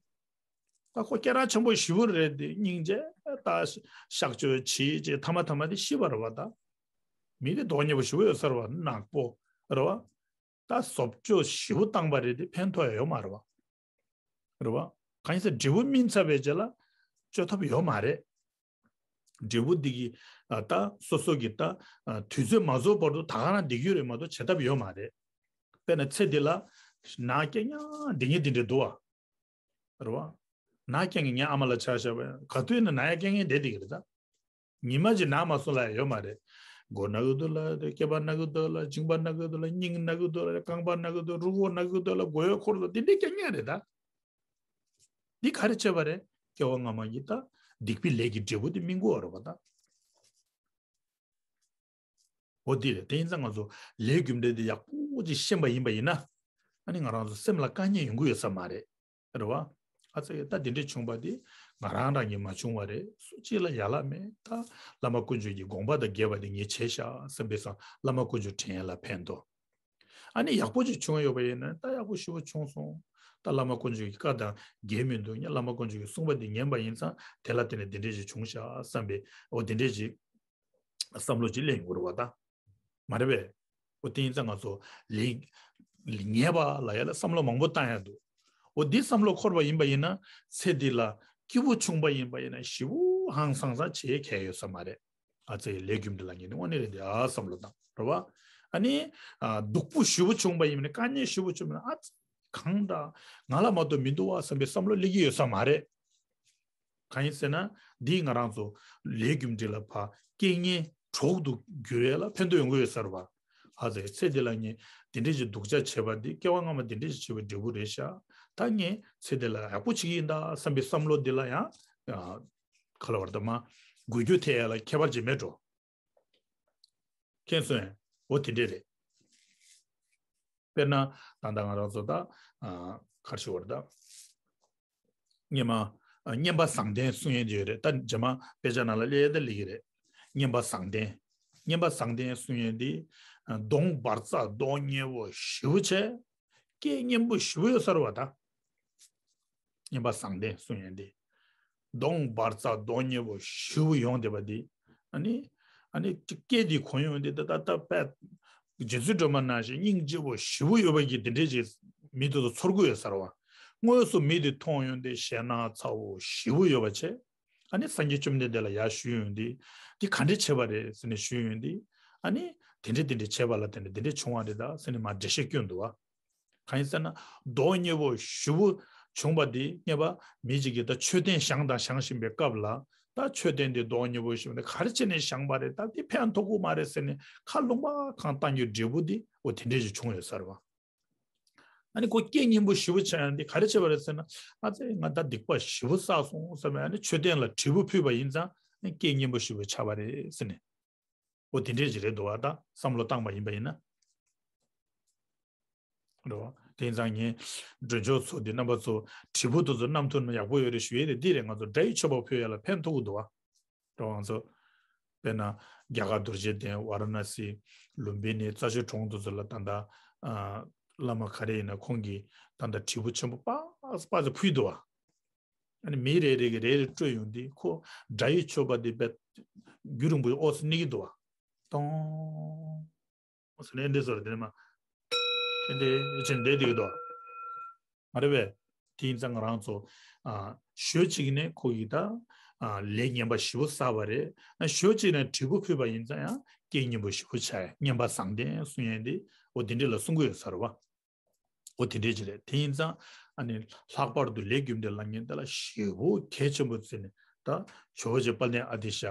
ད་ཁོ་སྐད་གྲགས་ཆེན་པོ་ཞེ་པོ་རེད་དེ། སྙིང་རྗེ་ད་གཤག་བཅོས་བྱེད་བྱེད་ཐ་མ་ཐ་མ་དེ་ཤི་བ་རེད་བ་ད། མི་དེ་མདོག་ཉེས་པོ་ཞེ་པོ་ཡོད་ས་རེད་བ། ནག་པོ་རེད་བ། ད་བཟོ་བཅོས་ཞེ་པོ་བཏང་པ་རེད་དེ་ཕན་ཐོགས་ཡ་ཡོད་མ་རེད་བ། རེད་བ། གང་ཡིན་ཟེར་འབྲས་བུ་སྨིན་ཚར་བའི་རྗེས་ལ་བཅོས་ཐབས་ཡོད་མ་རེད། འབྲས་བུ་འདི་གི་ཨ་ད་སོ་སོ་གི་ད་ཨ་དུས་ཚོད་མ་རྫོགས་བར་དུ་ད་ག་རང་བསྡད་རྒྱུ་རེད་མ་གཏོགས་བྱེད་ཐབས་ཡོད་མ་རེད། དཔེར་ན་ཚེ་འདི་ལ་ནག་སྐྱེ་ཉག་འདི་ངས་འདི་འདྲས་འདུག་བ། རེད་བ། ནག་སྐྱེ་ངས་ངའི་ཨ་མ་ལ་ཆ་བཞག་པ་ག་དུས་ནས་ནག་ཡ་སྐྱེ་ངས་བསྡད་བསྡད་ཀྱི་རེད་ད། ཉི་མ་གཅིག་ན་མ་སོང་ལ་ཡོད་མ་རེད། མགོ་ན་གི་འདུག་ལ་སྐེད་པ་ན་གི་འདུག་ལ་མཇིང་པ་ན་གི་འདུག་ལ་སྙིང་ན་གི་འདུག་ལ་རྐང་པ་ན་གི་འདུག་རུས་ཁོག་ན་གི་འདུག་ལ་མགོ་ཡོད་འཁོར་ལ་དེ་འདྲས་སྐྱེ་ངེས་རེད་ད། འདི་ག་རེ་བྱས་པ་རེད། སྐྱེ་བ་སྔ་མ་གི་ད་སྡིག་པའི་ལས་ཀྱི་འབྲས་བུ་དེ་སྨིན་དགོས་པ་རེད་པ་ད། འོ་འདི་རེད། དེ་ཡིན་ཙང་ང་ཚོ་ལས་རྒྱུ་འབྲས་དེ་ཡག་པོ་ཅིག་ཤེས་པ་ཡིན་པ་ཡིན་ན། ཨ་ནི་ང་རང་ཚོ་སེམས་ལ་དཀའ་ངལ་ཡོང་གི་ཡོད་ས་མ་རེད། རེད་བ། ཨ་ཙི་ད་དེ་འདྲས་བྱུང་བ་དེ་ང་རང་རང་གིས་མ་བྱུང་བ་རེད། སུ་གཅིག་ལ་ཡ་ལ་མེད། ད་བླ་མ་དཀོན་མཆོག་གི་དགོངས་པ་དང་འགལ་བ་དེ་ངས་བྱས་ཤག་བསམ་པའི་སང་བླ་མ་དཀོན་མཆོག་དྲན་ཡ་ལ་ཕན་ཐོགས། ཨ་ནི་ཡག་པོ་ཅིག་བྱུང་ཡོད་པ་ཡིན་ན་ད་ཡག་པོ་ཞེ་པོ་བྱུང་སོང་། ད་བླ་མ་དཀོན་མཆོག་གི་བཀའ་དང་འགལ་མི་འདུག་ཉ་བླ་མ་དཀོན་མཆོག་གི་གསུངས་པ་དེ་ཉན་པ་ཡིན་ཙང་དེ་ལ་བརྟེན་ནས་དེ་འདྲས་ཅིག་བྱུང་ཤག་བསམ་པའི་འོ་དེ་འདྲས་ཅིག་བསམ་བློ་ཅིག་སླེབས་ཡོང་གི་རེད་བ་ད། མ་རེད་པས། འོ་དེ་ཡིན་ཙང་ང་ཚོ་ལས་ཉེས་པ་ལ་ཡ་ལ་བསམ་བློ་མང་པོ་བཏང་ཡ་འདུག་འོ་འདི་བསམ་བློ་འཁོར་བ་ཡིན་པ་ཡིན་ན་ཚེ་འདི་ལ་སྐྱིད་པོ་བྱུང་པ་ཡིན་པ་ཡིན་ན་ཞེ་པོ་ཧང་སང་ས་བྱེད་ཁེལ་ཡོད་ས་མ་རེད། ཨ་ཙི་ལས་རྒྱུ་འབྲས་ལ་ངེས་ནས་དངོས་གནས་རེད་འདི་ཨ་བསམ་བློ་བཏང་རེད་བ། ཨ་ནི་ཨ་སྡུག་པོ་ཞེ་པོ་བྱུང་པ་ཡིན་ན་དཀའ་ངལ་ཞེ་པོ་བྱུང་པ་ཡིན་ན་ཨ་ཙི་གང་འདྲ་ང་ལ་མ་གཏོགས་མི་འདུག་བ་བསམ་པའི་བསམ་བློ་སླེབས་ཀྱི་ཡོད་ས་མ་རེད། གང་ཡིན་ཟེར་ན་འདིས་ང་རང་ཚོ་ལས་རྒྱུ་འབྲས་ལ་ཕར་རྐྱེན་ངན་གྲོགས་སུ་འགྱུར་ཡས་ལ་ཕན་ཐོགས་ཡོང་གི་ཡོད་ས་རེད་བ། ཨ་ཙི་ཚེ་འདི་ལ་ངས་འདི་འདྲས་ཀྱི་སྡུག་ཅག་བྱས་པ་འདི་སྐྱེ་བ་སྔ་མ་འདི་འདྲས་ཀྱི་བྱས་པའི་འབྲས་བུ་རེད་ཤག་ད་ངས་ཚེ་འདི་ལ་ཡག་པོ་བྱེད་ཀྱི་ཡིན་ད་བསམ་པའི་བསམ་བློ་འདི་ལ་ཡང་ཨ་ག་ལ་བར་དུ་མ་འགུལ་སྐྱོད་ཐེབས་ཡས་ལ་ཁྱད་པར་ཅིག་མེད་འགྲོ། མཁྱེན་སོང་ངས། འོ་དེ་འདྲས་རེད། དཔེར་ན་ད་ལྟ་ང་རང་ཚོ་ད་ཨ་ག་རེ་ཞུ་བར་ད། སྔོན་མ་ཨ་སྔོན་པ་བཟང་ལྡན་གསུང་ཡས་ཅིག་ཡོད་རེད། ད་རྗེས་མ་དཔེ་ཆ་ནང་ལ་སླེབས་ཡས་ད་སླེབས་ཀྱི་རེད། སྔོན་པ་བཟང་ལྡན། སྔོན་པ་བཟང་ལྡན་གསུང་ཡས་འདི་ཨ་གདོང་འབར་ཚ་མདོག་ཉེས་པོ་ཞེ་པོ་བྱས། སྐད་སྙན་པོ་ཞེ་པོ་ཡོད་ས་རེད་བ་ད། སྔོན་པ་བཟང་ལྡན་གསུང་ཡས་འདི། གདོང་འབར་ཚ་མདོག་ཉེས་པོ་ཞེ་པོ་ཡོང་བསྡད་པ་འདི། ཨ་ནི། ཨ་ནི་སྐད་འདི་གོ་ཡོང་འདི་ད་ད་ད་པད། རྗེ་བཙུན་སྒྲོལ་མ་ནང་བཞིན་སྙིང་རྗེ་པོ་ཞེ་པོ་ཡོད་པ་གི་འདི་འདྲས་ཅིག་མི་དེ་ཚོ་ཚོར་གི་ཡོད་ས་རེད་བ། དངོས་སུ་མི་དེ་མཐོང་ཡོང་འདི་ཞེད་སྣང་ཚ་པོ་ཞེ་པོ་ཡོད་པ་བྱས། ཨ་ནི་སངས་རྒྱས་བཅོམ་ལྡན་འདས་ལ་ཡར་ཞུས་ཡོང་འདི། འདི་ག་འདྲས་བྱས་པ་རེད་ཟེར་ནས་ཞུས་ཡོང་འདི། ཨ་ནི། དེ་འདྲས་དེ་འདྲས་བྱས་པ་ལ་བརྟེན་ནས་དེ་འདྲས་བྱུང་བ་རེད་ད་ཟེར་ནས་མར་འགྲེལ་བཤད་སྐྱོན་འདུག་བ། གང་ཡིན་ཟེར་ན། མདོག་ཉེས་པོ་ཞེ་པོ་བྱུང་བ་དེ་སྔོན་པ་མི་གཅིག་གིས་ད་མཆོད་རྟེན་བཞེངས་དང་བཞེངས་བཞིན་པའི་སྐབས་ལ་ད་མཆོད་རྟེན་དེ་མདོག་ཉེས་པོ་ཞེ་པོ་འདི་ག་རེ་བྱས་ནས་བཞེངས་པ་རེད། ད་འདི་ཕན་ཐོགས་ཀྱི་མ་རེད་ཟེར་ནས་ཁ་ལུང་པ་གང་བཏང་རྒྱུའི་འབྲས་བུ་འདི་འོ་དེ་འདྲས་ཞིག་བྱུང་ཡོད་ས་རེད་བ། ཨ་ནི་ཁོ་སྐད་སྙན་པོ་ཞེ་པོ་བྱས་ཡང་འདི་ག་རེ་བྱས་པ་རེད་ཟེར་ན། ཨ་ཙི་ང་ད་སྡིག་པ་ཞེ་པོ་བསགས་སོང་བསམ་ཡང་ནི་མཆོད་རྟེན་ལ་དྲིལ་བུ་ཕུལ་བ་ཡིན་ཙང་སྐད་སྙན་པོ་ཞེ་པོ་ཆགས་པ་རེད་ཟེར་ནས། འོ་དེ་འདྲས་ཞིག་རེད་འདུག་བ་ད་བསམ་བློ་བཏང་བ་ཡིན་པ་ཡིན་ན། རེད་བ། དེ་ཡིན་ཙང་ངས་མགྲོན་ཆོས་ཚོ་འདི་རྣམ་པ་ཚོ་དྲིལ་བུ་དེ་ཚོ་བསྣམས་ཐུབ་ན་ཡག་པོ་ཡོད་རེད་ཞུ་ཡས་དེ་འདི་རེད། ང་ཚོ་དགྲ་ཡི་མཆོད་པ་ཕུལ་ཡ་ལ་ཕན་ཐོགས་ཀྱི་འདུག་བ། རེད་བ། ང་ཚོ་དཔེར་ན་རྒྱ་གར་རྡོ་རྗེ་གདན་ཝཱ་ར་ཎ་སི་ལུམ་བི་ནི་རྩྭ་མཆོག་གྲོང་དེ་ཚོ་ལ་ད་ལྟ་ཨ་བླ་མ་ག་རེ་ཡིན་ན་ཁོང་གིས་ད་ལྟ་དྲིལ་བུ་ཆེན་པོ་པ་པ་ཚོ་ཕུལ་འདུག་བ། ཨ་ནི་མི་རེ་རེ་གི་རེ་རེ་སྤྲོད་ཡོང་དུས་ཁོ་དགྲ་ཡི་མཆོད་པ་དེ་དཔེ་རྒྱུན་རིང་པོ་ཨོ་སི་གནས་ཀྱི་འདུག་བ། ཏོང་ཟེར་ནས་འདི་ཟེར་དེ་ནས་མ་དེ་འདྲའི་ཆེན་འདྲེ་དེ་གི་འདུག་བ། མ་རེད་པས། དེ་ཡིན་ཙང་ང་རང་ཚོ་ཨ་ཞོལ་གཅིག་ནས་ཁོ་ཡི་ད་ཨ་ལས་ངན་པ་ཞེ་པོ་བསགས་པ་རེད། ཨ་ཞོལ་གཅིག་ནས་དྲིལ་བུ་ཕུལ་བ་ཡིན་ཙང་ཡང་སྐད་སྙན་པོ་ཞེ་པོ་ཆགས་ཡ་སྙན་པ་བཟང་ལྡན་གསུང་ཡས་འདི་འོ་དེ་འདྲས་ལ་གསུང་གི་ཡོད་ས་རེད་བ། འོ་དེ་འདྲས་ཅིག་རེད། དེ་ཡིན་ཙང་ཨ་ནི་ལྷག་པར་དུ་ལས་རྒྱུ་འབྲས་ལ་ངན་དེ་ལ་ཞེ་པོ་གལ་ཆེན་པོ་བརྩིས་ནས་ད་ཇོ་བོ་རྗེ་དཔལ་ལྡན་ཨ་ཏི་ཤ་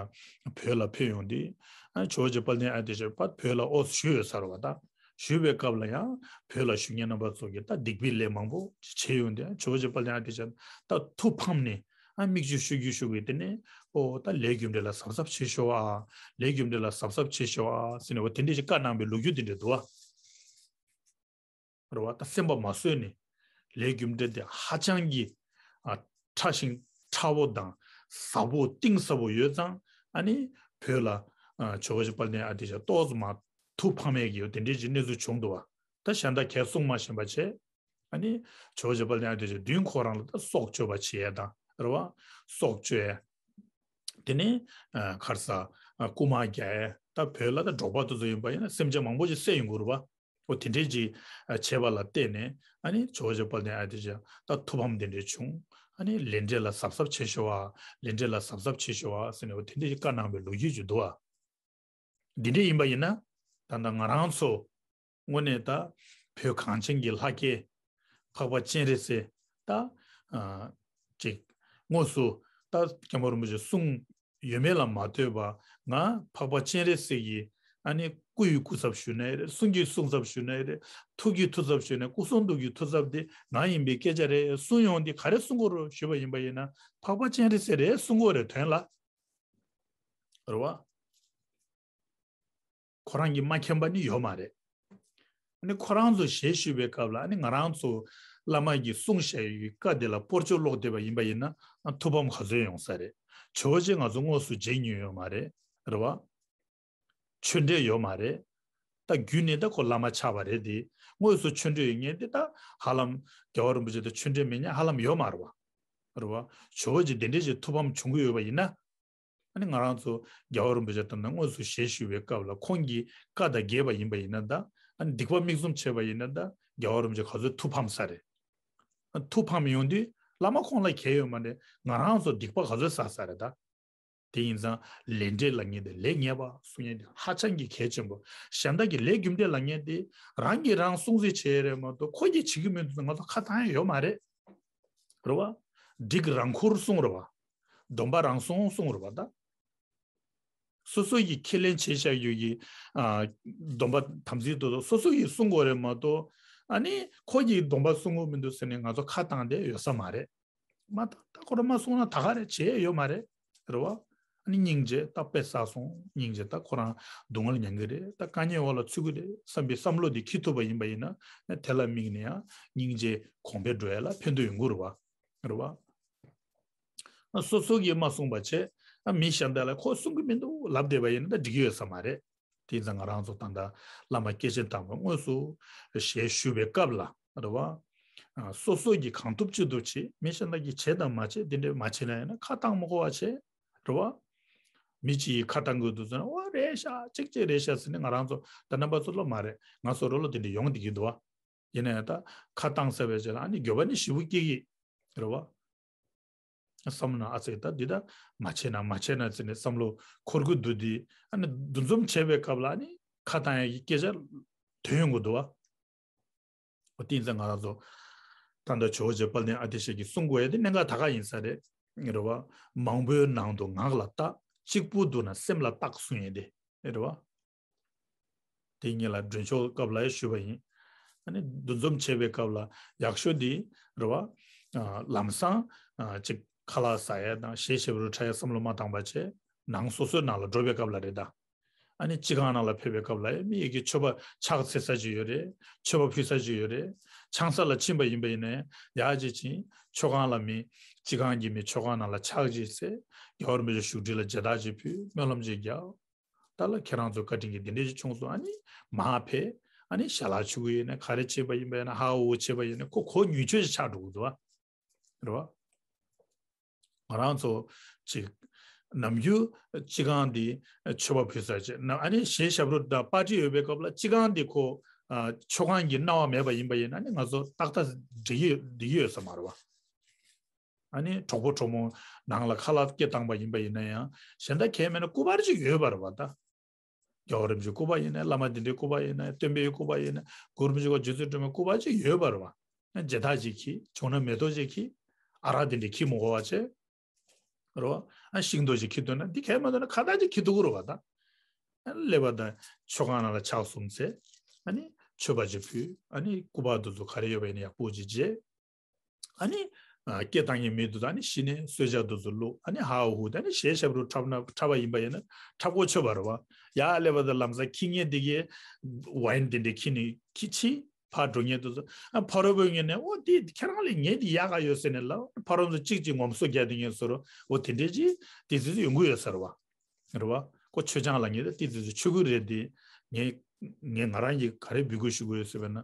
བོད་ལ་ཕེབས་ཡོང་དུས་ཨ་ཇོ་བོ་རྗེ་དཔལ་ལྡན་ཨ་ཏི་ཤ་ཕར་བོད་ལ་ཨོ་བཞུགས་ཡོད་ས་རེད་བ། ད་བཞུགས་པའི་སྐབས་ལ་ཡང་བོད་ལ་བཞུགས་མཁན་རྣམ་པ་ཚོ་གིས་ད་སྡིག་པའི་ལས་མང་པོ་བྱས་ཡོང་དུས་ཇོ་བོ་རྗེ་དཔལ་ལྡན་ཨ་ཏི་ཤ་ད་ཐུགས་ཕམ་ནས་ ཨ་མིག་ཆུ་ཤུགས་ཀྱིས་ཤུགས་ཀྱིས་དེ་ནས་ཨོ་ད་ལས་རྒྱུ་འབྲས་ལ་གཟབ་གཟབ་བྱེད་ཤོག་ཨ། ལས་རྒྱུ་འབྲས་ལ་གཟབ་གཟབ་བྱེད་ཤོག་ཨ་ཟེར་ནས་འོ་དེ་འདྲས་ཞིག་བཀའ་གནང་བའི་ལོ་རྒྱུས་དེ་འདྲས་འདུག་ཨ། རེད་བ། ད་སེམས་པ་མ་བཟོད་ནས་ལས་རྒྱུ་འབྲས་དེ་ཧ་ཅང་གི་ཨ་ཕྲ་ཞིང་ཕྲ་བོ་དང་ཟབ་པོ་གཏིང་ཟབ་པོ་ཡོད་ཙང་ཨ་ནི་བོད་ལ་ཨ་ཇོ་བོ་རྗེ་དཔལ་ལྡན་ཨ་ཏི་ཤ་ཏོག་ཙམ་མ་ཐུགས་ཕམ་ཡས་ཀྱི་ཡོད་དེ་འདྲས་ཀྱི་གནས་ཚུལ་བྱུང་འདུག་བ། ད་གཞན་དག་གས་གསུང་མ་ཤེས་པ་བྱས། ཨ་ནི་ཇོ་བོ་རྗེ་དཔལ་ལྡན་ཨ་ཏི་ཤ་མདུན་ཁོ་རང་ལ་ད་སྲོག་གཅོད་པ་བྱེད་ཡས་དང་རེད་བ། སྲོག་གཅོད་ཡས། དེ་ནས་ཨ་ག་རེ་ཟ། ཨ་རྐུ་མ་རྒྱག་ཡས། ད་བོད་ལ་ད་འབྲོག་པ་དེ་ཚོ་ཡིན་པ་ཡིན་ན་སེམས་ཅན་མང་པོ་ཞིག་བསད་ཡོང་གི་རེད་བ། འོ་དེ་འདྲས་ཀྱི་ཨ་བྱས་པ་ལ་བརྟེན་ནས་ཨ་ནི་ཇོ་བོ་རྗེ་དཔལ་ལྡན་ཨ་ཏི་ཤ་ད་ཐུགས་ཕམ་དེ་འདྲས་བྱུང་། ཨ་ནི་ལས་འབྲས་ལ་གཟབ་གཟབ་བྱེད་ཤོག་ཨ། ལས་འབྲས་ལ་གཟབ་གཟབ་བྱེད་ཤོག་ཨ་ཟེར་ནས་འོ་དེ་འདྲས་ཀྱི་བཀའ་གནང་བའི་ལོ་རྒྱུས་ཅིག་འདུག་ཨ། འདི་འདྲས་ཡིན་པ་ཡིན་ན་ད་ལྟ་ང་རང་ཚོ་དངོས་གནས་ད་བོད་གངས་ཅན་གྱི་ལྷ་སྐལ་འཕགས་པ་སྤྱན་རས་གཟིགས་ད་ཨ་ཅིག་དངོས་སུ་ད་སྐྱབས་མགོན་རིན་པོ་ཆེ་གསུང་ཡོད་མེད་ལ་མ་ལྟོས་པ། ང་འཕགས་པ་སྤྱན་རས་གཟིགས་ཀྱི་ཨ་ནི་སྐུ་ཡི་སྐུ་ཚབ་ཞུས་ནའི་རེད། གསུང་གི་གསུང་ཚབ་ཞུས་ནའི་རེད། ཐུགས་ཀྱི་ཐུགས་ཚབ་ཞུས་ནའི་སྐུ་གསུང་ཐུགས་ཀྱི་ཐུགས་ཚབ་དེ་ང་ཡིན་པའི་སྐད་ཆ་རེད། གསུང་ཡོང་དེ་ག་རེ་གསུང་དགོས་རེད་ཞུས་པ་ཡིན་པ་ཡིན་ན་འཕགས་པ་སྤྱན་རས་གཟིགས་རེད་གསུང་དགོས་རེད་དོན་ལ། རེད་བ། ཁོ་རང་གིས་མ་མཁྱེན་པ་ནི་ཡོད་མ་རེད། ཨ་ནི་ཁོ་རང་ཚོ་ཞལ་བཞུགས་པའི་སྐབས་ལ་ཨ་ནི་ང་རང་ཚོ་བླ་མ་གིས་གསུངས་བཞག་ཡོད་ཀྱི་བཀའ་དེ་ལ་སྤོར་ཆོག་ལོག་བསྡད་པ་ཡིན་པ་ཡིན་ན་ཨ་ཐུགས་ཕམ་ག་ཚོད་ཡོང་ས་རེད། ཇོ་བོ་རྗེ་ང་ཚོ་དངོས་སུ་མཇལ་མྱོང་ཡོད་མ་རེད། རེད་བ། ཆོས་འབྲེལ་ཡོད་མ་རེད། ད་རྒྱུད་ནས་ད་ཁོ་བླ་མ་ཆགས་པ་རེད་དེ། དངོས་སུ་ཆོས་འབྲེལ་ཡོད་མཁན་དེ་ད་ཧ་ལམ་རྒྱལ་བ་རིན་པོ་ཆེ་དང་ཆོས་འབྲེལ་མེད་མཁན་ཧ་ལམ་ཡོད་མ་རེད་བ། རེད་བ། ཇོ་བོ་རྗེ་དེ་འདྲས་ཞིག་ཐུགས་ཕམ་བྱུང་གི་ཡོད་པ་ཡིན་ན། ཨ་ནི་ང་རང་ཚོ་རྒྱལ་བ་རིན་པོ་ཆེ་དང་དངོས་སུ་ཞལ་བཞུགས་པའི་སྐབས་ལ་ཁོང་གིས་བཀའ་དང་འགལ་བ་ཡིན་པ་ཡིན་ན་ད། ཨ་ནི་སྡིག་པ་མིག་བཙུམ་བྱས་པ་ཡིན་ན་ད་རྒྱལ་བ་རིན་པོ་ཆེ་ག་ཚོད་ཐུགས་ཕམ་ས་རེད། ཨ་ཐུགས་ཕམ་ཡོང་དུས་བླ་མ་ཁོང་ལ་གལ་ཡོད་མ་རེད། ང་རང་ཚོ་སྡིག་པ་ག་ཚོད་བསགས་ས་རེད་ད། དེ་ཡིན་ཙང་ལས་འབྲས་ལབ་མཁན་དེ་ལས་ངེས་པ་གསུང་མཁན་དེ་ཧ་ཅང་གི་གལ་ཆེན་པོ། གཞན་དག་གི་ལས་རྒྱུ་འབྲས་ལབ་མཁན་དེ་རང་གིས་རང་སྲུང་བརྩི་བྱེད་རེད་མ་གཏོགས་ཁོ་གིས་བྱེད་ཀྱི་མི་འདུག་ང་ཚོ་ཁ་བཏང་ཡ་ཡོད་མ་རེད། རེད་བ། འགྲིག་རང་འཁུར་གསུང་རེད་བ། སྡོམ་པ་རང་སྲུང་གསུང་རེད་བ་ད། སོ་སོ་ཡིས་ཁས་ལེན་བྱས་བཞག་རྒྱུ་ཡི་ཨ་སྡོམ་པ་དམ་ཚིག་ཏུ་སོ་སོ་ཡིས་སྲུང་དགོས་རེད་མ་གཏོགས་ཨ་ནི་ཁོ་གིས་སྡོམ་པ་སྲུང་གི་མི་འདུག་ཟེར་ནས་ང་ཚོ་ཁ་བཏང་བསྡད་ཡོད་ས་མ་རེད། མ་ད་ད་ཁོ་རང་མ་སྲུང་ན་ད་ག་རེ་བྱས་ཡོད་མ་རེད། རེད་བ། ཨ་ནི་སྙིང་རྗེ་ད་དཔེ་བསགས་སོང་། སྙིང་རྗེ་ད་ཁོ་རང་སྡུག་བསྔལ་མྱང་གི་རེད། ད་དཀའ་ངལ་འོག་ལ་ཚུད་ཀྱི་རེད་བསམ་པའི་བསམ་བློ་དེ་འཁྱེར་ཐུབ་པ་ཡིན་པ་ཡིན་ན་དེ་ལ་དམིགས་ནས་ཡང་སྙིང་རྗེ་གོང་འཕེལ་འགྲོ་ཡ་ལ་ཕན་ཐོགས་ཡོང་གི་རེད་བ། རེད་བ། ཨ་སོ་སོ་གིས་མ་གསུངས་པ་བྱས། ཨ་མི་གཞན་དག་ལ་ཁོ་གསུང་གི་མི་འདུག་ལབ་བསྡད་པ་ཡིན་ན་ད་འགྲིག་གི་ཡོད་ས་མ་རེད། དེ་ཙང་ང་རང་ཚོ་ད་ལྟ་བླ་མ་སྐྱེས་ཆེན་དམ་པ་དངོས་སུ་ཞལ་བཞུགས་པའི་སྐབས་ལ་རེད་བ། ཨ་སོ་སོ་གིས་གང་ཐུབ་ཅི་ཐུབ་བྱེད། མི་གཞན་དག་གིས་བྱེད་དང་མ་བྱེད་དེ་འདྲས་མ་བྱེད་ན་ཡང་ན་ཁ་བཏང་མ་དགོས་པ་བྱེད། རེད་བ། མི་གཅིག་གིས་ཁ་བཏང་དགོས་འདུག་ཟེར་ན་འོ་རེད་ཤག་གཅིག་གཅིག་རེད་ཤག་ཟེར་ནས་ང་རང་ཚོ་ད་རྣམ་པ་ཚོ་ལོ་མ་རེད། ང་ཚོ་རོ་ལོ་དེ་འདྲས་ཡོང་བསྡད་ཀྱི་འདུག་བ། ཡིན་ན་ཡང་ད་ཁ་བཏང་ཚར་བའི་རྗེས་ལ་ཨ་ནི་འགྱོད་པ་ནི་ཞེ་པོ་སྐྱེ་གི་རེད་བ། བསམ་ན་ཨ་ཙི་ད་འདི་ད་མ་བྱས་ན་མ་བྱས་ན་ཟེར་ནས་བསམ་བློ་འཁོར་གི་འདུག་དེ། ཨ་ནི་འདུ་འཛོམས་བྱས་པའི་སྐབས་ལ་ཨ་ནི་ཁ་བཏང་ཡ་གི་སྐད་ཆ་ཐོན་ཡོང་གི་འདུག་བ། འོ་དེ་ཡིན་ཙང་ང་རང་ཚོ་ད་ལྟ་ཇོ་བོ་རྗེ་དཔལ་ལྡན་ཨ་ཏི་ཤ་གིས་གསུང་དགོས་ཡ་དེ་གནད་འགག་ད་ག་ཡིན་ས་རེད། རེད་བ། མང་པོའི་ནང་དུ་ངག་ལ་བཏགས། གཅིག་པུ་འདུག་ན་སེམས་ལ་བཏགས་གསུང་ཡ་དེ་རེད་བ། དེ་ཉིད་ལ་མགྲོན་ཤོག་སྐབས་ལ་ཡང་ཞུས་པ་ཡིན། ཨ་ནི་འདུ་འཛོམས་བྱེད་པའི་སྐབས་ལ་ཡག་ཤོས་འདི་རེད་བ། ཨ་ལམ་སང་ཨ་ཅིག་ཁ་ལག་ཟ་ཡས་དང་གཞས་ཞབས་བྲོ་འཁྲབ་ཡས་བསམ་བློ་མ་བཏང་པ་བྱས། ནང་སོ་སོའི་ནང་ལ་འགྲོ་བའི་སྐབས་ལ་རེད་ད། ཨ་ནི་སྤྱི་ཁང་ནང་ལ་ཕེབས་པའི་སྐབས་ལ་ཡང་མི་ཡི་གི་མཆོད་པ་ཕྱག་འཚལ་ས་ཅིག་ཡོད་རེད། མཆོད་པ་ཕུལ་ས་ཅིག་ཡོད་རེད། ཆང་ས་ལ་ཕྱིན་པ་ཡིན་པ་ཡིན་ནའི་ཡག་ཅིག་ཕྱིན། མཆོད་ཁང་ལ་མི་སྤྱི་ཁང་གི་མི་མཆོད་ཁང་ནང་ལ་ཕྱག་ཅིག་འཚལ། རྒྱལ་བ་རིན་པོ་ཆེ་བཞུགས་ཁྲི་ལ་མཇལ་དར་ཅིག་ཕུལ། སྨོན་ལམ་ཅིག་རྒྱག་ད་ལ་ཁྱེད་རང་ཚོ་བཀའ་དྲིན་གྱིས་འདི་འདྲས་ཅིག་བྱུང་སོང་། ཨ་ནི་མར་ཕེབས། ཨ་ནི་ཞལ་ལག་མཆོད་ཀྱི་ཡོད་ན་ག་རེ་བྱས་པ་ཡིན་པ་ཡིན་ན་ཧ་འུ་འུ་བྱས་པ་ཡིན་ན་ཁོ་གོ་ཉུང་ཤོས་ཤིག་ཆགས་འགྲོ་གི་འདུག་བ། རེད་བ། ང་རང་ཚོ་ཅིག་ནམ་རྒྱུན་སྤྱི་ཁང་འདི་མཆོད་པ་ཕུལ་ས་ཅིག་ན་ཨ་ནི་གཞས་ཞབས་བྲོ་དང་པར་ཊི་ཡོད་པའི་སྐབས་ལ་སྤྱི་ཁང་འདི་ཁོ་ཨ་མཆོད་ཁང་གི་སྣང་བ་མེད་པ་ཡིན་པ་ཡིན་ན་ཨ་ནི་ང་ཚོ་ཏག་ཏག་འགྲིག་གི་འགྲིག་གི་ཡོད་ས་མ་རེད་བ། ཨ་ནི་གྲོགས་པོ་གྲོགས་མོ་ནང་ལ་ཁ་ལག་སྐད་བཏང་པ་ཡིན་པ་ཡིན་ན་ཡང་གཞན་དག་གས་མེད་ན་སྐུ་པར་ཅིག་ཡོད་པ་རེད་བ་ད། རྒྱལ་བ་རིན་པོ་ཆེའི་སྐུ་པར་ཡིན་ན་བླ་མ་དེ་འདྲའི་སྐུ་པར་ཡིན་ན་སྟོན་པའི་སྐུ་པར་ཡིན་ན་གུ་རུ་རིན་པོ་ཆེ་ཁོ་རྗེ་བཙུན་སྒྲོལ་མའི་སྐུ་པར་ཅིག་ཡོད་པ་རེད་བ། མཇལ་དར་ཅིག་འཁྱེར། བྱུང་ན་མེ་ཏོག་ཅིག་འཁྱེར། ཨ་རག་དེ་འདྲ་འཁྱེར་མི་དགོས་པ་བྱས། རེད་བ། ཤིང་ཏོག་ཅིག་འཁྱེར་འདུག་ན་འདི་གས་མ་འདུག་ན་ཁ་བཏགས་ཅིག་འཁྱེར་འདུག་གི་རེད་བ་ད། སླེབས་པ་དང་མཆོད་ཁང་ནང་ལ་ཕྱག་གསུམ་འཚལ། ཨ་ནི་མཆོད་པ་ཅིག་ཕུལ། ཨ་ནི་སྐུ་པར་དེ་ཚོ་ག་རེ་ཡོད་པ་ཡིན་ན་ཡག་པོ་ཅིག་མཇལ། ཨ་ནི་ ཨ་སྐད་བཏང་མཁན་མི་འདུག་ད་ནི་གཞི་ནས་གསོལ་ཇ་དེ་ཚོ་བླུགས། ཨ་ནི་ཧ་ཧུ་ད་ནི་ཞལ་ཞབས་བྲོ་འཁྲབ་ན་འཁྲབ་པ་ཡིན་པ་ཡིན་ན་འཁྲབ་གོ་ཆོད་པ་རེད་བ། ཡར་སླེབས་པ་དང་ལམ་སང་ཁྱི་ངན་འདི་གས་ཝའིན་དེ་འདྲས་ཁྱེར་ནས་ཁྱི་ཕྱི་ཕར་འགྲོ་མཁན་དེ་ཚོ། ཨ་ཕ་རོལ་པོའི་ངོས་ནས་ཨོ་དེ་ཁྱེད་རང་ལས་ངས་དེ་ཡག་ག་ཡོད་ཟེར་ནས་ལབ། ཕ་རོལ་ཚོ་གཅིག་གཅིག་ངོམ་སོ་རྒྱག་དེ་ངས་ཟེར་རོ། ཨོ་དེ་འདྲས་ཅིག་དེ་ཚོ་ཡོང་གི་ཡོད་ས་རེད་བ། རེད་བ། ཁོ་མཆོད་ཆང་ལ་ངས་ད་ཏི་ཙི་ཙི་མཆོད་ཀྱི་རེད་དེ། ངས་ངས་ང་རང་གིས་ག་རེ་འབོད་སྐུལ་ཞུ་དགོས་ཡོད་ཟེར་བས་ན།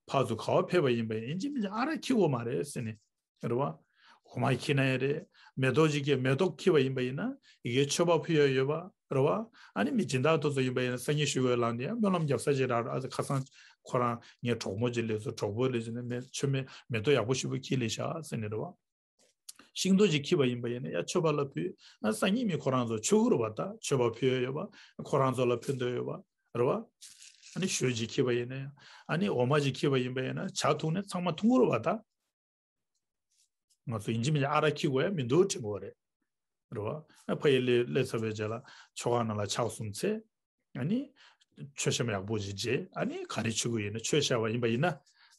ཕར་ཚུར་ག་བ་ཕེབས་པ་ཡིན་པ་ཡིན་ཅི་མིན་ཅི་ཨ་རག་འཁྱེར་དགོས་མ་རེད་ཟེར་ནས། རེད་བ། འོ་མ་འཁྱེར་ན་ཡང་རེད། མེ་ཏོག་ཅིག་གིས་མེ་ཏོག་འཁྱེར་བ་ཡིན་པ་ཡིན་ན་ཡི་གེ་མཆོད་པ་ཕུལ་ཡ་ཡོད་པ་རེད་བ། ཨ་ནི་མི་སྦྱིན་བདག་དེ་ཚོ་ཡིན་པ་ཡིན་ན་སང་ཉིན་ཞུ་དགོས་ལངས་ནས་སྨོན་ལམ་རྒྱབ་ས་ཅིག་རག་ར། ཨ་ཙི་ཁ་སང་ཁོ་རང་ངའི་གྲོགས་མོ་ཅིག་སླེབས་སོང་། གྲོགས་པོ་སླེབས་སོང་ནས་མེ་མཆོད་མེ་མེ་ཏོག་ཡག་པོ་ཞིག་པོ་འཁྱེར་སླེབས་ཤག་ཟེར་ནས་རེད་བ། ཤིང་ཏོག་ཅིག་འཁྱེར་བ་ཡིན་པ་ཡིན་ན་ཡ་མཆོད་པ་ལ་ཕུལ། ཨ་སང་ཉིན་མི་ཁོ་རང་ཚོ་མཆོད་ཀྱི་རེད་བ། ད་མཆོད་པ་ཕུལ་ཡ་ཡོད་པ། ཁོ་རང་ཚོ་ལ་ཕུལ་འདོད་ཡོད་པ་རེད་བ། ཨ་ནི་ཞོ་ཅིག་འཁྱེར་བ་ཡིན་ན་ཡང་། ཨ་ནི་འོ་མ་ཅིག་འཁྱེར་བ་ཡིན་པ་ཡིན་ན་ཇ་འཐུང་ནས་ཚང་མ་འཐུང་གི་རེད་བ་ད། ང་ཚོ་ཡིན་གཅིག་མིན་གཅིག་ཨ་རག་འཁྱེར་དགོས་ཡ་མི་འདུག་དྲན་གྱི་ཡོད་རེད། རེད་བ། ཨ་ཕ་ཡུལ་སླེབས་སླེབས་ཚར་བའི་རྗེས་ལ་མཆོད་ཁང་ནང་ལ་ཕྱག་གསུམ་འཚལ། ཨ་ནི་མཆོད་བཤམས་ཡག་པོ་ཅིག་བྱས། ཨ་ནི་ག་རེ་མཆོད་ཀྱི་ཡོད་ན་མཆོད་བཞག་པ་ཡིན་པ་ཡིན་ན།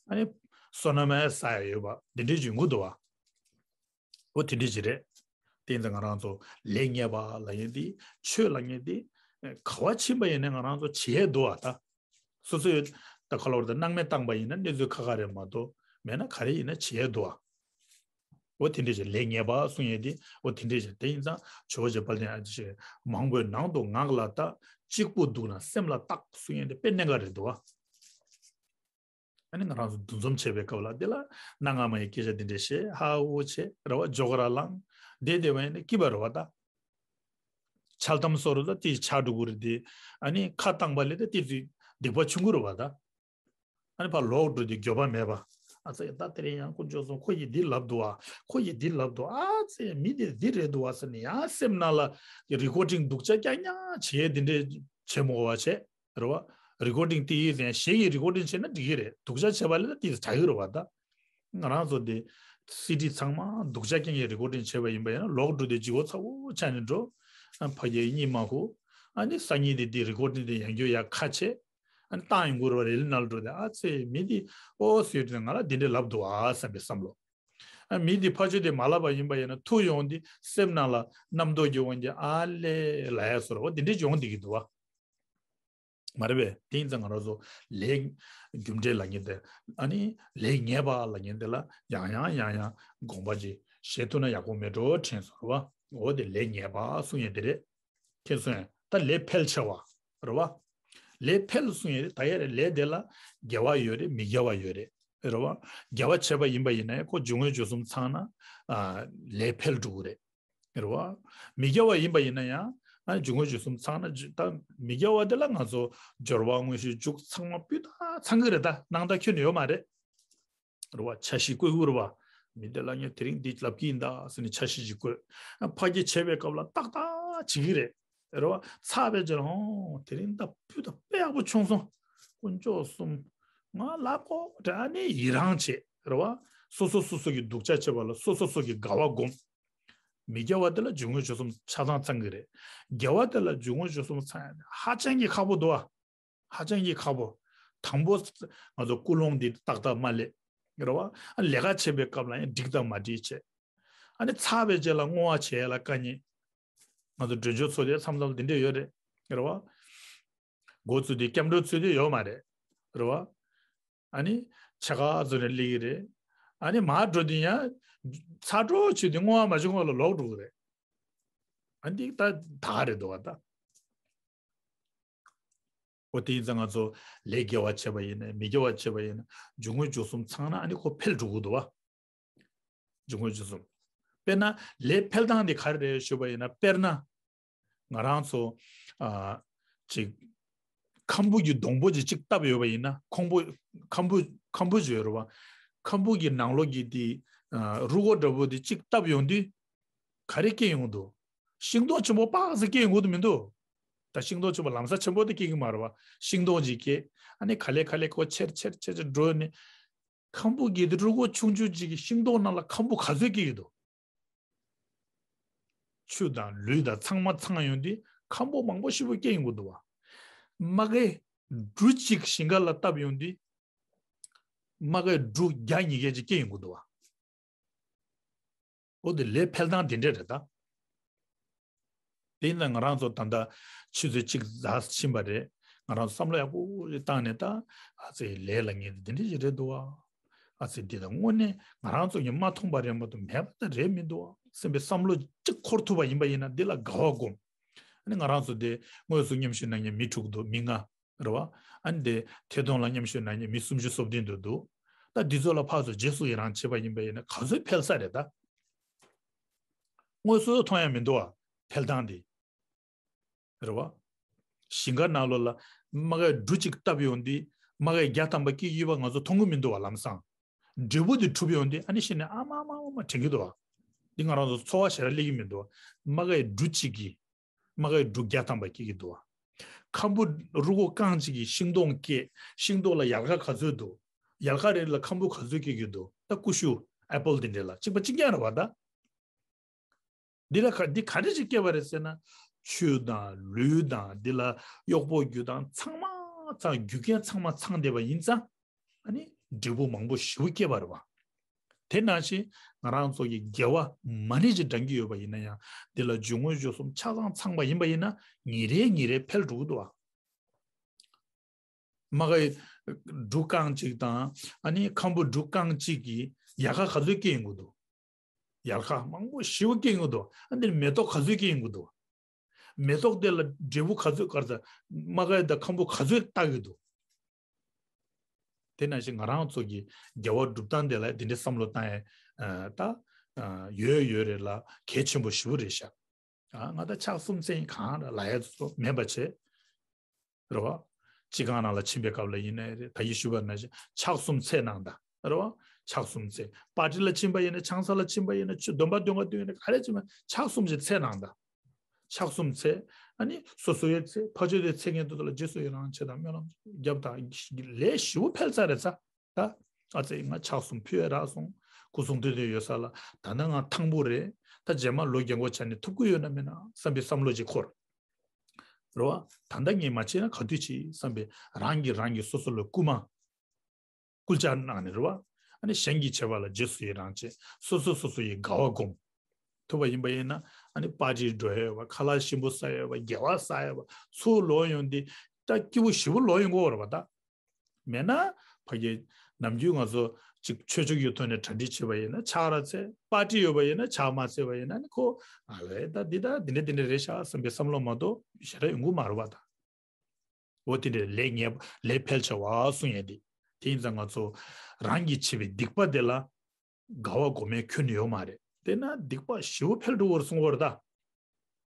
ཨ་ནི་བསོད་ནམས་ཡང་བསགས་ཡ་ཡོད་པ་འདི་འདྲའི་ཡོང་གི་འདུག་བ། འོ་དེ་འདྲ་ཅིག་རེད། དེ་ཡིན་ཙང་ང་རང་ཚོ་ལས་ངན་པ་ལབ་མཁན་དེ་ཆོས་ལབ་མཁན་དེ་ག་བ་ཕྱིན་པ་ཡིན་ན་ང་རང་ཚོ་བྱེད་ཡས་འདུག་བ་ད། སོ་སོས་ད་ག་ལབ་རེད་ད། སྣང་མེད་བཏང་པ་ཡིན་ན་གནས་ཚུལ་ཁག་ཁག་རེད་མ་གཏོགས། མེད་ན་ག་རེ་ཡིན་ན་བྱེད་ཡས་འདུག་བ། འོ་དེ་འདྲ་ཅིག་ལས་ངན་པ་གསུང་ཡས་དེ་འོ་དེ་འདྲ་ཅིག་དེ་ཡིན་ཙང་ཇོ་བོ་རྗེ་དཔལ་ལྡན་ཨ་ཏི་ཤ་མང་པོའི་ནང་དུ་ངག་ལ་བལྟ། གཅིག་པུ་འདུག་ན་སེམས་ལ་བརྟག་གསུང་ཡས་དེ་དཔེ་གནད་འགག་རེད་འདུག་བ། ཨ་ནི་ང་རང་ཚོ་འདུ་འཛོམས་བྱེད་པའི་སྐབས་ལ་འདི་ལ་གནའ་སྔ་མོའི་སྐད་ཆ་འདི་འདྲ་བཤད། ཧ་ཧུ་བྱེད་རེད་བ། ཇོ་ག་ར་ལངས། བསྡད་བསྡད་པ་ཡིན་ན་སྐྱིད་པ་རེད་བ་ད། འཆལ་གཏམ་བཟོ་རུ་ད་ཏི་ཆགས་འགྲོ་གི་རེད་དེ། ཨ་ནི་ཁ་བཏང་པ་ལས་ད་ཏི་ཙི་སྡིག་པ་ཆུང་ཀུ་རེད་བ་ད། ཨ་ནི་ཕར་ལོག་འགྲོ་དུས་འགྱོད་པ་མེད་པ། ཨ་ཙི་ད་དེ་རིང་ཡང་དཀོན་མཆོག་གསུམ་ཁོ་ཡིས་འདི་ལབ་འདུག་བ། ཁོ་ཡིས་འདི་ལབ་འདུག་ཨ་ཙི་མི་འདི་འདི་རེད་འདུག་བ་ཟེར་ནས་ཡང་སེམས་ནང་ལ་རི་ཀོར་ཌིང་སྡུག་ཅག་རྐྱང་རྐྱང་བྱེད་འདི་འདྲས་བྱེད་མི་དགོས་པ་བྱས། རེད་བ། རི་ཀོར་ཌིང་དེ་ཡིན་ཟེར་ཡང་གཞན་གྱིས་རི་ཀོར་ཌིང་བྱས་ན་འགྲིག་གི་རེད། སྡུག་ཅག་བྱས་པ་ལས་ད་དེ་དྲག་གི་རེད་བ་ད། ང་རང་ཚོ་དེ་སི་ཌི་ཚང་མ་སྡུག་ཅག་རྐྱང་གིས་རི་ཀོར་ཌིང་བྱས་པ་ཡིན་པ་ཡིན་ན་ལོག་འགྲོ་དུས་ལྗིད་ཁོག་ཚ་པོ་ཆགས་ནས་འགྲོ། ཨ་ཕ་གིའི་གཉིད་མ་ཁུག་ཨ་ནི་སང་ཉིན་དེ་དེ་རི་ཀོར་ཌིང་དེ་ཡང་བསྐྱར་ཡར་ཁ་ཕྱེ། ཨ་ནི་བཏང་ཡོང་གི་རེད་བ། རེ་ལི་ནང་ལ་འགྲོ་དེ་ཨ་ཙི་མི་དེ་ཨོ་ཟེར་དུས་ང་ལ་དེ་འདྲས་ལབ་འདུག་ཨ་བསམ་པའི་བསམ་བློ། ཨ་མི་དེ་ཕར་ཕྱོགས་དེ་མ་ལབ་པ་ཡིན་པ་ཡིན་ན་ཐུག་ཡོང་དེ་སེམས་ནང་ལ་རྣམ་རྟོག་གི་དབང་གིས་ཨ་ལས་ལབ་ཡ་བཟོ་འདྲ་བ་དེ་འདྲས་ཡོང་བསྡད་ཀྱི་འདུག་བ། མ་རེད་པས། དེ་ཡིན་ཙང་ང་རང་ཚོ་ལས་རྒྱུ་འབྲས་ལབ་མཁན་དེ། ཨ་ནི་ལས་ངན་པ་ལབ་མཁན་དེ་ལ་ཡང་ཡང་ཡང་ཡང་དགོངས་པ་ཅིག་བཞེས་ཐུབ་ན་ཡག་པོ་མེད་འགྲོ་དྲན་སོང་རེད་བ། འོ་དེ་ལས་ངན་པ་གསུང་ཡས་དེ་རེད། མཁྱེན་སོང་ངས། ད་ལས་འཕེལ་ཆེ་བ་རེད་བ། ལས་འཕེལ་གསུང་ཡས་རེད། ད་ཡ་རེད། ལས་དེ་ལ་དགེ་བ་ཡོད་རེད། མི་དགེ་བ་ཡོད་རེད། རེད་བ། དགེ་བ་བྱས་པ་ཡིན་པ་ཡིན་ན་ཡང་ཁོ་རྒྱུ་དངོས་རྒྱུ་གསུམ་ཚང་ན་ཨ་ལས་འཕེལ་འགྲོ་གི་རེད། རེད་བ། མི་དགེ་བ་ཡིན་པ་ཡིན་ན་ཡང་ཨ་རྒྱུ་དངོས་རྒྱུ་གསུམ་ཚང་ན་རྒྱུ་ད་མི་དགེ་བ་དེ་ལ་ང་ཚོ་སྦྱོར་བ་དངོས་གཞི་མཇུག་ཚང་མ་སྤུས་དག་ཚང་གི་རེད། ད་སྣང་དག་ཁྱོན་ནས་ཡོད་མ་རེད། རེད་བ། འཆར་གཞི་བཀོད་དགོས་རེད་བ། མི་དེ་ལ་ངས་དེ་རིང་འདི་ལབ་ཀྱི་ཡིན་ད་ཟེར་ནས་འཆར་གཞི་ཅིག་བཀོད། ཨ་ཕ་གི་བྱེད་པའི་སྐབས་ལ་ཏག་ཏག་བྱེད་ཀྱི་རེད། རེད་བ། ཚར་བའི་རྗེས་ལ་ཨོ་དེ་རིང་ད་སྤུས་དག་དཔེ་ཡག་པོ་བྱུང་སོང་། དཀོན་མཆོག་གསུམ། ང་ལབ་གོ་དྲ་ནས་ཡི་རང་བྱེད། རེད་བ། སོ་སོ་སོ་སོ་གི་སྡུག་ཅག་བྱེད་པ་ལ་སོ་སོ་སོ་གི་དགའ་བ་སྒོམ། མི་དགེ་བ་དེ་ལ་རྒྱུ་དངོས་རྒྱུ་གསུམ་ཆ་ཚང་ཚང་གི་རེད། དགེ་བ་དེ་ལ་རྒྱུ་དངོས་རྒྱུ་གསུམ་ཚང་ཡ་ཧ་ཅང་གི་ཁག་པོ་འདུག་བ། ཧ་ཅང་གི་ཁག་པོ། དང་པོ་ང་ཚོ་ཀུན་སློང་འདི་ཏག་ཏག་མ་སླེབས། རེད་བ། ཨ་ལས་ཀ་བྱེད་པའི་སྐབས་ལ་ཡང་འགྲིག་དང་མ་འགྲིག་བྱས། ཨ་ནི་ཚར་བའི་རྗེས་ལ་བསྔོ་བ་བྱེད་ཡ་ལ་དཀའ་ངལ། ང་ཚོ་མགྲོན་ཆོས་ཚོགས་དུས་མཚམས་མཚམས་འདི་འདྲས་ཡོད་རེད། རེད་བ། འགོ་བཙུགས་དུས་སྐྱབས་འགྲོ་ཚུགས་དུས་ཡོད་མ་རེད། རེད་བ། ཨ་ནི་ཕྱེད་ཀ་ཙམ་ནས་སླེབས་ཀྱི་རེད། ཨ་ནི་མར་འགྲོ་དུས་ཡང་ཚར་འགྲོ་བྱེད་དུས་བསྔོ་བ་མ་བྱེད་སྔོན་ལ་ལོག་འགྲོ་གི་རེད། ཨ་འདི་ད་ད་ག་རེད་འདུག་བ་ད། འོ་དེ་ཡིན་ཙང་ང་ཚོ་ལས་དགེ་བ་བྱས་པ་ཡིན་ན་མི་དགེ་བ་བྱས་པ་ཡིན་ན་རྒྱུ་དངོས་རྒྱུ་གསུམ་ཚང་ན་ཨ་ནི་ཁོ་འཕེལ་འགྲོ་གི་འདུག་བ། རྒྱུ་དངོས་རྒྱུ་གསུམ། དཔེར་ན་ལས་འཕེལ་སྟངས་དེ་ག་རེ་རེད་ཞུས་པ་ཡིན་ན། དཔེར་ན་ང་རང་ཚོ་ཨ་ཅིག་ཁམ་བུ་གི་སྡོང་པོ་ཅིག་ཅིག་བཏབ་ཡོད་པ་ཡིན་ན། ཁོང་པོ་ཁམ་བུ་ཁམ་བུ་ཅིག་ཡོད་རེད་བ། ཁམ་བུ་གི་ནང་ལོགས་ཀྱི་དེ་ཨ་རུས་ཁོག་འདྲ་པོ་དེ་ཅིག་བཏབ་ཡོང་དུས། ག་རེ་སྐྱེ་ཡོང་གི་འདུག་ཤིང་སྡོང་ཆེན་པོ་པགས་ཟེར་སྐྱེ་ཡོང་གི་འདུག་མི་འདུག་ད་ཤིང་སྡོང་ཆེན་པོ་ལམ་སང་ཆེན་པོ་དེ་སྐྱེ་གི་མ་རེད་བ། ཤིང་སྡོང་ཅིག་སྐྱེ། ཨ་ནི་ག་ལེ་ག་ལེ་ཁོ་ཆེར་ཆེར་ཆེར་ཆེར་འགྲོ་ནས། ཁམ་བུ་གི་དེ་རུས་ཁོག་ཆུང་ཆུང་ཅིག་གི་ཤིང་སྡོང་ནང་ལ་ཁམ་བུ་ག་ཚོད་སྐྱེ་གི་འདུག་ཆུ་དང་ལུད་དང་ཚང་མ་ཚང་ཡོང་དུས་ཁམ་བུ་མང་པོ་ཞེ་པོ་སྐྱེ་ཡོང་གི་འདུག་བ། མ་གི་འབྲུ་གཅིག་ཞིང་ཁ་ལ་བཏབ་ཡོང་དུས། མ་གི་འབྲུ་བརྒྱ་ཉིས་བརྒྱ་ཅིག་སྐྱེ་ཡོང་གི་འདུག་བ། འོ་དེ་ལས་འཕེལ་སྟངས་དེ་འདྲ་རེད་ད། དེ་ཡིན་ན་ང་རང་ཚོ་ད་ལྟ་ཆུ་ཚོད་གཅིག་ཟ་ཕྱིན་པ་རེད། ང་རང་ཚོ་བསམ་བློ་ཡག་པོ་ཞིག་བཏང་ནས་ད་ཨ་ཙི་ལས་ལ་ངེས་དེ་འདྲ་ཞིག་རེད་འདུག་ཨ། ཨ་ཙི་འདི་ལ་དངོས་གནས་ང་རང་ཚོ་ཡང་མ་མཐོང་པ་རེད་མ་གཏོགས་མེད་པ་ད་རེད་མི་འདུག་ཨ་སེམས་པའི་བསམ་བློ་གཅིག་འཁོར་ཐུབ་པ་ཡིན་པ་ཡིན་ན་འདི་ལ་དགའ་བ་སྒོམ། ཨ་ནི་ང་རང་ཚོ་དེ་དངོས་སུ་མཉམ་ཞུགས་གནང་མཁན་མི་དྲུག་འདུག་མི་ལྔ་རེད་བ། ཨ་ནི་དེ་ཐད་གཏོང་ལ་མཉམ་ཞུགས་གནང་མཁན་མི་སུམ་ཅུ་སོ་བདུན་འདུག་འདུག་ད་འདི་ཚོ་ལ་ཕར་ཚུར་རྗེས་སུ་ཡི་རང་བྱེད་པ་ཡིན་པ་ཡིན་ན་ག་ཚོད་འཕེལ་ས་རེད་ད། དངོས་སུ་མཐོང་ཡ་མི་འདུག་བ། འཕེལ་སྟངས་དེ། རེད་བ། ཞིང་ཁ་ནང་ལོགས་ལ་རྨ་ཁའི་འབྲུ་གཅིག་བཏབ་ཡོང་དུས་རྨ་ཁའི་བརྒྱ་ཐམ་པ་སྐྱེ་གི་ཡོད་པ་ང་ཚོ་མཐོང་གི་མི་འདུག་བ་ལམ་སང་། འབྲས་བུ་དེ་གྲུབ་ཡོང་དུས་ཨ་ནི་ཤི་ནས་ཨ་མ་ཨ་མ་ཨ་མ་དྲན་གྱི་འདུག་བ། འདི་ང་རང་ཚོ་ཚོར་བ་ཞེ་དྲག་སླེབས་ཀྱི་མི་འདུག་བ། རྨ་ཁའི་འབྲུ་གཅིག་གིས་རྨ་ཁའི་འབྲུ་བརྒྱ་ཐམ་པ་སྐྱེ་གི་འདུག་བ། ཁམ་བུ་རུ་ཁོག་རྐང་གཅིག་གིས་ཤིང་སྡོང་སྐྱེས། ཤིང་སྡོང་ལ་ཡལ་ག་ག་ཚོད་འདུག་ཡལ་ག་རེ་ལ་ཁམ་བུ་ག་ཚོད་སྐྱེ་གི་འདུག་ད་ཀུ་ཤུ་ཨེ་པལ་དེ་འདྲ་ལ་གཅིག་པ་གཅིག་རྐྱང་རེད་བ་ད། འདི་ལ་ག་འདི་ག་འདྲ་ཞིག་སྐྱེས་པ་རེད་ཟེར་ན། ཆུ་དང་ལུད་དང་འདི་ལ་གཡོག་པོ་རྒྱུ་དང་ཚང་མ་ཚང་རྒྱུ་རྐྱེན་ཚང་མ་ཚང་བསྡད་པ་ཡིན་ཙང་། ཨ་ནི་འབྲས་བུ་མང་པོ་ཞེ་པོ་སྐྱེས་པ་རེད་བ། དེ་ནང་བཞིན་ང་རང་ཚོ་གི་དགེ་བ་མ་ཎི་ཞིག་བགྲང་གི་ཡོད་པ་ཡིན་ན་ཡང་འདི་ལ་རྒྱུ་དངོས་རྒྱུ་གསུམ་ཆ་ཚང་ཚང་པ་ཡིན་པ་ཡིན་ན་ཉིན་རེ་ཉིན་རེ་འཕེལ་འགྲོ་གི་འདུག་བ། རྨ་ཁའི་འབྲུ་རྐང་གཅིག་དང་ཨ་ནི་ཁམ་བུ་འབྲུ་རྐང་གཅིག་གིས་ཡལ་ག་ག་ཚོད་སྐྱེ་ཡོང་གི་འདུག་ཡལ་ག་མང་པོ་ཞེ་པོ་སྐྱེ་ཡོང་གི་འདུག་ཨ་འདིར་མེ་ཏོག་ག་ཚོད་སྐྱེ་ཡོང་གི་འདུག་མེ་ཏོག་དེ་ལ་འབྲས་བུ་ག་ཚོད་གར་ཚ་རྨ་ཁའི་དང་ཁམ་བུ་ག་ཚོད་བཏགས་ཡོང་གི་འདུག་དེ་ནང་བཞིན་ང་རང་ཚོ་གི་དགེ་བ་སྒྲུབ་སྟངས་དེ་ལ་འདི་འདྲའི་བསམ་བློ་བཏང་ཡས་ད་ཡོད་ཡོད་རེད་ལ་གལ་ཆེན་པོ་ཞེ་པོ་རེད་ཤག་ཨ་ང་ད་ཕྱག་གསུམ་འཚལ་གང་ར་ལ་ཡས་ཚོ་མེད་པ་བྱས། རེད་བ། སྤྱི་ཁང་ནང་ལ་ཕྱིན་པའི་སྐབས་ལ་ཡིན་ནའི་རེད་ད་གིན་ཞུས་པ་ནང་བཞིན་ཕྱག་གསུམ་འཚལ་གནང་དང་རེད་བ། ཕྱག་གསུམ་འཚལ། པར་ཊི་ལ་ཕྱིན་པ་ཡིན་ན་ཆང་ས་ལ་ཕྱིན་པ་ཡིན་ན་ཆུ་སྡོམ་པ་འདོན་ག་འདོན་ཡིན་ན་ག་རེ་ཕྱིན་པ་ཕྱག་གསུམ་ཞིག་འཚལ་གནང་དང་། ཕྱག་གསུམ་འཚལ། ཨ་ནི་སོ་སོའི་འཚལ་ཕ་ཆོས་དེ་འཚལ་མཁན་དེ་ཚོ་ལ་རྗེས་སུ་ཡི་རང་བྱེད་དང་སྨོན་ལམ་རྒྱབ་དང་ལས་ཞེ་པོ་འཕེལ་ཚར་རེད་ཚ། ད་ཨ་ཙི་ང་ཕྱག་གསུམ་ཕུལ་ཡ་རག་སོང་། སྐུ་གསུང་ཐུགས་དོན་ཡོད་ས་ལ་ད་ནི་ང་ཐང་པོ་རེད། ད་རྗེས་མ་ལོ་རྒན་གོག་ཆགས་ནས་ཐུབ་ཀྱི་ཡོད་ན་མེད་ན་བསམ་པའི་བསམ་བློ་ཅིག་འཁོར། རེད་བ། ད་ལྟ་ངས་མ་བྱས་ན་ག་དུས་བྱེད་བསམ་པའི་རང་གིས་རང་གིས་སོ་སོ་ལ་སྐུལ་མ། སྐུལ་ལྕག་གནང་ནས་རེད་བ། ཨ་ནི་གཞན་གྱིས་བྱས་པ་ལ་རྗེས་སུ་ཡི་རང་བྱེད། སོ་སོ་སོ་སོ་ཡི་དགའ་བ་སྒོམ། ཐུབ་པ་ཡིན་པ་ཡིན་ན་ཨ་ནི་པར་ཊི་འགྲོ་ཡ་ཡོད་པ་ཁ་ལག་ཞིམ་པོ་ཟ་ཡ་ཡོད་པ་དགེ་བ་བསགས་ཡ་ཡོད་པ་ཚུར་ལོག་ཡོང་དུས་ད་སྐྱིད་པོ་ཞེ་པོ་ལོག་ཡོང་གི་ཡོད་རེད་བ་ད། མེད་ན། ཕ་གི་ནམ་རྒྱུན་ང་ཚོ་ཅིག་ཆོས་ཕྱོགས་ཀྱི་ཐོག་ནས་གྲ་སྒྲིག་བྱེད་པ་ཡིན་ན་ཕྱག་ར་འཚལ། པར་ཊི་ཡོད་པ་ཡིན་ན་ཕྱག་མ་འཚལ་བ་ཡིན་ན་ནི་ཁོ་ཨ་ལས་ད་འདི་ད་འདི་འདྲ་འདི་འདྲ་རེད་ཤག་བསམ་པའི་བསམ་བློ་མ་གཏོགས་ཞེ་དྲག་ཡོང་གི་མ་རེད་བ་ད། འོ་དེ་འདྲའི་ལས་ངན་ལས་འཕེལ་ཆེ་བ་གསུང་ཡས་འདི། དེ་ཡིན་ཙང་ང་ཚོ་རང་གིས་བྱས་པའི་སྡིག་པ་དེ་ལ་དགའ་བ་སྒོམ་ཡས་ཁྱོན་ནས་ཡོད་མ་རེད། དེས་ན་སྡིག་པ་ཞེ་པོ་འཕེལ་འགྲོ་བར་གསུང་བར་ད།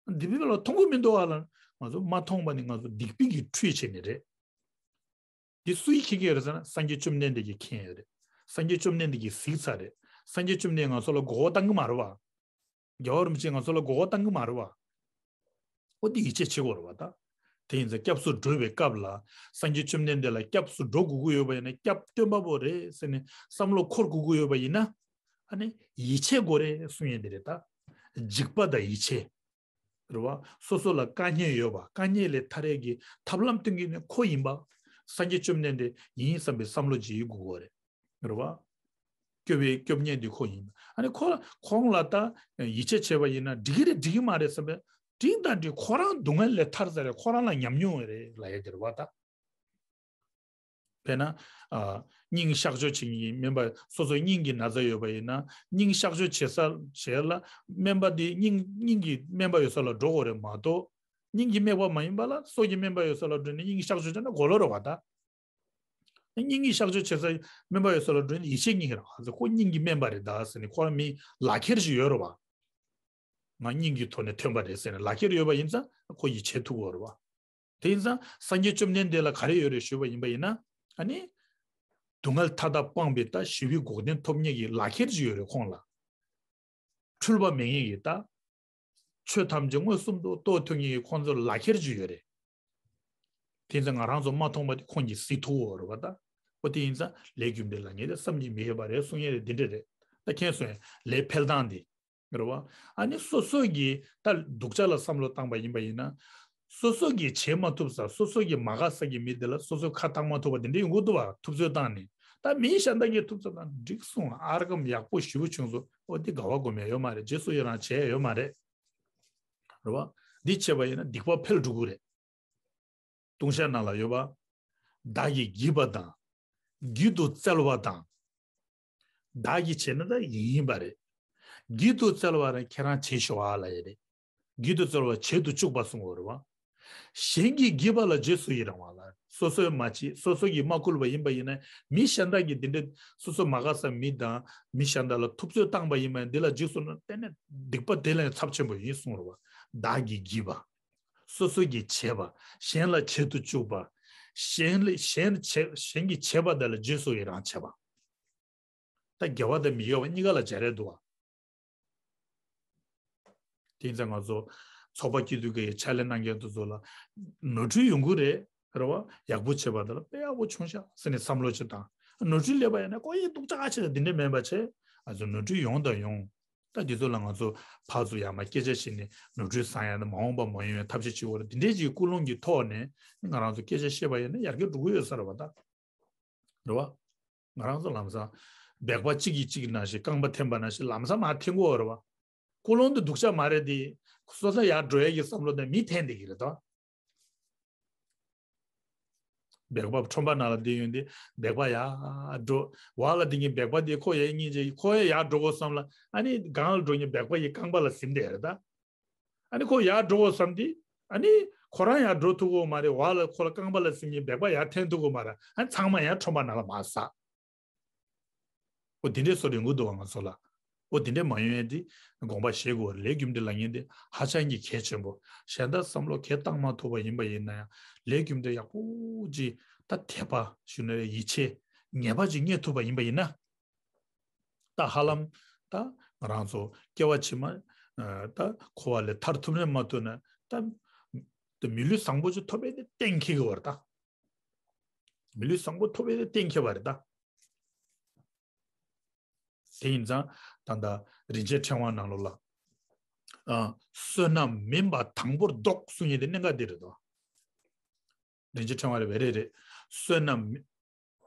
སྡིག་པ་ལ་མཐོང་གི་མི་འདུག་ཨ་ལ། ང་ཚོ་མ་མཐོང་བ་ནི་ང་ཚོ་སྡིག་པའི་གི་ཁྲུས་བྱས་ནི་རེད། འདི་སུའི་ཁྱི་སྐད་རེད་ཟེར་ན་སངས་རྒྱས་བཅོམ་ལྡན་འདས་ཀྱིས་མཁྱེན་ཡོད་རེད། སངས་རྒྱས་བཅོམ་ལྡན་འདས་ཀྱིས་གཟིགས་ཚར་རེད། སངས་རྒྱས་བཅོམ་ལྡན་ང་ཚོ་ལ་མགོ་སྐོར་བཏང་གི་མ་རེད་བ། རྒྱལ་བ་རིན་པོ་ཆེས་ང་ཚོ་ལ་མགོ་སྐོར་བཏང་གི་མ་རེད་བ། འོ་འདི་ཡིད་ཆེས་བྱེད་དགོས་རེད་བ་ད། དེ་ཡིན་ཙང་སྐྱབས་སུ་འགྲོ་བའི་སྐབས་ལ་སངས་རྒྱས་བཅོམ་ལྡན་འདས་ལ་སྐྱབས་སུ་འགྲོ་དགོས་ཀྱི་ཡོད་པ་ཡིན་ན་སྐྱབས་སྟོན་པ་པོ་རེད་ཟེར་ནས་བསམ་བློ་འཁོར་དགོས་ཀྱི་ཡོད་པ་ཡིན་ན། ཨ་ནི་ཡིད་ཆེས་དགོས་རེད་གསུང་ཡས་འདི་རེད་ད། འཇིགས་པ་དང་ཡིད་ཆེས། རེད་བ། སོ་སོ་ལ་དཀའ་ངལ་ཡོད་པ་དཀའ་ངལ་ལས་ཐར་ཡས་ཀྱི་ཐབས་ལམ་སྟོན་མཁན་ནི་ཁོ་ཡིན་པ། སངས་རྒྱས་བཅོམ་ལྡན་འདས་ཡིན་བསམ་པའི་བསམ་བློ་ཅིག་ཡོད་དགོས་ཀྱི་རེད། རེད་བ། སྐྱོབ་པའི་སྐྱོབ་མཁན་འདི་ཁོ་ཡིན། ཨ་ནི་ཁོ་ཁོང་ལ་ད་ཡིད་ཆེས་བྱས་པ་ཡིན་ན་འགྲིག་གི་རེད་འགྲིག་གི་མ་རེད་བསམ་པའི་འགྲིག་དང་འགྲིག་ཁོ་རང་སྡུག་བསྔལ་ལས་ཐར་ས་རེད་ཁོ་རང་ལ་ཉམས་མྱོང་རེད་ལབ་ཡ་དེ་རེད་བ་ད། དཔེར་ན། ཨ། སྙིང་གཤག་བཅོས་བྱེད་མཁན་གྱི་སྨན་པ་སོ་སོའི་སྙིང་གི་ན་ཚ་ཡོད་པ་ཡིན་ན་སྙིང་གཤག་བཅོས་བྱེད་ས་བྱེད་ལ་སྨན་པ་དེ་སྙིང་སྙིང་གི་སྨན་པ་ཡོད་ས་ལ་འགྲོ་དགོས་རེད་མ་གཏོགས་སྙིང་གི་སྨན་པ་མ་ཡིན་པ་ལ་སྲོག་གི་སྨན་པ་ཡོད་ས་ལ་འགྲོ་ནས་སྙིང་གཤག་བཅོས་བྱས་ན་གོ་ལོ་རེད་བ་ད། སྙིང་གི་གཤག་བཅོས་བྱེད་ས་སྨན་པ་ཡོད་ས་ལ་འགྲོ་ནས་ཡིད་ཆེས་སྙིང་རེད་བ། ཁོ་སྙིང་གི་སྨན་པ་རེད་ད་ཟེར་ནས་ཁོ་རང་མི་ལག་ཁྱེར་ཞིག་ཡོད་རེད་བ། ང་སྙིང་གི་ཐོག་ནས་ཐོན་པ་རེད་ཟེར་ནས་ལག་ཁྱེར་ཡོད་པ་ཡིན་ཙང་ཁོ་ཡིད་ཆེས་ཐུབ་ཀྱི་ཡོད་རེད་བ། དེ་ཡིན་ཙང་སངས་རྒྱས་བཅོམ་ལྡན་འདས་ལ་ག་རེ་ཡོད་རེད་ཞུས་པ་ཡིན་པ་ཡིན་ན་ཨ་ནི། སྡུག་བསྔལ་མཐའ་དག་སྤངས་པའི་ད་ཞི་བའི་འགོག་བདེན་ཐོབ་མཁན་གྱི་ལག་ཁྱེར་ཅིག་ཡོད་རེད་ཁོང་ལ། འཁྲུལ་པ་མེད་མཁན་གྱི་ད། ཆོས་ཐམས་ཅད་མངོན་སུམ་དུ་རྟོགས་ཐུབ་མཁན་གྱི་ཁོང་ཚོར་ལག་ཁྱེར་ཅིག་ཡོད་རེད། དེ་ཡིན་ཙང་ང་རང་ཚོ་མ་མཐོང་པ་དེ་ཁོང་གིས་གཟིགས་ཐུབ་ཡོད་རེད་བ་ད། འོ་དེ་ཡིན་ཙང་ལས་རྒྱུ་འབྲས་ལ་ངེས་ཏེ་བསམ་གྱིས་མི་ཁྱབ་པ་རེད་གསུང་ཡས་རེད་འདི་འདྲ་རེད། ད་མཁྱེན་སོང་ཡ་ལས་འཕེལ་སྟངས་འདི། རེད་བ། ཨ་ནི་སོ་སོ་གི་ད་སྡུག་ཅག་ལ་བསམ་བློ་བཏང་པ་ཡིན་པ་ཡིན་ན། སོ་སོ་གི་བྱེད་མ་ཐུབ་ས་སོ་སོ་གི་མ་དགའ་ས་གི་མི་དེ་ལ་སོ་སོ་ཁ་བཏང་མ་ཐུབ་པ་དེ་འདྲ་ཡོང་གི་འདུག་བ་ཐུབ་ཚོད་བཏང་ནས། ད་མི་གཞན་དག་གིས་ཐུབ་ཙམ་ན་འགྲིག་སོང་། ཨར་གམ་ཡག་པོ་ཞེ་པོ་བྱུང་སོང་། ཨོ་འདི་དགའ་བ་སྒོམ་ཡ་ཡོད་མ་རེད། རྗེས་སུ་ཡི་རང་བྱས་ཡ་ཡོད་མ་རེད། རེད་བ། འདི་བྱས་པ་ཡིན་ན་སྡིག་པ་འཕེལ་འགྲོ་གི་རེད། ལྟུང་བཤགས་ནང་ལ་ཡོད་པ། བདག་གིས་བགྱིས་པ་དང་། བགྱིད་དུ་སྩལ་བ་དང་། བདག་གིས་བྱས་ན་ད་ཡིན་ཡིན་པ་རེད། བགྱིད་དུ་སྩལ་བ་རང་ཁྱེད་རང་བྱེད་ཤོག་ཨ་ལབ་ཡ་རེད། བགྱིད་དུ་སྩལ་བ་བྱེད་དུ་བཅུག་པ་གསུང་གི་ཡོད་རེད་བ། གཞན་གྱིས་བགྱིས་པ་ལ་རྗེས་སུ་ཡི་རང་བ་ལ། སོ་སོས་མ་བྱེད། སོ་སོ་གིས་མ་བསྐུལ་བ་ཡིན་པ་ཡིན་ན། མི་གཞན་དག་གིས་འདི་འདྲའི་སོ་སོ་མ་དགའ་ས་མི་དང་མི་གཞན་དག་ལ་ཐུབ་ཚོད་བཏང་པ་ཡིན་པ་ཡིན་ན། འདི་ལ་རྗེས་སུ་ན་གཏན་ནས་སྡིག་པ་དེ་ལས་ཚབས་ཆེན་པོ་ཡིན་གསུང་གི་ཡོད་རེད་བ། བདག་གིས་བགྱིས་པ། སོ་སོ་གིས་བྱས་པ། གཞན་ལ་བྱེད་དུ་བཅུག་པ། གཞན་ལ་གཞན་བྱས་གཞན་གྱིས་བྱས་པ་དེ་ལ་རྗེས་སུ་ཡི་རང་བྱས་པ། ད་དགེ་བ་དང་མི་དགེ་བ་གཉིས་ཀ་ལ་སྦྱར་ཡ་འདུག་བ། དེ་ཡིན་ཙང་ང་ཚོ་ཚོགས་པ་སྐྱིད་སྡུག་གི་ཕྱག་ལས་གནང་མཁན་དེ་ཚོ་ལ་ནོར་འཁྲུལ་ཡོང་གི་རེད། རེད་བ། ཡག་པོ་བྱས་པ་དེ་ལ་དཔེ་ཡག་པོ་བྱུང་ཤག་ཟེར་ནས་བསམ་བློ་ཅིག་བཏང་། ནོར་འཁྲུལ་སླེབས་པ་ཡིན་ན་ཁོ་ཡི་སྡུག་ཅག་ཆེ་ད་འདི་འདྲས་མིན་པ་བྱས། ང་ཚོ་ནོར་འཁྲུལ་ཡོང་དང་ཡོང་། ད་འདི་ཚོ་ལ་ང་ཚོ་ཕར་ཚུར་ཡར་མར་སྐད་ཆ་བྱས་ནས་ནོར་འཁྲུལ་བཟང་ཡ་དང་མ་འོངས་པ་མ་ཡོང་བའི་ཐབས་ཤེས་བྱེད་དགོས་རེད། འདི་འདྲས་ཀྱི་ཀུན་སློང་གི་ཐོག་ནས་ང་རང་ཚོ་སྐད་ཆ་བཤད་པ་ཡིན་ན་ཡར་རྒྱས་འགྲོ་གི་ཡོད་ས་རེད་བ་ད། རེད་བ། ང་རང་ཚོ་ལམ་སང་སྦལ་པ་གཅིག་གིས་གཅིག་ནང་བཞིན་རྐང་པ་འཐེན་པ་ནང་བཞིན་ལམ་སང་མར་འཐེན་གྱི་ཡོད་རེད་བ། ཀུན་སློང་དེ་སྡུག་ཅག་མ་རེད་དེ། སོ་སོ་ཡར་འགྲོ་ཡས་ཀྱི་བསམ་བློ་དེ་མི་འཐེན་བསྡད་ཀྱི་རེད་དོ། སྦལ་པ་ཁྲོན་པ་ནང་ལ་བསྡད་ཡོང་དུས་སྦལ་པ་ཡར་འགྲོ། འོག་ལ་བསྡད་མཁན་སྦལ་པ་དེ་ཁོ་ཡར་སྙིང་རྗེ། ཁོ་ཡར་འགྲོ་དགོས་བསམ་ལ། ཨ་ནི་སྒང་ལ་འགྲོ་མཁན་སྦལ་པ་ཡི་རྐང་པ་ལ་ཟིན་བསྡད་རེད་ད། ཨ་ནི་ཁོ་ཡར་འགྲོ་དགོས་བསམ་དུས། ཨ་ནི་ཁོ་རང་ཡར་འགྲོ་ཐུབ་ཀྱི་ཡོད་མ་རེད། འོག་ལ་ཁོ་ལ་རྐང་པ་ལ་ཟིན་མཁན་སྦལ་པ་ཡར་འཐེན་ཐུབ་ཀྱི་ཡོད་མ་རེད། ཨ་ནི་ཚང་མ་ཡར་ཁྲོན་པ་ནང་ལ་མར་ཟག། འོ་དེ་འདྲའི་བཟོ་ཡོང་གི་འདུག་བ་ང་ཚོ་ལ། འོ་དེ་འདྲའི་མ་ཡོང་ཡས་དེ་དགོངས་པ་བཞེས་དགོས་རེད། ལས་རྒྱུ་འབྲས་ལབ་མཁན་དེ་ཧ་ཅང་གི་གལ་ཆེན་པོ། གཞན་དག་བསམ་བློ་གས་བཏང་མ་ཐུབ་པ་ཡིན་པ་ཡིན་ན་ཡང་། ལས་རྒྱུ་འབྲས་ཡག་པོ་ཅིག་ད་དད་པ་ཞུ་ན་ཡིད་ཆེས་ངེས་པ་ཅིག་རྙེད་ཐུབ་པ་ཡིན་པ་ཡིན་ན། ད་ཧ་ལམ་ད་ང་རང་ཚོ་སྐྱེ་བ་ཕྱི་མ་ད་འཁོར་བ་ལས་ཐར་ཐུབ་ན་མ་ཐུབ་ན། ད་ད་མི་ལུས་བཟང་པོ་ཅིག་ཐོབ་པའི་དེ་གཏན་འཁེལ་གི་བར་ད། མི་ལུས་བཟང་པོ་ཐོབ་པའི་དེ་གཏན་འཁེལ་བ་རེད་ད། དེ་ཡིན་ཙང་ད་ལྟ་རིན་ཆེན་ཕྲེང་བ་ནང་ལོགས་ལ། ཨ། བསོད་ནམས་མིན་པ་དང་པོར་བདོག་གསུང་ཡས་དེ་གནད་འགག་དེ་རེད་དོ། རིན་ཆེན་ཕྲེང་བ་རེད་པས། རེད་རེད། བསོད་ནམས་མི།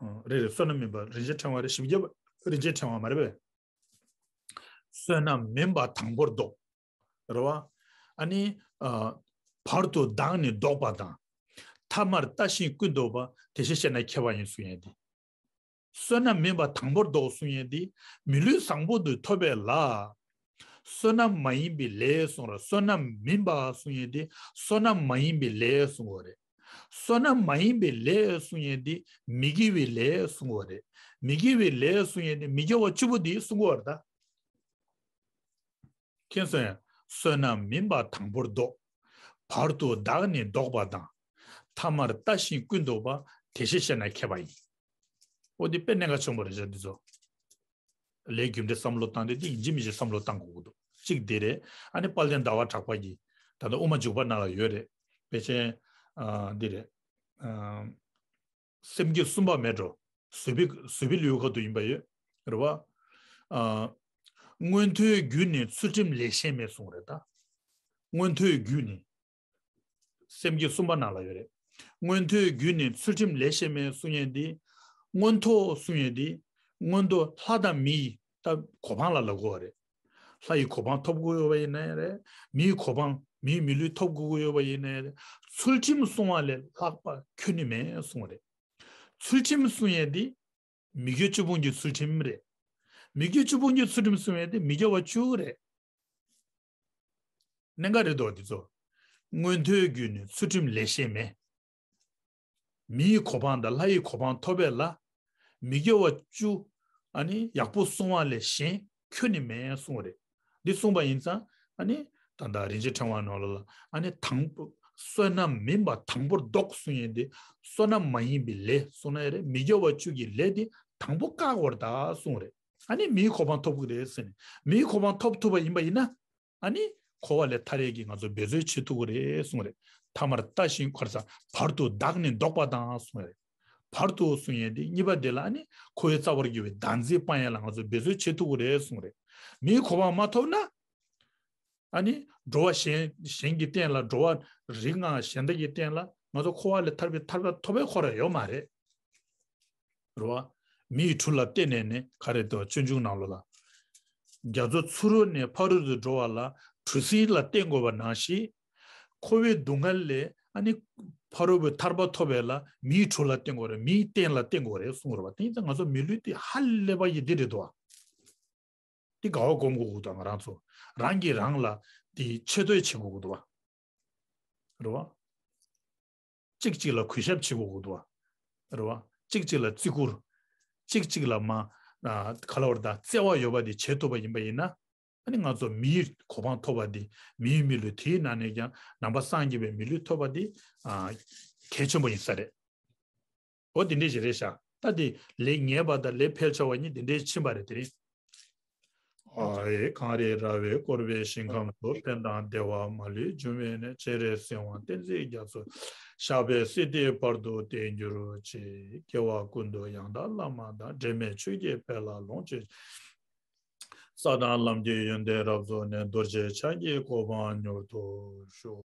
ཨ། རེད་རེད། བསོད་ནམས་མིན་པ་རིན་ཆེན་ཕྲེང་བ་རེད། བཞི་བརྒྱ་པ་རིན་ཆེན་ཕྲེང་བ་མ་རེད་པས། བསོད་ནམས་མིན་པ་དང་པོར་བདོག། རེད་བ། ཨ་ནི། ཨ། བར་དུ་བདག་ནི་བདོག་པ་དང་། ཐ་མར་ལྟ་ཞིང་ཀུན་རྟོག་པ། དེ་ཕྱིར་བཤད་ན་མཁས་པ་ཡིན་གསུང་ཡས་དེ། བསོད་ནམས་མིན་པ་དང་པོར་བདོག་གསུང་ཡས་དེ། མི་ལུས་བཟང་པོ་དེ་ཐོབ་པའི་ལ། བསོད་ནམས་མ་ཡིན་པའི་ལས་གསུང་ར། བསོད་ནམས་མིན་པ་གསུང་ཡས་དེ། བསོད་ནམས་མ་ཡིན་པའི་ལས་གསུང་བ་རེད། བསོད་ནམས་མ་ཡིན་པའི་ལས་གསུང་ཡས་དེ། མི་དགེ་བའི་ལས་གསུང་བ་རེད། མི་དགེ་བའི་ལས་གསུང་ཡས་དེ། མི་དགེ་བ་བཅུ་པོ་དེ་གསུང་བ་རེད་ད། མཁྱེན་སོང་ཡ། བསོད་ནམས་མིན་པ་དང་པོར་བདོག། བར་དུ་བདག་ནི་བདོག་པ་དང་། ཐ་མར་ལྟ་ཞིང་ཀུན་རྟོག་པ། དེ་ཕྱིར་བཤད་ན་མཁས་པ་ཡིན། འོ་འདི་དཔེ་གནད་འགག་ཆེན་པོ་རེད་ཤག་འདི་ཚོ། ལས་རྒྱུ་འབྲས་བསམ་བློ་བཏང་དུས་འདི་ཡིན་གཅིག་མིན་གཅིག་བསམ་བློ་བཏང་དགོས་ཀྱི་འདུག་གཅིག་འདི་རེད། ཨ་ནི་དཔལ་ལྡན་ཟླ་བ་གྲགས་པ་གིས་ད་ལྟ་དབུ་མ་འཇུག་པ་ནང་ལ་ཡོད་རེད། དཔེ་ཆེན། ཨ། འདི་རེད། ཨ། སེམས་བསྐྱེད་གསུམ་པ་མེད་འགྲོ། བཟོད་པའི་བཟོད་པའི་ལེའུ་ཁ་ཐུག་ཡིན་པ་ཡོད། རེད་བ། ཨ། མངོན་མཐོའི་རྒྱུ་ནི་ཚུལ་ཁྲིམས་ལས་གཞན་མེད་གསུངས་རེད་ད། མངོན་མཐོའི་རྒྱུ་ནི། སེམས་བསྐྱེད་གསུམ་པ་ནང་ལ་ཡོད་རེད། མངོན་མཐོའི་རྒྱུ་ནི་ཚུལ་ཁྲིམས་ལས་གཞན་མེད་གསུང་ཡས་འདི། མངོན་མཐོ་གསུང་ཡས་འདི། མངོན་མཐོ་ལྷ་དང་མིའི་ད་གོ་འཕང་ལ་ལབ་དགོས་པ་རེད། ལྷ་ཡི་གོ་འཕང་ཐོབ་དགོས་ཡོད་པ་ཡིན་ན་ཡང་རེད། མིའི་གོ་འཕང་མིའི་མི་ལུས་ཐོབ་དགོས་ཀྱི་ཡོད་པ་ཡིན་ན་ཡང་རེད། ཚུལ་ཁྲིམས་བསྲུང་བ་ལས་ལྷག་པ་ཁྱོན་ནས་མེད་གསུང་བ་རེད། ཚུལ་ཁྲིམས་བསྲུང་ཡས་འདི། མི་དགེ་བཅུ་སྤོང་གི་ཚུལ་ཁྲིམས་རེད། མི་དགེ་བཅུ་སྤོང་གི་ཚུལ་ཁྲིམས་བསྲུང་ཡས་འདི་མི་དགེ་བ་བཅུ་རེད། གནད་འགག་རེད་དོ་འདི་ཚོ། མངོན་མཐོའི་རྒྱུ་ནི་ཚུལ་ཁྲིམས་ལས་གཞན་མེད། མིའི་གོ་འཕང་དང་ལྷ་ཡི་གོ་འཕང་ཐོབ་པའི་ལ། མི་དགེ་བ་བཅུ། ཨ་ནི་ཡག་པོ་བསྲུང་བ་ལས་གཞན་ཁྱོན་ནས་མེད་གསུངས་པ་རེད། འདི་གསུངས་པ་ཡིན་ཙང་། ཨ་ནི་ད་ལྟ་རིན་ཆེན་ཕྲེང་བ་ནང་ལ་ལ། ཨ་ནི་དང་པོ་བསོད་ནམས་མིན་པ་དང་པོར་བདོག་གསུང་ཡས་འདི། བསོད་ནམས་མ་ཡིན་པའི་ལས་གསུང་ན་ཡང་རེད། མི་དགེ་བ་བཅུ་གི་ལས་འདི་དང་པོ་བཀག་པར་གདའ་གསུངས་རེད། ཨ་ནི་མིའི་གོ་འཕང་ཐོབ་ཀྱི་རེད་ཟེར་ནས། མིའི་གོ་འཕང་ཐོབ་ཐུབ་པ་ཡིན་པ་ཡིན་ན། ཨ་ནི་འཁོར་བ་ལས་ཐར་ཡས་ཀྱི་ང་ཚོ་འབད་རྩོལ་བྱེད་ཐུབ་ཀྱི་རེད་གསུངས་རེད། ཐ་མར་ལྟ་ཞིང་ཁར་ས་བར་དུ་བདག་ནི་བདོག་པ་དང་གསུངས་རེད། བར་དུ་གསུང་ཡས་འདི་གཉིས་པ་དེ་ལ་ཨ་ནི་འཁོར་བའི་རྩ་བར་གྱུར་པའི་བདག་འཛིན་སྤང་ཡས་ལ་ང་ཚོ་འབད་རྩོལ་བྱེད་ཐུབ་ཀྱི་རེད་གསུངས་རེད། མིའི་གོ་འཕང་མ་ཐོབ་ན། ཨ་ནི་འགྲོ་བ་གཞན་གཞན་གྱི་སྟེང་ལ། འགྲོ་བ་རིགས་ལྔ་གཞན་དག་གི་སྟེང་ལ་ང་ཚོ་འཁོར་བ་ལས་ཐར་པའི་ཐར་པ་ཐོབ་པའི་ཁོ་ར་ཡོད་མ་རེད། རེད་བ། མི་ཡི་གྲུ་ལ་བརྟེན་ནས་ནི་ག་རེ་འདུག་སྤྱོད་འཇུག་ནང་ལོགས་ལ། རྒྱ་མཚོ་ཚུ་རོལ་ནས་ཕ་རོལ་ཏུ་འགྲོ་བ་ལ་གྲུ་གཟིངས་ལ་བརྟེན་དགོས་པ་ནང་བཞིན། འཁོར་བའི་སྡུག་བསྔལ་ལས་ཨ་ནི་ཕ་རོལ་པོའི་ཐར་པ་ཐོབ་པ་ལ་མིའི་གྲུ་ལ་བརྟེན་དགོས་རེད། མིའི་རྟེན་ལ་བརྟེན་དགོས་རེད་གསུངས་རེད་བ། དེ་ཡིན་ཙང་ང་ཚོ་མི་ལུས་དེ་ཧ་ལས་པ་ཡི་འདི་རེད་འདུག་བ། དེ་དགའ་བ་སྒོམ་དགོས་ཀྱི་འདུག་ང་རང་ཚོ་རང་གིས་རང་ལ་དེ་ཆེ་བསྟོད་བྱེད་དགོས་ཀྱི་འདུག་བ། རེད་བ། གཅིག་གཅིག་ལ་གུས་ཞབས་བྱེད་དགོས་ཀྱི་འདུག་བ། རེད་བ། གཅིག་གཅིག་ལ་བརྩི་བཀུར། གཅིག་གཅིག་ལ་མ་ཨ་ག་ལ་བར་ད་བརྩེ་བ་ཡོད་པ་དེ་བྱེད་ཐུབ་པ་ཡིན་པ་ཡིན་ན། ཨ་ནི་ང་ཚོ་མིའི་གོ་འཕང་ཐོབ་པ་དེ་མིའི་མི་ལུས། དེའི་ནང་ནས་ཀྱང་ནང་པ་སངས་རྒྱས་པའི་མི་ལུས་ཐོབ་པ་དེ་ཨ་གལ་ཆེན་པོ་ཡིན་ས་རེད། འོ་དེ་འདྲས་ཞིག་རེད་ཤག་ད་དེ་ལས་ངན་པ་དང་ལས་འཕེལ་ཆ་བ་གཉིས་དེ་འདྲས་ཕྱིན་པ་རེད། དེ་རིང་། ཨ་རེ་གངས་རི་ར་བས་བསྐོར་བའི་ཞིང་ཁམས་སུ། ཕན་དང་བདེ་བ་མ་ལུས་འབྱུང་བའི་གནས། སྤྱན་རས་གཟིགས་དབང་བསྟན་འཛིན་རྒྱ་མཚོ། ཞབས་པད་སྲིད་མཐའི་བར་དུ་བརྟན་གྱུར་ཅིག་སྐྱེ་བ་ཀུན་ཏུ་ཡང་དག་བླ་མ་དང་། འབྲལ་མེད་ཆོས་ཀྱི་དཔལ་ལ་ལོངས་སྤྱོད། ས་དང་ལམ་གྱི་ཡོན་ཏན་རབ་རྫོགས་ནས། རྡོ་རྗེ་འཆང་གི་གོ་འཕང་མྱུར་ཐོབ་ཤོག